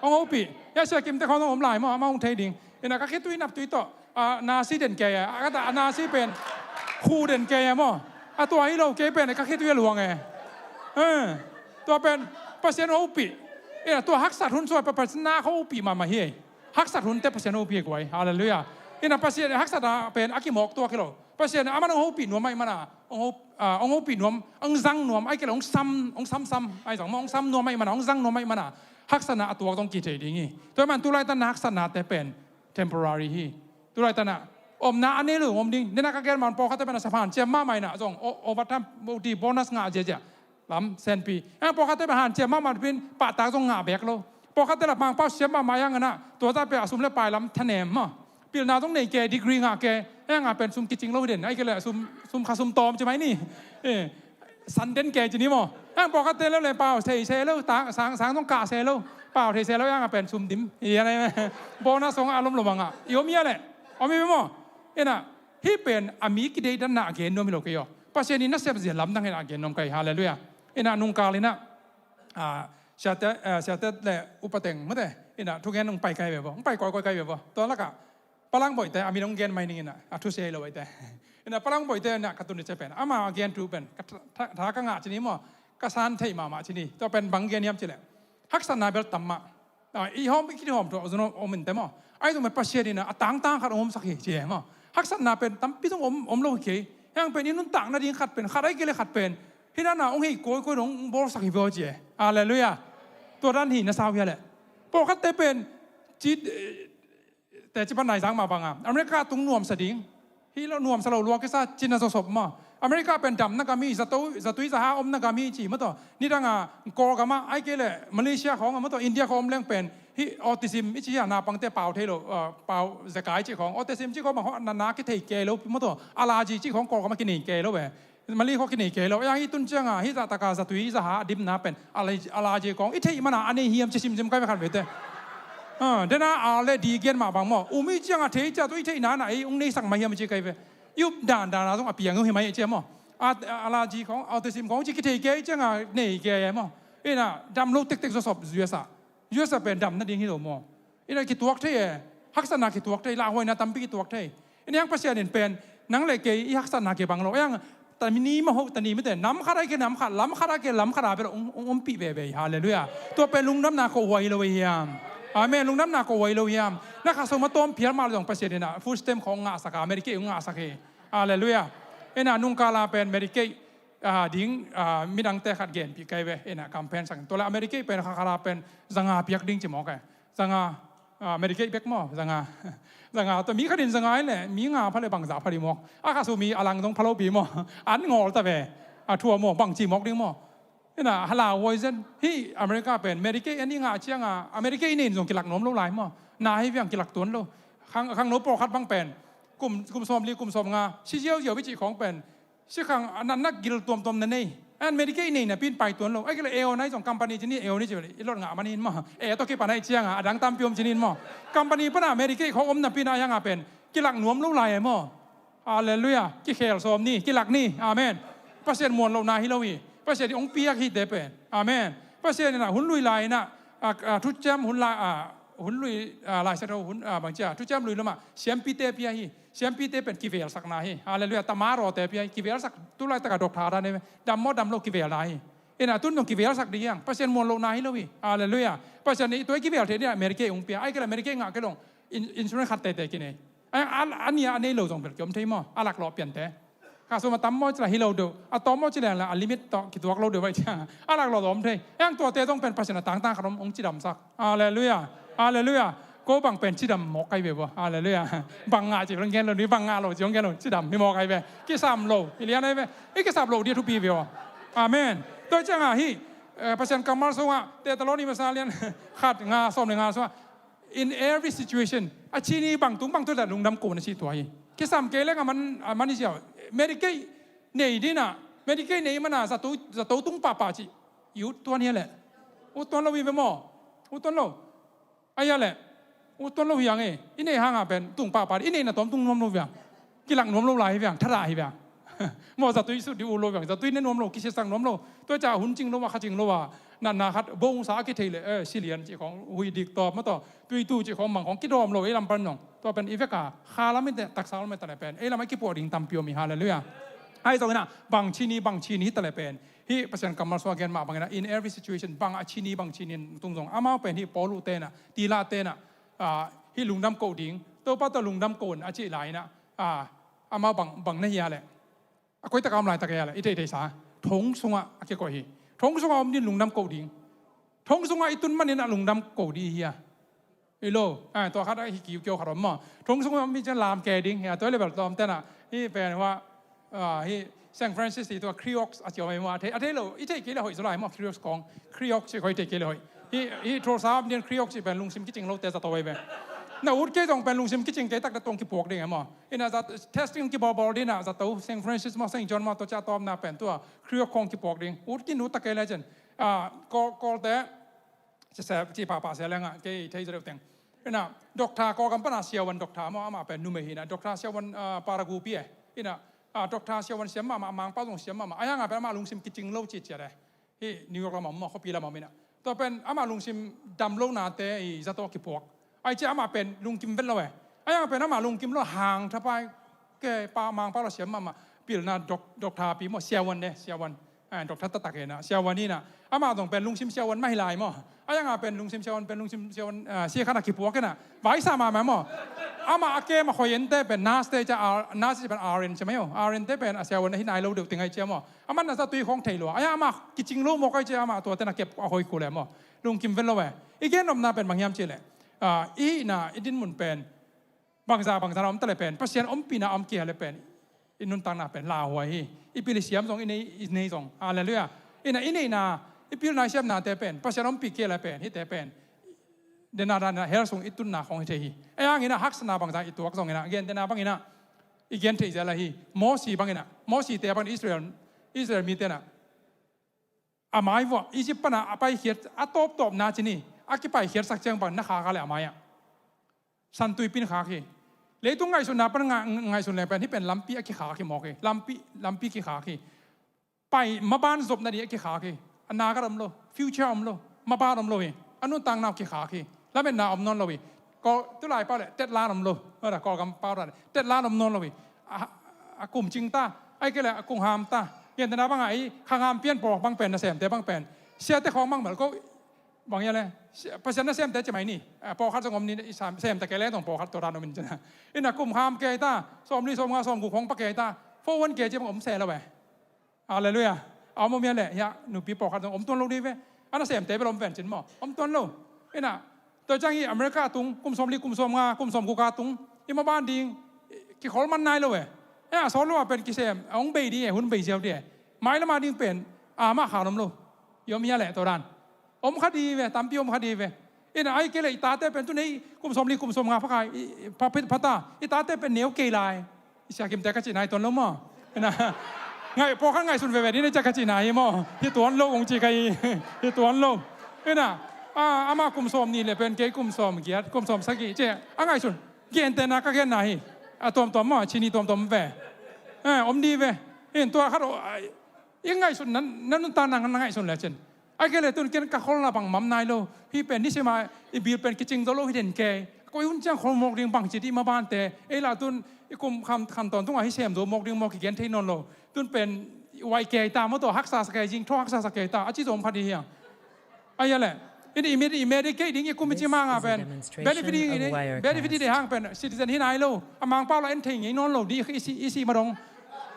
Hong hopih. Ya sia kimte khawng hong om lai maw, amah hong thei ding. Ina ka khitui nap tui tawh, a, nasi den kei e. A, kata, a nasi pen khu den kei e maw. A tua hi lo kei pen ka khitui a luang e. Eh, tua pen Pasian hopih. Ina tua haksat hun suai pa Pasian na hopih mahmah hi e. Haksat hunte Pasian hopih e guai. Halleluiah. Ina Pasian haksat a pen a kimawk tuak hi lo. Pasian aman hong hopih nuam ahih mana, hong hop, a, hong hopih nuam, hong zang nuam, ai kei lo hong sam, hong samsam, ai zang maw, hong sam nuam ahih mana, hong zang nuam ahih mana haksatna a tuak zong kithei ding hi. Tua ahih man tulaitan na haksatnate pen temporary hi. Tulaitan a omna a nei lo om ding. Nena ka gen man pawlkhatte pen a sap hanciam mahmah ina zong o-, overtime, O T, bonus ngah ziazia lam senpi. Eng pawlkhatte pen hanciam mahmah pin pahtak zong ngah bek lo. Pawlkhatte la pangpau siam mahmah yang ina tua zah pen a sum le pai lam thanem maw. Pilna zong nei ke, degree ngah ke. Eng a pen sum kicing lo hi den. Ai ke le sum, sum kha sum tawm ci mai ni. Eh. San den ke ci ni maw. Ang pawlkhatte lo le pau thei se lo, ta, sang, sang zong kah se lo. Pau thei se lo, ang a pen sum dim. Hi a nei me. Bonus hong a lom lo mangah i om hi a le. Om hi maw. Ina hih pen a mi kideidanna a gen nuam hi lo kei aw. Pasian in nasep zia lamdang hi a gen nuam kei. Halleluiah. Ina nungkal ina, a, siate, a, siate le upateng mate ina thugen hong pai kai ve baw, hong pai kawikawi kai ve baw. Tua lakah Palangboihte a min hong gen mai ning ina, a thusia hi lo ahite. Ina Palangboihte ina ka tun ni cia pen ama a gen thu pen ka tha, tha, tha ka ngah ci ni maw, ka san theih mahmah ci ni. Tua pen bang gen hiam ci leh haksatna bel tam mah. A, i hawm, i kihawm thu zun om in te maw. Ai zong pen Pasian ina a tangtang khat hong omsak hi ci e maw. Haksatna pen tampi zong om, om lo hi kei. Hiang pen i nuntak nading khat pen, khat ai kei le khat pen hi nana hong hei kawikawi dong hong bawlsak hi vaw ci e. Halleluiah. Tua dan hi na sau hi a leh. Pawlkhatte pen ci, teci pan naizang mah banga America tung nuamsa ding. Hi lo nuamsa lo lua kisa cina zawsop maw. America pen damna gam hi, zato, zatui zaha omna gam hi ci maw tawh. Nidanga Kawlgama ai kei le Malaysia khawng a maw tawh, India khawng om leng pen hi autism i ci hi a naupangte pau thei lo, uh, pau zekai ci khawng, autism ci khawng bang khawng na, na kithei kei lo maw tawh. Allergy ci khawng Kawlgama kinei kei lo ve. Mali khawng kinei kei lo. Yang i tun cianga hi zahtaka zatui zaha a dimna pen allergy, allergy khawng i theih mana a nei hiam ci simsim kai ve khat vete. Ah, dena a le di gen mah bang maw. Um i cianga thei cia tu i theih nana ei ung neisak mah hiam ci kai ve. I up dan dana zong a piang uh hi mai cia maw. A, allergy khawng, autism khawng ci kithei kei cianga nei kei maw. Ina dam lo tektek zawsop U S a. U S a pen dam nading hi lo maw. Ina kituak thei e. Haksatna kituak thei, lauhuaina tampi kituak thei. Ina hiang Pasian in pen nang le kei i haksatna kibang lo. Hiang tani maw, tani mite nam khat ai kei nam khat, lam khat ai kei lam khat a bel ong, ong ompih veve hi. Halleluiah. Tua pen lungdamna kohhuai hi lo hiam? Amen. Lungdamna kohhuai hi lo hiam? Na kha sum a tawm phial mah le zong Pasian ina food stamp khawng ngahsak a, Medicaid ong ngahsak hi. Halleluiah. Ina nungkala pen Medicaid, ah, ding, ah, midangte khat genpih kai ve. Ina campaign sak. Tua le Medicaid pen kha khat a pen zanga piak ding ci mawk e. Zanga, ah, Medicaid bek maw, zanga. Zanga, tua mi khatin zanga hi le, mi nga pha le bangzah pha ding maw. A kha sum mi a lang zong pha lo pi maw. An ngawl ta ve. A thua maw, bangci mawk ding maw. Ina, hala huai zen. Hi America pen, Medicaid an i ngah cianga, a Medicaid i nei in zong kilak nuam lo lai maw. Na hi viang kilak tuan lo. Khang, khangno pawlkhat bang pen. Kum, kum sawm li, kum sawm nga, si ziauziau i cih khawng pen. Sikhang a natna gil tuamtuam na nei. An Medicaid i nei napi in pai tuan lo. Ai kei le A O nai zong company ci ni, A O nai ci i lot ngah man in maw. E tawh kipan ai cianga a dang tampi om ci ni in maw. Company pana Medicaid khawng om napi in a yanga pen kilak nuam lo lai e maw. Halleluiah. Kikhel sawm ni, kilak ni. Amen. Pasian muan lohna hi lo hi. Pasian i ong piak hite pen. Amen. Pasian ina hun lui lai ina, a, a, thuciam hun lai, a, hun lui, a, lai sa tho hun, a, bang cia thuciam lui lama siampite pia hi. Siampite pen kivelsakna hi. Halleluiah. Tamarawte pia hi. Kivelsak, tulaitaka doctor dan hi. Dam maw dam lo kivelna hi. Ina tun zong kivelsak ding hiang. Pasian muan lohna hi lo hi. Halleluiah. Pasian i tuai kivel thei ding a Medicaid ong pia. Ai kei le Medicaid ngah kei long. In, insurance khat tete kinei. Ai, a, a nia a nei lo zong bel kiom thei maw. A laklawh piante. Kha sum a tam maw ci la hi lo deuh. A tawm maw ci leng la a limit tawh kituak lo deuh vai ciang. A laklawh zong om thei. Eng tuate zong pen Pasian a tangtang khat om ong cidamsak. Halleluiah. Halleluiah. Ko bang pen cidam mawk kai ve bua. Halleluiah. Bang ngah ci hong gen lo, ni bang ngah lo ci hong gen lo, cidam hi mawk kai ve. Kisam lo hi lian ai ve. I kisap lo dia thupi ve aw. Amen. Tua ciangah hih, eh, Pasian kammal sungah Thesalonika masa lian khat nga sawm le nga sungah, in every situation, a cini bang tung bang tua lungdam ko na ci tua hi. Kisam kei leng a man, a man hi ziau. Medicaid nei dinah, Medicaid nei mana zato, zato tung pahpah ci. I ut tuan hi a leh. Ut tuan lo hi ve maw. Ut tuan lo. Ahi a leh, ut tuan lo hi ang e. I neih hangah pen tung pahpah, i neihna tawm tung nuam lo hi ang. Kilak nuam lo lai hi ang, thadah hi ang. Maw, zatui sut dih ut lo hi ang, zatui ne nuam lo, kisiasak nuam lo. Tua ciah hun cing lo a, kha cing lo a, natna khat bongsa a kithei leh, eh, silian cih khawng, huih dik tawp maw, tua tui tu cih khawng, mang khawng kidawm lo, ei lam pan zong. Tua pen i vek a kha lam i taksa lam i ta leh pen ei lam a kipuah ding tampi om hi. Halleluiah. Ahi zongin ah, bang cini, bang cini hi ta leh pen, hih Pasian kammal sungah gen mah bangin ah, in every situation, bang a cini, bang cini tung zong, amau pen hih Paul uh tenah, Silas tenah, ah, hih lungdam koh ding, Topa tawh lungdam koh un a cih lai-in ah, ah, amau bang, bang na hi a leh, a koitak a om laitak hi a leh, i theihtheihsa, thong sungah a kikoih hi. Thong sungah om ding, lungdam koh ding. Thong sungah i tun manin a lungdam koh ding hi a. Hi lo, ah, tua khat a hi kiukiau khat om maw. Thong sungah om mi ciang lam ke ding hi a, tua level tawm tenah, hih pen hua, ah, hih Saint Francis i tua Creox a ci om hi maw, a thei, a thei lo, i theih kei leh hoih zaw lai maw, Creox kong, Creox ci khoi theih kei leh hoih. Hih, hih Tulsa om ding Creox ci pen lungsim kicing lote zato hi ve. Na ut kei zong pen lungsim kicing kei tak teh tua kipuak ding hi maw. Inah zat, testing kibawlbawl ding inah zato, Saint Francis maw, Saint John maw, tua ciah tawmna pen tua Creox kong kipuak ding. Ut kin ut ta kei leh cin. Ah, Kawl, Kawlte, ci pahpah sia lengah, kei thei zaw deuh teng. Inah, Doctor Kawlgam pana siavuan Doctor maw, amah pen numei hi inah, Doctor siavuan, ah, Paragupi eh. Inah, ah, Doctor siavuan siam mahmah, Mangpau zong siam mahmah. Ahi hangah pen amah lungsim kicing lo citciat eh. Hih New York lamah om maw, khuapi lamah om inah. Tua pen amah lungsim dam lonate i zato kipuak. Ahi ciah amah pen lungkim vet lo eh. Ahi hangah pen amah lungkim lo hang thapai ke pa Mangpau la siam mahmah. Pilna dok-, Doctor pi maw, siavuan ne, siavuan. Ah, Doctor taktak hi inah, siavuan hi inah. Amah zong pen lungsim siavuan mah hi lai maw. Ahi hangah pen lungsim siavuan, pen lungsim siavuan, ah, sia khat a kipuak inah. Vaisa mahmah maw. Amah a kem a khoi ente pen nurse te ciah, nurse pen R N ci mai aw. R N te pen a siavuan ahi nai lo deuh teng ahi ciah maw. Amah na zatui khawng thei lua. Ahi amah kicing lo mawk ahi ciah amah tua ten a kep a hoi kul e maw. Lungkim vet lo e. I gen nopna pen bang hiam cih leh, ah, i hihna, i dinmun pen bangza, bangza na om ta leh pen, Pasian ompihna om kei leh pen, i nuntakna pen lauhuai hi. I pil i siam zong, i nei, i nei zong. Halleluiah. Inah, i neihna, i pilna, i siamnate pen Pasian ompih kei leh pen, hihte pen, dena dana hell sung i tunna khawng hi thei hi. Ahi hangin ah haksatna bangzah i tuak zongin ah, gentehna bangin ah i gen theih zel ahi. Mosi bangin ah, Mosite bangin Israel, Israel mite nah, a mai vuah Egypt panah a paikhiat, a tawptawpna cin hi. A kipaikhiatsak ciang bang na khak a leh a mai ah, Santui Pin khak hi. Leitung ngaihsutna pan nga-, ngaihsun leng pen hih pen lampi a kikhak hi mawk hi. Lampi, lampi kikhak hi. Pai maban zopna ding a kikhak hi. A nagat om lo, future om lo, maban om lo hi. A nuntakna uh kikhak hi. Lametna om nawn lo hi. Kawl, tulai pau leh tetlan om lo. Hada, Kawlgam pau leh tetlan om nawn lo hi. A, a kum cing ta, ahih kei leh a kum ham ta. Gentehna bangah ei khang ham pian pawlkhat bang pen, nasemte bang pen, siate khawng bang bel ko, bang hia leh, Pasian nasemte ci mai ni. Ah, pawlkhat zong om ni, i sam, sem ta kei leh zong pawlkhat tua dan om in cin. Inah kum ham kei ta, sawmli sawmnga sawmguk khawng pa kei ta. Four one kei ci bang om se lo eh. Halleluiah. A om om hia leh, hia, nupi pawlkhat zong om tuan lo dih ve. A nasemte bel om ven cin maw. Om tuan lo. Inah, tua ciang hih America a tung, kum sawmli, kum sawmnga, kum sawmguk a tung, i maban ding kikhol man nai lo eh. Eh, a sawt lo a pen kisem, a hong bei ding eh, hun bei ziau ding eh. Mailam a ding pen, a mah khan om lo. I om hia leh tua dan. Om kha dih ve, tampi om kha dih ve. Inah, ahih kei leh i tate pen tu nei, kum sawmli, kum sawmnga pha kei, i, i, pha, pha, pha ta. I tate pen neu kei lai. I sia kimte ka cihna hi tuan lo maw. Inah, ngai, pawlkhat ngaihsun veve ding na ciah ka cihna hi maw. Hi tuan lo hong ci ka hi. Hi tuan lo. Inah, a, amah kum sawmnih leh pen kei kum sawmgiat, kum sawmsagih ci. A ngaihsun. Gentehna ka genna hi. A tuamtuam maw, cini tuamtuam ve. Eh, om dih ve. In tua khat, oh, ai, i ngaihsun, na, na nuntakna na ngaihsun le cin. Ahih kei leh tun ken ka kholna bang mam nai lo. Hih pen nisim a i bil pen kicing zo lo hi den kei. Koi hun ciang khol mawk ding bang ci dih mabante. Ei lah tun i kum kham, kham tawntung a hih sem zo mawk ding maw kigen thei nawn lo. Tun pen wai kei ta maw, tua haksa sa kei, zing thaw haksa sa kei ta. A ci zo om kha dih hi ang. Ahi a leh. In i Medi-, i Medicaid ding i kum i ci manga pen. Benefit ding, benefit ding hang pen citizen hi nai lo. A Mangpau lah en thei ngei nawn lo dih i si, i si madong.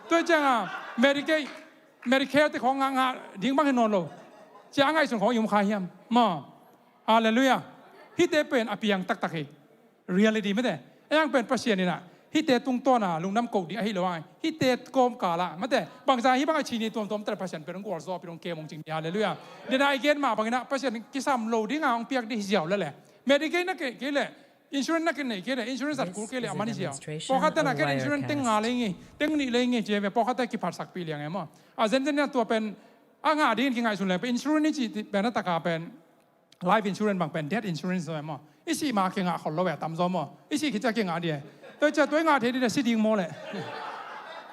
Tua ciang a Medicaid, Medicare te khawng ngah, ngah ding bang hi nawn lo. Cia a ngaihsun khawng i om kha hiam maw. Halleluiah. Hihte pen a piang taktak hi. Reality mate. Ahi hang pen Pasian in ah hihte tungtawn a lungdam koh ding ahi lo hang, hihte kawmkal ah mate, bangzah hih bang a ci ni tuamtuam teh Pasian pen hong gualzawhpih, hong kem, hong cing ni. Halleluiah. Dena i gen mah bangin ah Pasian kisam lo ding a hong piak ding hi ziau lel e. Medicaid na kei, kei leh, insurance na kinei kei leh, insurance zat kul kei leh a man hi ziau. Pawlkhatte na kei leh insurance teng nga lei ngi, teng nih lei ngi ci ve, pawlkhatte kiphatsakpih liang e maw. A zenzen in ah tua pen a ngah dingin kingaihsun leng pen insurance i cih pen a taka pen life insurance bang pen death insurance zaw e maw. I sih ma kingah khol lo e, a tamzaw maw. I sih khit ciang kingah ding e. Tua ciang tua i ngah thei ding leh si ding maw leh.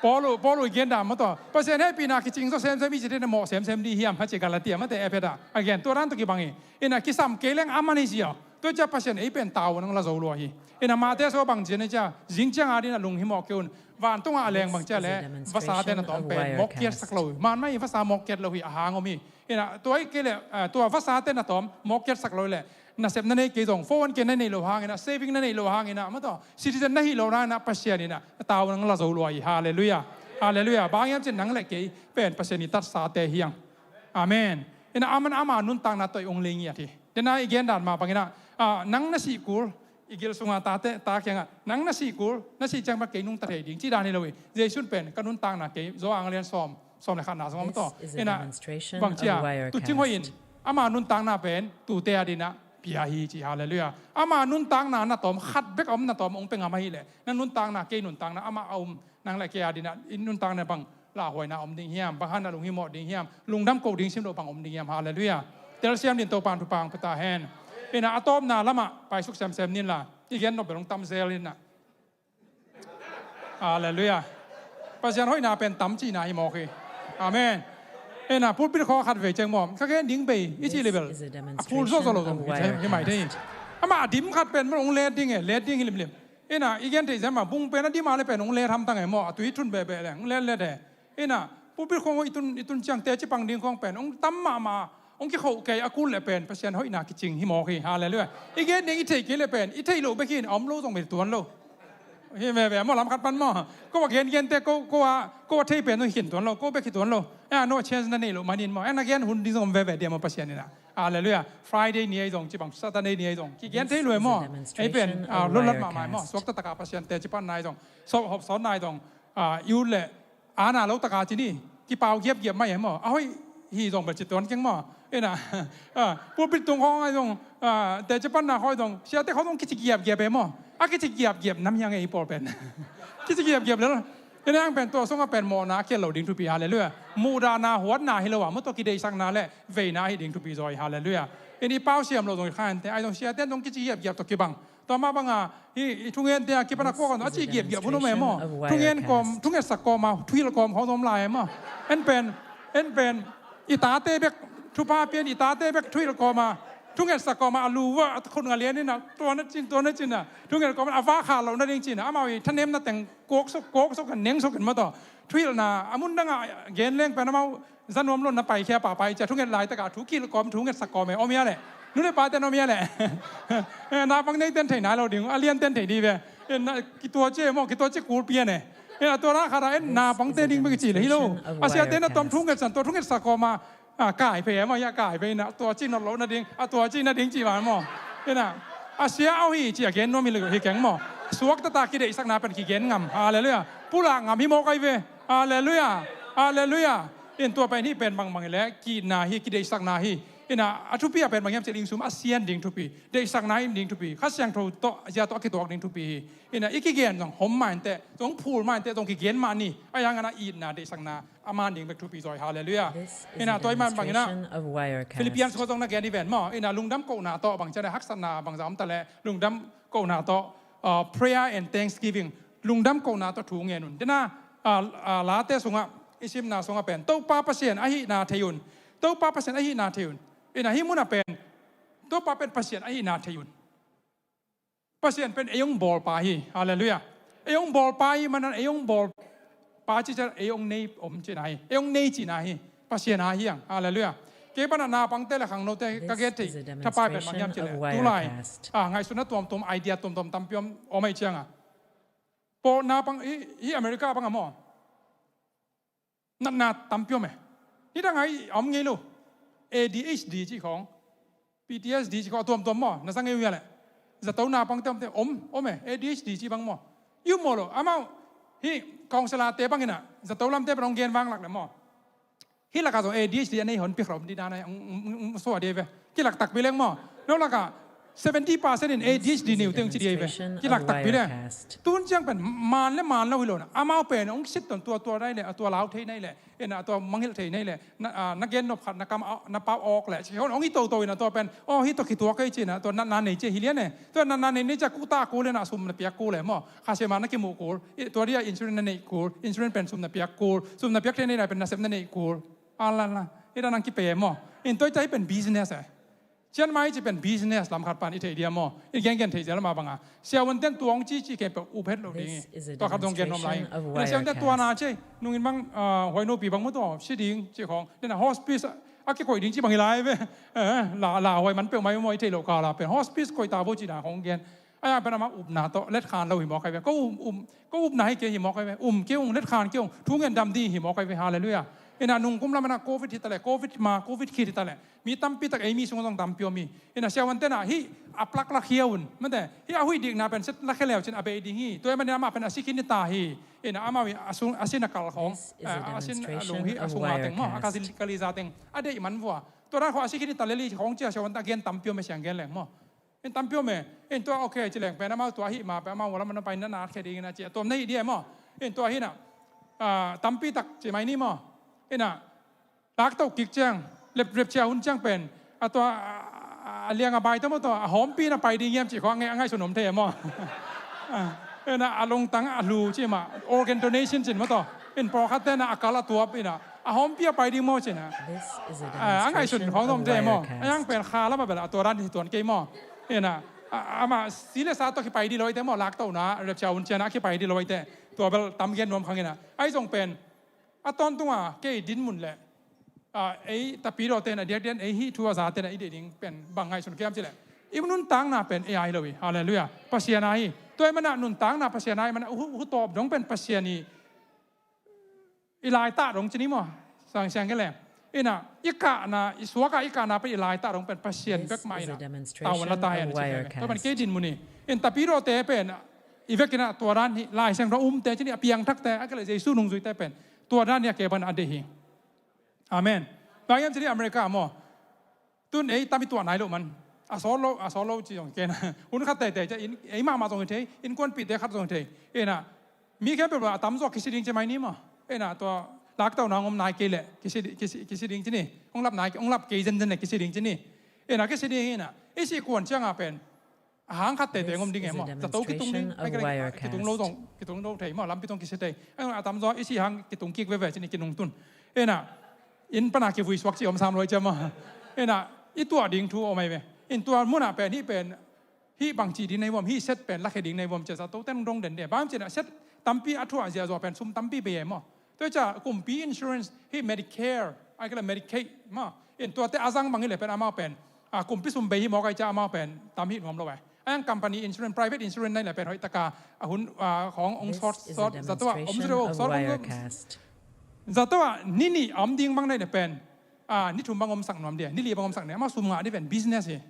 Paul uh, Paul uh i gen dan maw tua. Pasian hehpihna kicing zaw semsem i cih ding leh mawh semsem ding hiam, a ci Galatia mate, Efesa. A gen tua dan tawh kibang hi. In ah kisam kei leng a man hi ziau. Tua ciang Pasian ei pen tau nang la zo lua hi. In ah Mate sua bang ci hiam cih leh, zing ciang a ding in ah lunghimawh kei un. Vantung ah a leng bang ci hiam leh vasate na tawm pen mawk kiatsak lo hi. Man mah hi, vasa mawk kiat lo hi, a hang om hi. In ah tua hi kei leh, ah, tua vasate na tawm mawk kiatsak lo leh, nasep na nei kei zong, four one K na neih loh hangin ah, saving na neih loh hangin ah, maw tua, citizen na hih loh hangin ah Pasian in ah tau nang la zo lua hi. Halleluiah. Halleluiah. Bang hiam cih leh nang leh kei pen Pasian i tatsate hi hang. Amen. In ah aman ama nuntakna tawh i hong lei ngiat hi. Dena i gen dan mah bangin ah, ah, nang na sih kul, i gil sunga tate, ta kiangah, nang na sih kul, na sih ciang bang kei nungta thei ding, cih dan hi lo hi. Jesu in pen ka nuntakna kei, Johan a lian sawm, sawm leh khatna sungah maw tua. In ah bang ci hiam, tuucing hoih in ama nuntakna pen tuute a ding in ah pia hi ci. Halleluiah. Ama nuntakna na tawm, khat bek a om na tawm hong pia ngam ahih leh, na nuntakna, kei nuntakna, amah a um, nang leh kei a ding in ah i nuntakna bang lauhuaina om ding hiam, bang hang na lunghimawh ding hiam, lungdam koh ding sim loh bang om ding hiam. Halleluiah. Telsiam dingin Topa'n thupha hong pia ta hen. In ah a tawpna lamah paisuk semsem ni in la, i gen nop bel hong tam zel in ah. Halleluiah. Pasian hoihna pen tam cihna hi mawk hi. Amen. In ah pulpit khawng khat vei ciang maw, ka gen ding bei i cih leh bel a phul zawhzawh lo zong hi mai thei hi. Amah a dim khat pen maw hong let ding e, let ding hi limlim. In ah i gen theih zen mah, bung pen a dim a leh pen hong let hamtang e maw, a tui thun behbeh leh hong letlet e. In ah pulpit khawng i tun, i tun ciang teci pang ding khawng pen hong tam mahmah, hong kikhoh kei a kul leh pen Pasian hoihna kicing hi mawk hi. Halleluiah. I gen ding i theih kei leh pen i theih loh bek hi in, a om lo zong bel tuan lo. Hi veve maw, lam khat pan maw. Ko a gengente ko, ko a, ko a thei pen zong hi khin tuan lo, ko bek hi tuan lo. Eh, no chance na neih loh manin maw, eh, na gen hun ding zong om veve diam maw Pasian in ah. Halleluiah. Friday ni ahi zong, ci bang Saturday ni ahi zong, kigen thei lua e maw. Ei pen, ah, lotlat mahmah e maw. Suakta taka Pasian teci panna ahi zong, sawp hop sawnna ahi zong, ah, i ut leh ana lo taka ci ni, kipau giapgiap mai e maw. A hoih hi zong bel ci tuan keng maw. In ah, ah, pulpit tung khawng ahi zong, ah, teci panna khawng ahi zong, siate khawng zong kici giapgiap e maw. A kici giapgiap nam hiang e i pawl pen. Kici giapgiap lel. In ah hih pen tua sungah pen mawhna a kial loh ding thupi. Halleluiah. Muhdahna, huatna hi lo a, maw tua kideihsakna leh veina ahi ding thupi zaw hi. Halleluiah. In i pau siam loh zong hi kha inteh, ahi zong siate in zong kici giapgiap tawh kibang. Tua mah banga hih, hih thungente a kipan a kuak a ci giapgiap hun om e maw. Thungen kawm, thungetsak kawm a thuhilh kawm khawng zong om lai e maw. En pen, en pen i tate bek thupha pia in, i tate bek thuhilh kawm a, thungetsak kawm a, a lu vah a khut nga lian in ah, tua na cin, tua na cin ah, thunget kawm a, a vah khah loh nading cin ah, amau i thanemna teng kawksuk, kawksuk in, nengsuk in maw tua. Thuhilhna a mun dangah gen leng pen amau za nuam lo in na paikhia pahpah i ci a, thunget laitakah thu kihilh kawm, thungetsak kawm e om hia leh. Nu leh pate in om hia leh. Eh, naupang neite in thei nai lo ding, a liante in thei ding ve. Eh, na, kituaci e maw, kituaci kul pian e. Eh, a tua lak khat ah, eh, naupangte ding bek kici leh hi lo. A siate na tawm thungetsan, tua thungetsak kawm a, ah, kai phei e maw, hia kai phei in ah, tuaci not loh nading, a tuaci nading ci va maw. In ah, a sia au hi ci a gen nuam hi lo hi keng maw. Suakta ta kideihsakna pen kigen ngam. Halleluiah. Pulak ngam hi mawk ahi ve. Halleluiah. Halleluiah. In tua pen hih pen bangbang hi leh, ki-itna hi, kideihsakna hi. In ah, a thupi a pen bang hiam cih leh inn sum a sian ding thupi, deihsakna a im ding thupi, Kha Siangtho tawh, zia tawh a kituak ding thupi hi. In ah, i kigen zong hom mah inteh, zong phul mah inteh, zong kigen mah ni. Ahi hangin ah itna, deihsakna a man ding bek thupi zaw hi. Halleluiah. In ah, tua ahih man bangin ah Philippians khawng zong na gen hi ven maw. In ah, lungdam kohna tawh bang ci a leh, haksatna bangzah om ta leh lungdam kohna tawh, uh, prayer and thanksgiving, lungdam kohna tawh thu ngen un. Dena, ah, ah, Late sungah, i simna sungah pen Topa Pasian ahihna thei un. Topa Pasian ahihna thei un. In ah, hih munah pen Topa pen Pasian ahihna thei un. Pasian pen ei hong bawlpa hi. Halleluiah. Ei hong bawlpa hi, manin ei hong bawlpa cih ciang ei hong nei om cihna hi. Ei hong nei cihna hi. Pasian a hi hang. Halleluiah. Kei pan ah naupangte leh khangnote ka gen theih thapai pen bang hiam cih leh, tulai, ah, ngaihsutna tuamtuam, idea tuamtuam tampi om, om ahih ciangin, pawl naupang, hih, hih America bang ah maw, natna tampi om e. Hih dang ah om ngei lo. A D H D cih khawng. P T S D ci khawng a tuamtuam maw, na zang ei uh hia leh? Zato na pangte om te, om, om e, A D H D ci bang maw. I um maw lo, amau hih counselor-te bang inah zato lamte bang hong gen vanglak leh maw, hih lakah zong A D H D a nei hon pi khrom dih dan a, suah dih ei ve. Kilak takpi leng maw. No lakah seventy percent in A D H D nei uh teng ci dih ei ve. Kilak takpi leng. Tun ciang pen man le man lo hi lo na, amau pen hong sit ton tua tua nai leh, a tua lau thei nai leh, ina tua mangngilh thei nai leh, na, a, na gen nop khat, na kam, a, na pau awk leh, ci khawng hong hi toto ina tua pen, aw, hih tua khituak ei ci ina tua natna nei ci hi lian e. Tua natna nei nei ci a kuta kul ina sum na piak kul e maw. Kha sia ma na kimuh kul. I, tua dia insurance na neih kul, insurance pen sum na piak kul, sum na piak thei nei na pen nasep na neih kul. A la la. I dan ang kipe e maw. In tua i ta i pen business e. Cian mai ci pen business lam khat pan i thei dia maw. I gengen thei zel ma banga. Siavuanten tuang ci ci ken pe uphet lo ding. Tua khat dong gen hom lai. Ina siavuanten tua na ci nungin bang, ah, huai no pi bang mu tua si ding ci khawng. Ina hospice a kikoih ding ci bang hi lai ve. Eh, la, la huai man peuh mai maw i thei lo ka la pen. Hospice koih ta bo ci na khawng gen. Ai, a pen ama upna tawh letkhan lo hi mawk ai ve. Ko um, um, ko upna hi kei hi mawk ai ve. Um kei ung, letkhan kei ung, thu ngen dam ding hi mawk ai ve. Halleluiah. Ina nungkum lam ina covid hi ta leh, covid ma, covid khit hi ta leh. Mi tampi tak ei mi sung zong tampi om hi. Ina siavuante na hih a plak la khia un. Mate, hih a huih dikna pen set la khia leu cin a bei ding hi. Tua i man ina ama pen a si khin hi ta hi. Ina ama a sung, a sin a kal khawng. A, a sin a lung hi, a sung a teng maw. A ka sin kali za teng. A deih man vua. Tua dan khawng a si khin hi ta leh li khawng ci a siavuante a gen tampi om e siang gen leng maw. In tampi om e, in tua okay ci leng pen amau tua hih ma pen amau lam na pai na na khe ding ina ci a tuam na hih dia maw. In tua hih na, ah, tampi tak ci mai ni maw. Ina, lak to kik ciang, lep, lep cia hun ciang pen, a tua, a, a, a liang a bai ta maw tua, a hawmpi na pai ding hiam ci khawng a ngai, a ngaihsun om thei maw. Ah, ina a lungtang a lu ci ma, organ donation cin maw tua. In pawlkhatte na a kal a tuap ina, a hawmpi a pai ding maw cin a. A, a ngaihsun khawng om thei maw. A yang pen kha lam a bel a tua dan hi tuan kei maw. Ina, a, ama si le sa tua kipai dih lo ite maw, lak to na, lep cia hun ciang a kipai dih lo ite. Tua bel tam gen nuam khang ina. Ai zong pen, a tawntung a, kei dinmun leh, a, ei tapidawte na diakdiak, ei hih thu a zate na i deih ding pen, bang ngaihsun kiam ci leh. I nuntakna pen, ei a hi lo hi, halleluiah. Pasian a hi. Tua i man a nuntakna Pasian a hi, man a hu, hu tawp dong pen Pasian hi. I laitah dong ci ni maw. Sang siang ke leh. Ina, i kahna, i suak a i kahna pen i laitah dong pen Pasian bek mah ina. Tua man la ta hi a na ci pen. Tua man kei dinmun hi. In tapidawte pen, i vek ina tua dan hi, Lai Siangtho umte ci ni, a piangthakte, a ke leh Jesu nungzuite pen. Tua dan hi a ke ban a deih hi. Amen. Bang hiam ci ni America maw. Tun ei tam i tuah nai loh man. A sawt lo, a sawt lo ci zong ken. Hun khat teitei cia, in, ei mahmah zong hi thei, innkuanpihte khat zong hi thei. Ina, mi khempeuh a tamzaw kisi ding ci mai ni maw. Ina, tua, laktona hong om nai kei leh, kisi, kisi, kisi ding ci ni. Hong lap nai, hong lap kei zenzen leh kisi ding ci ni. Ina, kisi ding ina. I sih kuan cianga pen. A hang khat teitei hong om ding e maw. Zato kitung ding, ai, kitung lo zong, kitung lo thei maw, lampi tong kisi thei. Ai, a tamzaw, i sih hang kitung kik veve ci ni kinungtun. Ina, inn pana kivui suak ci om sam luai cia maw. Ina, i tuah ding thu om ai ve. In tua munah pen, hih pen, hih bangci ding nei vuam, hih set pen, lakhia ding nei vuam cia, zato ten dong den de. Bang cina set tampi a thuah ziazua pen, sum tampi bei e maw. Tua cia, kumpi insurance, hih Medicare, ai kila Medicaid maw. In tuate a zang bang hi le pen, amau pen. A, kumpi sum bei hi mawk ai cia amau pen, tam hih nuam lo ai. Ai ang company insurance, private insurance nai le pen, hoih taka, a hun, a, khawng ong sort, sort, zato a, om sure, sort, zato a, ni nih om ding bang nai le pen, a, ni thum bang om sak nuam dia, ni li bang om sak nai, amau sum ngah di pen, business hi.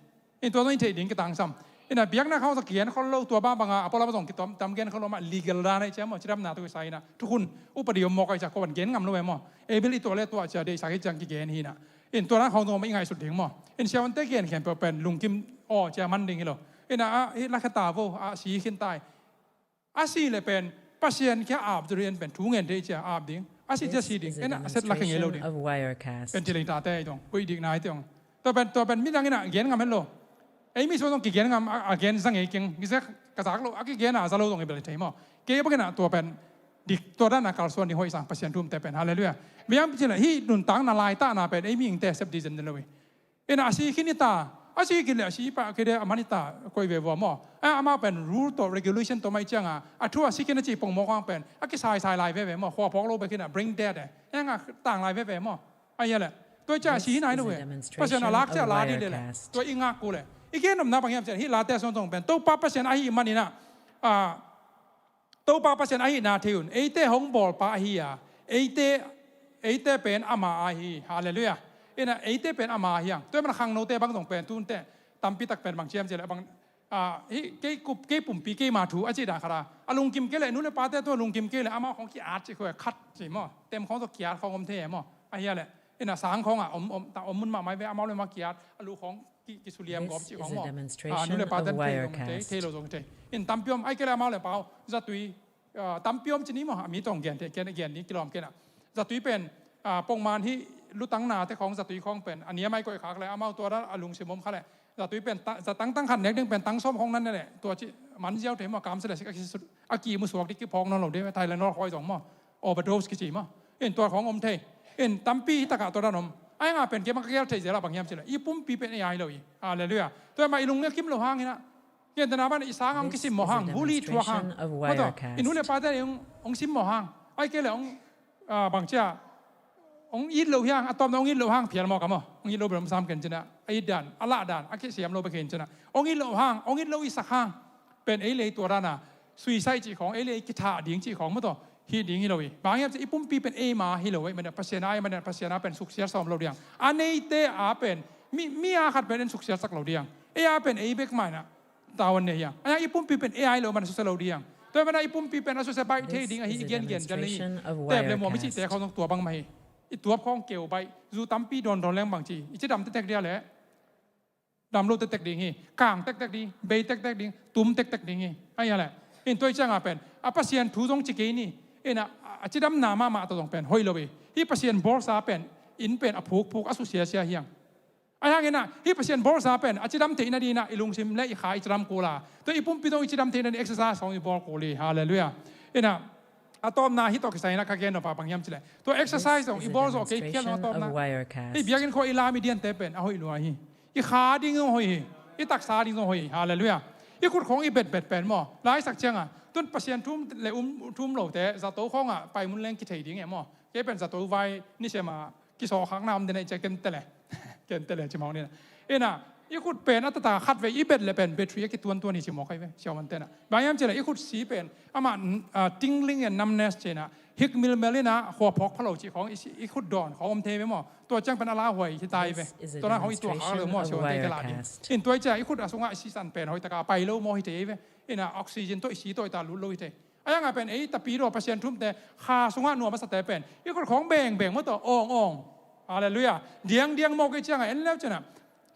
In tua zong i theih ding kitangsam. Ina biakna khawng zong kigen khol lo tua bang banga a pualam zong kitom tam gen khol lo mah legal dan ai cia maw, cidamna tu kisa ina. Thukhun upadi om mawk ai cia koban gen ngam lo e maw. Ei bil i tua le tua cia deihsak i ciang kigen hi ina. In tua dan khawng zong i ngaihsut ding maw. In siavuante gen khempeuh pen lungkim aw cia man ding hi lo. Ina a, i lakhia ta vo, a si khin tai. A si le pen, Pasian kia ap durian pen, thu ngen thei cia ap ding. A si cia si ding, ena a set la khe ngei lo ding. Pen ti lei tate ai dong, kuih dik nai te ong. Tua pen, tua pen, midang ina gen ngam het lo. Ei mi suan dong kigen ngam, a, a gen za ngei keng, mi se ka zak lo, a kigen a za lo dong i bel thei maw. Kei bang ina tua pen, dik tua dan a kalsuan ding hoih sang Pasian thumte pen, halleluiah. Biang pi cin la, hih nuntakna laitahna pen, ei mi ingte sep di zen den lo i. Ina a si khin i ta, a si khin le a si pah khin le a man i ta, koi ve vua maw. A, amau pen rule tawh regulation tawh mai cianga, a thu a si khin a ci pongmawk ang pen, a kisaisai lai veve maw, khua phawk lo bek khin a, brain dead e. Eng a tang lai veve maw. A ia le, tua cia a si hi nai lo ve. Pasian a lak cia a la di le le. Tua i ngak ku le. I gen nopna bang hiam cian, hih late suan tong pen. Topa Pasian a hih man ina, a, Topa Pasian ahihna thei un, eite hong bawlpa ahi a, eite, eite pen ama ahi, halleluiah. Ina eite pen ama hiang. Tua mana khangnote bang zong pen tunte tampi tak pen bang ciam cileh bang, ah, hi, kei kup, kei pumpi, keima thu a cih dan khat a, a lungkim kei leh, nu le pate tua lungkim kei leh amau khong ki-at cih khong khat cih maw, tem khong tua ki-at khong om thei maw. A hia leh ina sang khong a om, om, ta om mun mahmah ve, amau le amau ki-at, a lu khong ki, kisuliam gawp cih khong maw. Ah, nu le pate thei zong thei, thei lo zong thei. In tampi om, ai kei leh amau le pau zatui, ah, tampi om ci ni maw, a mi tawh gen thei, gen, gen ni kilawm kei na. Zatui pen, ah, pongman hi, lutang nate khong zatui khong pen a niam ai koih khak leh amau tua dan a lungsim om kha leh zatui pen ta, za tangtang khat nek ding pen tang sawm khong nan ne leh tua ci man ziau thei maw, kam se leh sik a ki, a kimu suak ding kiphawk nawn lo ding, Thailand nawl khawi zong maw, overdose kici maw. In tua khong om thei. In tampi hi takah tua dan om. Ai nga pen kei bang ka gel thei zel a bang hiam cileh i pumpi pen ei a hi lo hi. Halleluiah. Tua mah i lung a kim lo hang ina, gentehna bang i sang a hong kisim mawh hang, bully thuak hang. Maw tua, i nu le pate hong, hong sim mawh hang. Ai kei leh hong, ah, bang cia, hong it loh hiang, a tawpna hong it loh hang phial mawk a maw. Hong it loh bel om sam ken cina, a it dan, a lah dan a kisiam lo bek hi cina. Hong it loh hang, hong it loh i sak hang. Pen ei lei tua dana suicide cih khong, ei lei kithah ding cih khong maw tua, hi ding hi lo hi. Bang hiam cih i pumpi pen ei ma hi lo hi. Mena Pasian a, mena Pasian a pen suksiat sawm lo diang. A neite a pen, mi, mi a khat pen en suksiat sak lo diang. Ei a pen ei bek maina tawan ne hiang. Aya i pumpi pen ei a hi lo man a susia lo diang. Tua mana i pumpi pen a susia baih thei ding ahi i gen gen dan hi. Tep le muam i cihte khong tua bang mah hi. I tuap khong keu baih, zu tampi dawn dawn leng bang ci, i cidam tektek dia leh dam lo tektek ding hi. Kang tektek ding, bei tektek ding, tum tektek ding hi. Ai a leh in tua i cianga pen a Pasian thu zong ci kei ni. Ina a cidamna mahmah tawh zong pen hoih lo hi. Hih Pasian bawlsa pen in pen a phukphuk a susiasia hiang. Ai hang ina hih Pasian bawlsa pen a cidam theihna dingina i lungsim le i kha i cidam kul a, tua i pumpi zong i cidam theihna ding exercise zong i bawl kul hi. Halleluiah. Ina a tawpna hih tawh kisai ina ka gen nop a bang hiam cileh, tua exercise zong i bawl zawh kei phial zong a tawpna. Hih biakinn khua i lam i diante pen a hoih lua hi. I kha ding zong hoih hi. I taksa ding zong hoih hi. Halleluiah. I khut khong i betbet pen maw, laisak cianga tun Pasian thu um le um, thu um lote zato khong a pai mun leng kithei ding e maw. Kei pen zato vai nisem a kisawhkhakna om dena i cia ken tele. Ken tele ci mawk nina. Ina i khut pen a tata khat vei i bet le pen battery a kituantuan hi ci mawk ai ve, siaman tena. Bang hiam cileh i khut si pen amah, ah, tingling and numbness cina, hik milmel ina khua phawk pha lo cih khong i si, i khut dawn khong om thei ve maw. Tua ciang pen a lauhuai hi tai ve. Tua na khong i tuak khak lo maw, siaman te ka la ding. In tua i cia i khut a sungah i sisan pen hoih taka pai lo maw hi thei ve. Ina oxygen tawh i si tawh i ta lut lo hi thei. Ai hanga pen ei tapidaw Pasian thumte kha sungah nuam a sate pen i khut khong bengbeng maw tua, awng awng. Halleluiah. Diangdiang mawk i cianga en leu cina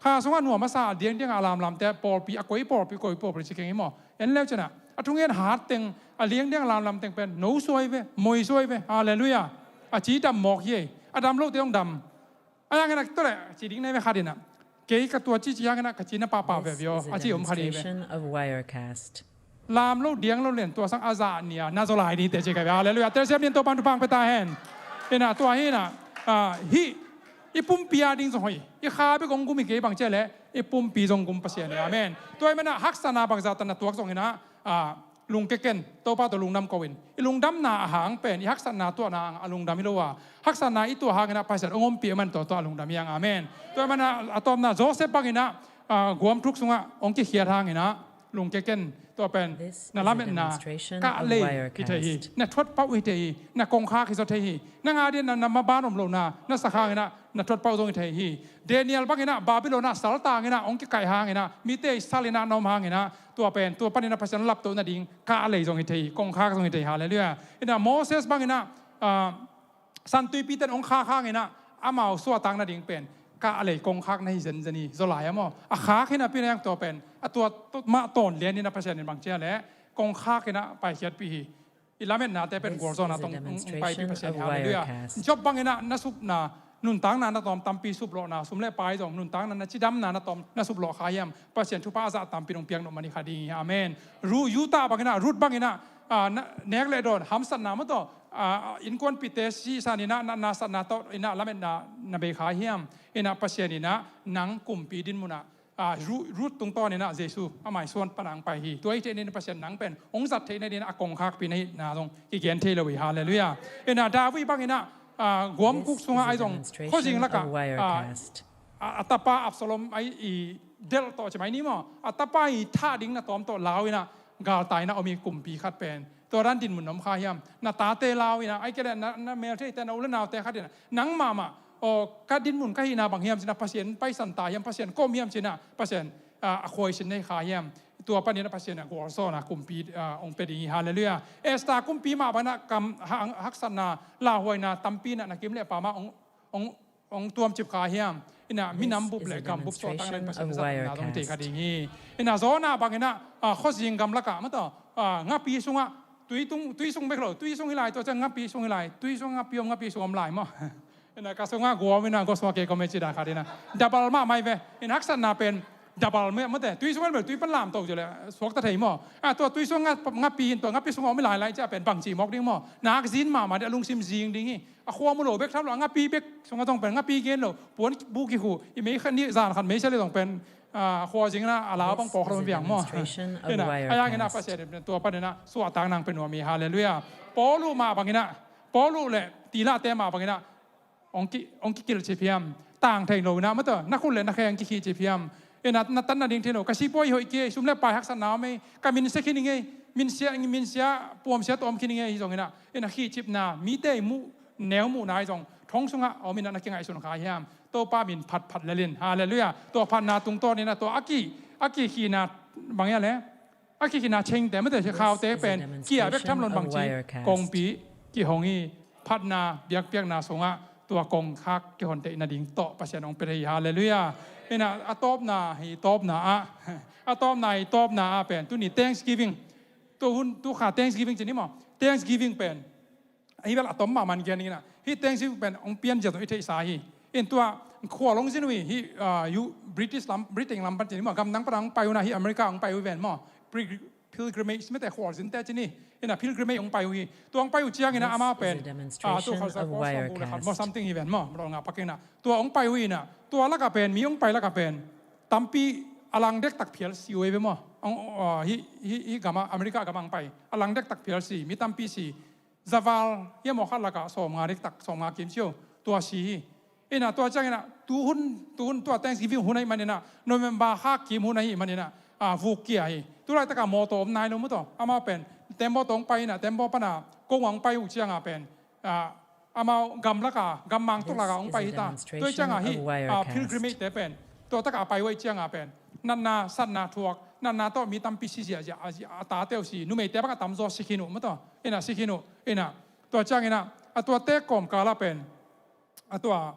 kha sungah nuam a sa, diangdianga a lamlamte pawlpi, a koi pawlpi, koi pawlpi ci keng hi maw. En leu cina a thungen hat teng, a liangdiang a lamlam teng pen no suai ve, moi suai ve. Halleluiah. A ci dam mawk hi ei. A dam lote hong dam. A yang ina tua le ci ding na ve khat ina, kei ka tua ci ci yang ina ka ci na pahpah ve vio a ci om khat hi ve. Lam lo diang lo len tua sang a zah nia na zaw lai ni te ci ka ve. Halleluiah. Telsiam din Topan thupha pia ta hen. Ina tua hi ina, ah, hih i pumpi a ding zong hoih. I kha bek hong gum hi kei bang cia le i pumpi zong gum Pasian hi. Amen. Tua i mana haksatna bangzah tan na tuak zong ina, ah, lungke ken, Topa tawh lungdam ko in. I lungdamna a hang pen i haksatna tuahna a lungdam hi lo a, haksatna i tuah hang ina Pasian hong ompih a man tawh tua a lungdam hi ang. Amen. Tua i mana a tawpna Joseph bang ina, ah, guam thuk sungah hong kikhiat hang ina lungke ken, tua pen na lametna kah lei hi thei hi, na thuat pauh hi thei hi, na kongkhak hi zaw thei hi. Na nga ding na, na maban om lo na, na sak hang ina na thuat pauh zong hi thei hi. Daniel bang ina Babylon ah saltang ina hong kikaih hang ina, mite i sal ina na om hang ina, tua pen tua pan ina Pasian laptoh nading kah lei zong hi thei hi, kongkhak zong hi thei hi. Halleluiah. Ina Moses bang ina, ah, Santuipi ten hong khak hang ina amau suahtak nading pen kah lei kongkhak na hi zenzen hi. Zaw lai a maw, a khak hi napi na yang tua pen a tua mah tawn lian ina Pasian in bang cia le kongkhak ina paikhiatpih hi. I lametnate pen gualzawhna tawh hong paipih Pasian hi. Halleluiah. Job bang ina na supna, nuntakna na tawm tampi suplawhna, sum le pai zong nuntakna na cidamna na tawm na suplawh kha hiam, Pasian thupha a zah tampi hong piak nop man hi kha ding hi. Amen. Ru, Judah bang ina, Ruth bang ina, ah, na, nek le dawn hamsatna maw tawh, ah, innkuanpihte sisan ina na, na satna tawh ina lametna na bei kha hiam. Ina Pasian ina nang kumpi din munah, ah, Ru-, Ruth tungtawn ina Jesu a maisuan panang pai hi. Tua hi thei ina Pasian nang pen hong zat theih nading a kongkhakpi na hihna zong kigen thei lo hi. Halleluiah. Ina David bang ina, ah, guam kuk sungah ai zong khuazing lakah, ah, a, a tapa Absalom ai i delh tawh ci mai ni maw, a tapa i thah ding na tawm tawh lau ina galtai na om i kumpi khat pen tua dan din mun na om kha hiam. Na tate lau ina, ai kei le na, na meltheite, na u le naute khat ina nang mahmah Aw, ka dinmun ka hihna bang hiam ci-in ah Pasian paisan ta hiam, Pasian kawm hiam ci-in ah Pasian, ah, a khuaisin nei kha hiam? Tua panin ah Pasian a gualzawhna kumpi, ah, hong pia ding hi. Halleluiah. Esther kumpi mah bangin ah kam, ha-, haksatna, lauhuaina tampi in ah na kim le pam ah hong, hong, hong tuamcip kha hiam? In ah minam bup le gam bup suahtakna in Pasian na zat na dong thei kha ding hi. In ah Jonah bangin ah, ah, khuazing gamlak ah, maw taw, ah, ngapi sungah, tui tung, tui sung bek lo, tui sung hi lai, tua ciang ngapi sung hi lai, tui sung ngapi om, ngapi sung om lai maw. In ah ka sungah gua om in ah gua sungah kei ka om e ci dan khat in ah. Double mahmah hi ve. In haksatna pen double mah, maw te. Tui sung en bel tui pan lam to ci leh suakta thei maw. Ah, tua tui sung nga, ngapi in tua ngapi sung om hi lai lai ciang pen bangci mawk ding maw. Nak zin mahmah ding, a lungsim zing ding hi. A khua mu lo bek tham lo, a ngapi bek sungah zong pen ngapi gen lo. Puan bu kikhu, i mei khat ni zan khat mei sia le zong pen, ah, khua zing in ah a lau bang pawk lo viang maw. In ah, a yang in ah Pasian in tua panin ah suahtakna hong pia nuam hi. Halleluiah. Paulu mah bangin ah, Paulu le Silate mah bangin ah hong ki, hong kikilhcip hiam? Tang thei lo in ah, maw taw, na khut le na khe hong kikhihcip hiam? In ah na tat nading thei lo, ka sipuai hoih kei, sum le pai haksatna om ei, ka min sia khin ing ei, min sia, min sia, puam sia tawh om khin ing ei, hi zong in ah, in ah khihcipna, mite i muh, neu muhna hi zong, thong sungah om in ah na kingaihsun kha hiam? Topa min phat phat lel in. Halleluiah. Tua phatna tungtawn in ah tua a ki, a kikhihna bang hiam le? A kikhihna chengte, maw te, khaute pen kia bek tham lo in bangci kongpi kihong hi. Phatna biakpiakna sungah tua kongkhak kihontheih nading tawh Pasian hong pia thei hi. Halleluiah. In ah a tawpna hi tawpna ah, a tawpna hi tawpna ah pen tuni Thanksgiving, tu hun, tu kha Thanksgiving ci ni maw. Thanksgiving pen hih bel a tom mahmah in gen ning in ah, hih Thanksgiving pen hong pian zia zong i theihsa hi. In tua khual hong zin uh hi, hih, ah, British lam, Britain lam pan ci ni maw, gamdang pan hong pai uh in ah, hih America hong pai uh hi ven maw. Pil-, pilgrimage, mite khual zinte ci ni. In ah pilgrimage hong pai uh hi. Tua hong pai uh ciangin ah amau pen, ah, tu khat za kua sawm guk le khat maw, something hi ven maw, lo nga pak in ah. Tua hong pai uh in ah, tua lakah pen, mi hong pai lakah pen tampi a lang dektak phial si uh hi ve maw. Hong, ah, hih, hih, hih gamah, America gamah hong pai a lang dektak phial si, mi tampi si. Zaval hiam aw, khat lakah sawmnga dektak, sawmnga kim cio, tua si hi. In ah tua ciangin ah tu hun, tu hun tua Thanksgiving hun ahih manin ah, November kha kim hun ahih manin ah, ah, vuk kia hi. Tu laitakah mawtaw om nai lo, maw taw. Amau pen tembaw tawh hong pai in ah, tembaw pan a kong ah hong pai uh ciangah pen, ah, amau gamlakah, gammang tuklakah hong pai hi ta. Tua ciangah hih, ah, pilgrimage te pen tua takah a pai uh ahih ciangah pen natna satna thuak, natna tawh mi tampi si ziahziah, a, a tate uh si, numeite bang a tamzaw si khin uh, maw taw. In ah si khin uh. In ah tua ciangin ah, a tua te kawmkal ah pen, a tua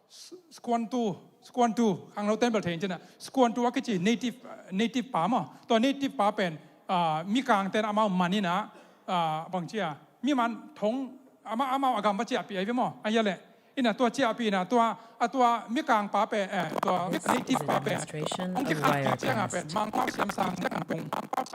s-, Squanto, Squanto, khangno ten bel thei in ci-in ah, Squanto a kici native, native pa maw. Tua native pa pen, ah, Mikangte in amau man in ah, ah, bang ci a, mi man thong, amau, amau a gam va ciahpih ahi ve maw. Ahih leh in ah tua ciahpih in ah tua, a tua Mikang pa pen, eh, tua native pa pen hong kikhat kik ciangah pen Mangpau siamsa hong kipung.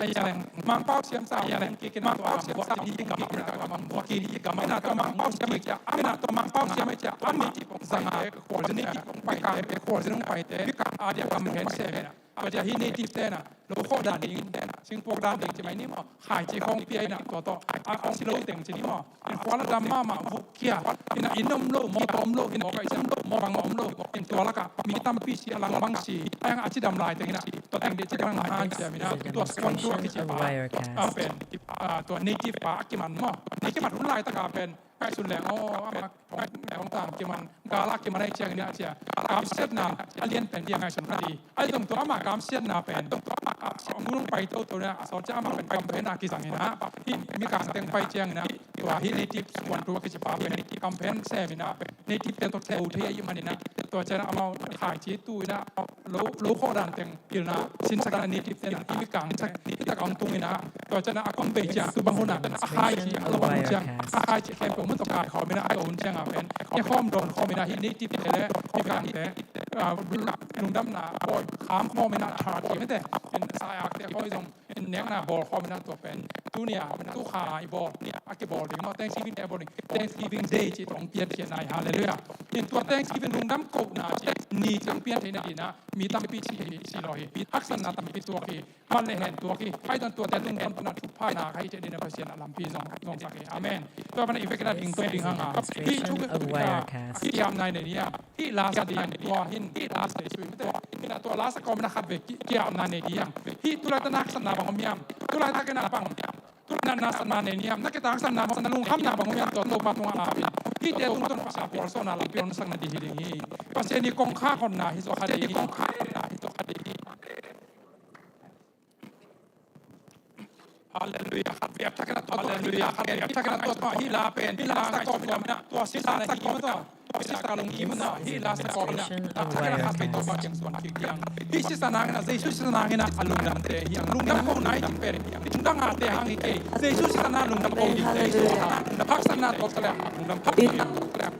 Ahih leh Mangpau siamsa hong kik in ah tua a gam vuah kik in ah tua a gam vuah kik in ah tua Mangpau siam ahih ciang, in ah tua Mangpau siam ahih ciang a native zanga khualzin hong paite, khualzin hong paite, a diak gam phen sem in ah, tua ciang hih native te in ah lo khawh dan ding, singpuak dan ding ci mai ni maw, khaici khawng pia in ah tua tawh a, a si lo teng ci ni maw. In khua la dam mahmah, vuk kia, in ah inn om lo, mawtaw om lo, in ah mawtaw om lo, mawtaw bang om lo, in tua lakah mi tampi si, a lang bang si, a yang a cidam lai teng in ah tua teng dih cidam lai han siam in ah tua Squanto a kici pa, a pen, ah, tua native pa a kiman maw. A kiman hun laitakah pen ngaihsun leng, aw, amah thong, thong tang kiman, gal ah kiman ahih ciangin ah ci a, kamsiatna a lian pen ding a ngaihsun kha ding. Ahi zong tua amah kamsiatna pen, tua amah kamsiatna hong pai toto in ah, a sawt ciang amah pen kam phen a kizang in ah, hih Mikang teng pai ciangin ah, tua hih native Squanto a kici pa pen kam phen sem in ah, native te tawh theu thei ahih manin ah, tua ciang amau khaici tu in ah, lo, lo khawh dan teng pilna sinsak in ah, native te in ah, hih Mikang sak, hih takah hong tung in ah, tua ciang a kong bei ciang tu bang hun ah a khaici a lo bang hun ciang, a khaici khempeuh mun tawh kaikhawm in ah, a tua hun ciangah pen ne khawm dawn khawm in ah, hih native te le Mikang te, ah, lungdamna pawi kham khawm in ah, thar khawm in te, in sa-ak te khawm zong in nekna bawl khawm in ah, tua pen tuni a, tu kha i bawl, a kibawl ding maw, Thanksgiving te a bawl ding, Thanksgiving Day cih tawh hong piankhiatna hi. Halleluiah. In tua Thanksgiving lungdam kohna cih ni ciang pian theihna ding in ah mi tampi si hi, si lo hi. Haksatna tampi tuak hi. Mat le hen tuak hi. Ahi zong tuate tungtawn pan a thupha na kha hi thei ding in ah Pasian a lampi zong, zong sak hi. Amen. Tua pan a i vekin a ding tua ding hang a, hih thu kiam nai nei ni a, hih last a ding, tua hin hih last nei sui mite. Hih na tua last a kawm in a khat vei ki-, kiam nai nei ding. Hih tu laitak na haksatna bang om hiam? Tu laitak in a bang Tua natna satna nei ni hiam? Na kitangsapna mawh, na lungkhamna bang om hiam, tua Topa tungah ap in. Hihte tungtawn Pasian pawlsawhna lampi hong sakna ding hi ding hi. Pasian ii kongkhak honna hi zaw kha ding hi. Halleluiah. Khat vei a thak in a tua, Halleluiah. Khat vei a thak in a tua, tua hih la pen, hih la sa kawm in a, tua si sa na hi kawm ta. Tua si sa lungkim in a, hih la sa kawm in a. A thak in a khat vei Topa kiang suan kik diang. Hih si sa nang in a, Jesu si sa nang in a, a lungdamte hi hang. Lungdam ko nai cih pen, lungdam a te hang hi kei. Jesu si sa na lungdam ko ding. Jesu si sa na lungdam. Haksatna tawh sa leh, lungdam. Haksatna tawh sa leh.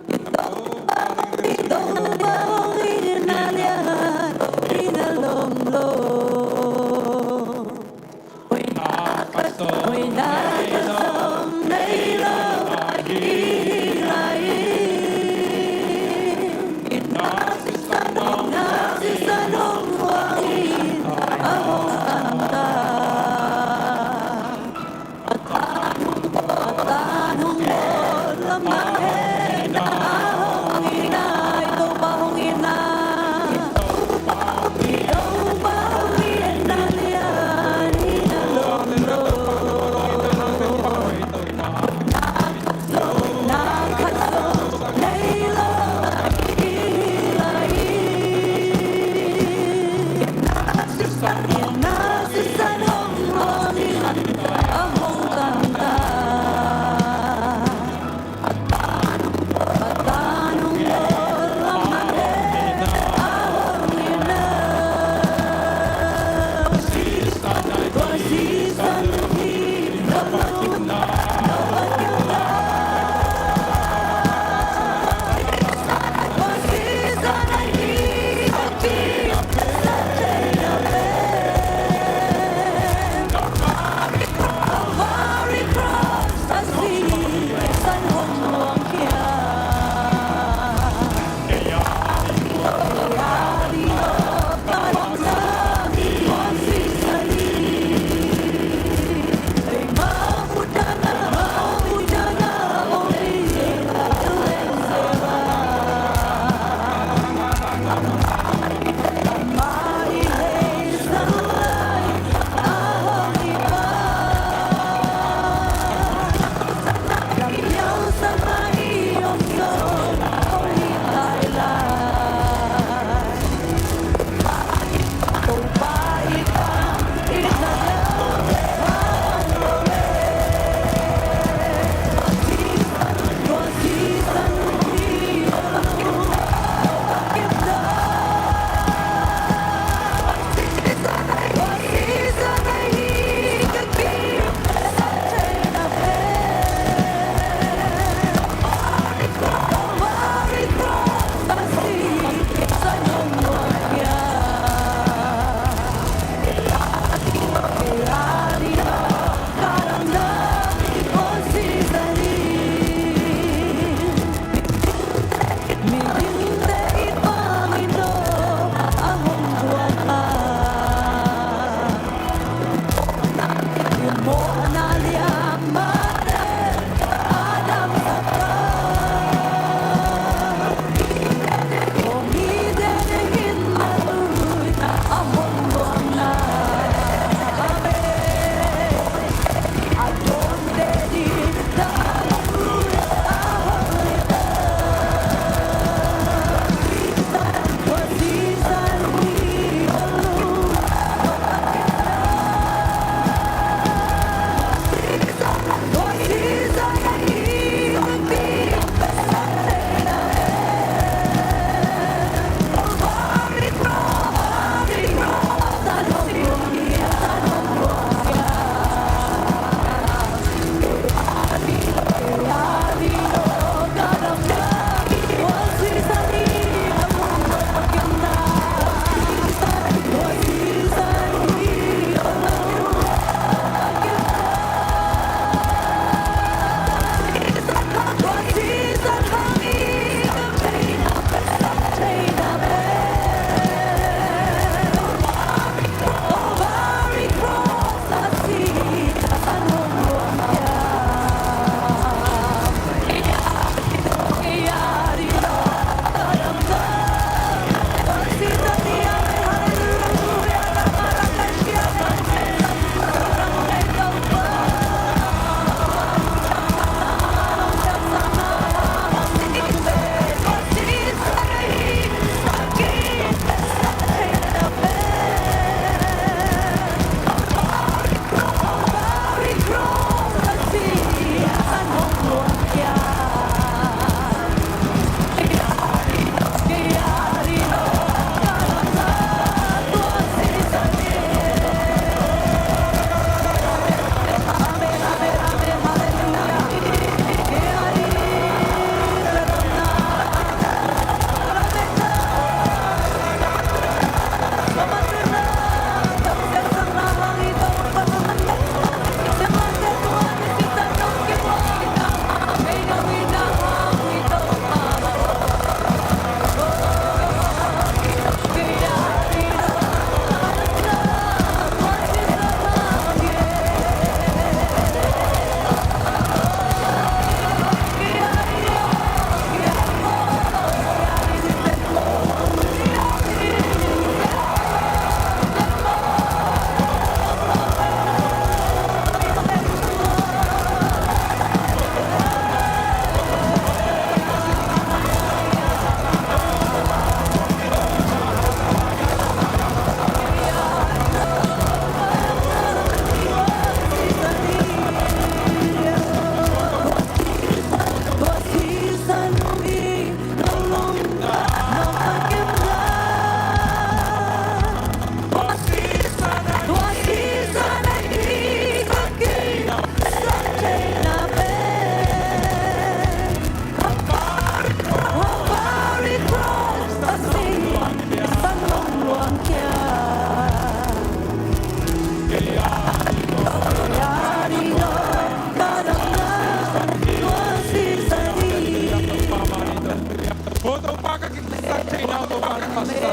Topa nangmah sisa.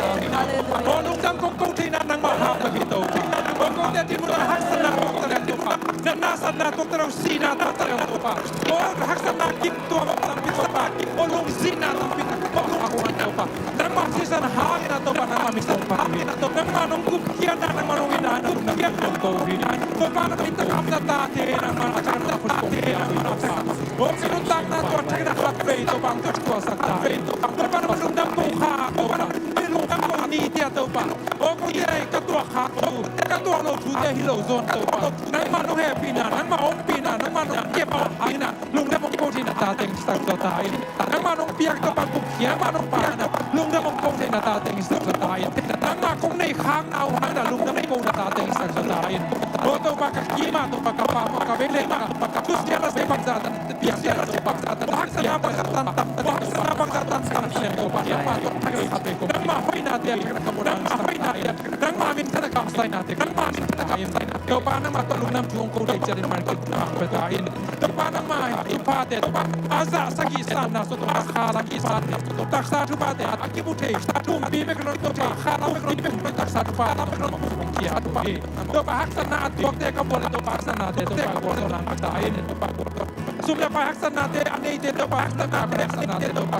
Aw lungdam kong ko theihna nangmah hang ka hi Topa. Aw kote dinmun ah haksatna tuakta leng Topa. Na nasepna tuakta lo, sihna tuakta leng Topa. Aw haksatna kim tuam tampi Topa. Aw lungzinna tampi Topa. Aw lungzinna Topa. Nangmah sisan hangin ah Topa nangmah mi Topa. Nangmah nong gupkhiatna nangmah nong itna in ah lungdam kong ko hi. Topa nangmah in takam na tate nangmah na takam na khuate nangmah na takam. Aw ka nuntakna tua thakna khat vei Topa ang tuaksak ta in. Topa nangmah lungdam kong khak Topa. Lungdam kong ni tia Topa. Aw ko tia ka tuak khak thu, ka tuak lo thute hi lo zaw Topa. Nangmah nong hehpihna, nangmah ompihna, nangmah nong kepna hangin ah lungdam hong ko theihna tate hong sak zaw ta in. Nangmah nong piak Topa gupkhiat, nangmah nong piakna lungdam hong ko theihna tate hong sak zaw ta in. Nangmah kong nei khakna uh hangin ah lungdam hong kona tate hong sak zaw ta in. Aw Topa ka kim ah Topa ka pam ah ka vei leh ka, ka thusia la se bangzah tan piang Topa. Haksatna bangzah tan tam, haksatna bangzah tan tam piang Topa. Nangmah tawh thakna khat vei ko, nangmah hoihnate, nangmah hoihnate, nangmah minthanna kamsaihnate, nangmah minthanna kamsaihnate. Topa nangmah tawh lungdam thu hong ko thei ciat in man kong pia ta in. Topa nangmah thuphate, Topa a zah sagih sanna sung Topa kha sagih sanna sung taksa thuphate a kimu thei, thumpi bek lo Topa kha lam bek lo taksa thuphate nangmah kong kia Topa. Topa haksatna a tuakte ka bual in Topa haksatnate Topa ka bual zaw nang pia ta in Topa bual zaw. Sum le pai haksatnate a neite Topa haksatna a neite Topa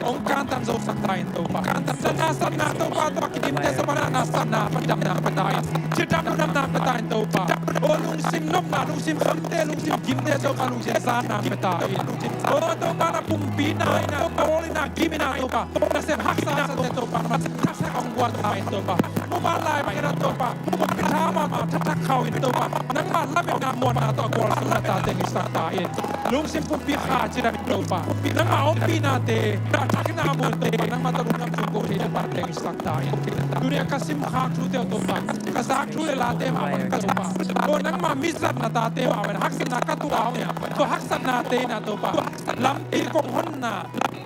hong kantan zo sak ta in Topa. Kantan na nasepna Topa tawh a kidimte Topa na nasepna a damna pia ta in. Cidam damna pia ta in Topa. Aw lungsim nopna, lungsim khamte, lungsim gimte Topa lungsim zanna pia ta in. Aw Topa na pumpi na ina Topa awl ina gim ina Topa. Nasem haksatnate Topa na thakthak hong guan ta in Topa. Mumal lai bang ina Topa. Pumpi tha mahmah thakthak khau in Topa. Nangmah lametna muanna tawh a gualzawhna tate hong sak ta in. Lungsim pumpi kha cidam in Topa. Nangmah ompihnate na thakna mun Topa nangmah tawh lungdam thu ko thei Topa tate hong sak ta in. Tuni a ka simkhak thute uh Topa ka zak thu le late mahmah ka Topa. Aw nangmah mizatna tate mahmah haksatna ka tuah uh nia. Tua haksatnate na Topa lampi kong honna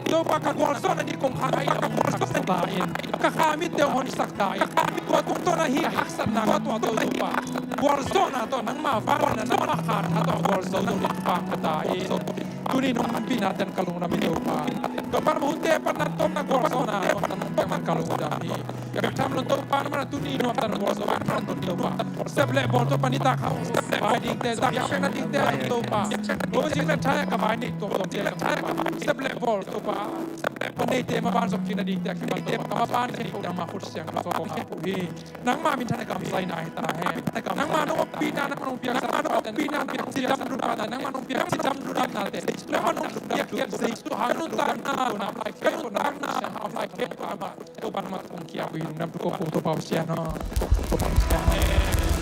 Topa ka gualzawhna ding kong khang ahi na hong sak ta in. Ka kha mitte hong honsak ta in. Tua tungtawn ahi haksatna ka tuah Topa. Gualzawhna tawh nangmah vangliatna nangmah khanna tawh gualzo ding pang ka ta in. Tuni nong ompihna ten ka lungdam hi Topa. Topa nangmah hunte pan na tawmna gualzawhna tawh nong tawmna ka lungdam hi. Ka bek tham lo Topa nangmah na tuni nuam tan gualzo bek tham lo Topa. Sep le bawl Topa nitak hau. Pai dingte zak yak pekna dingte Topa. Aw zing le thai ka bai nih tuamtuamte Topa. Sep le bawl Topa. Neite maban zong kina dingte a kipan Topa ka maban kei ko nangmah khut siang ka tawh kong hap uh hi. Nangmah minthanna kamsai na hi ta hen. Nangmah nong ompihna nangmah nong piak nangmah nong ompihna nong piak cidam lut nate nangmah nong piak cidam lut nate nangmah nong piak kiam sei tu hang nuntakna na lai kei ko nangmah siang hau lai kei ko nangmah Topa nangmah kong kia uh hi lungdam thu ko ko Topa uh sian aw. Topa uh sian aw.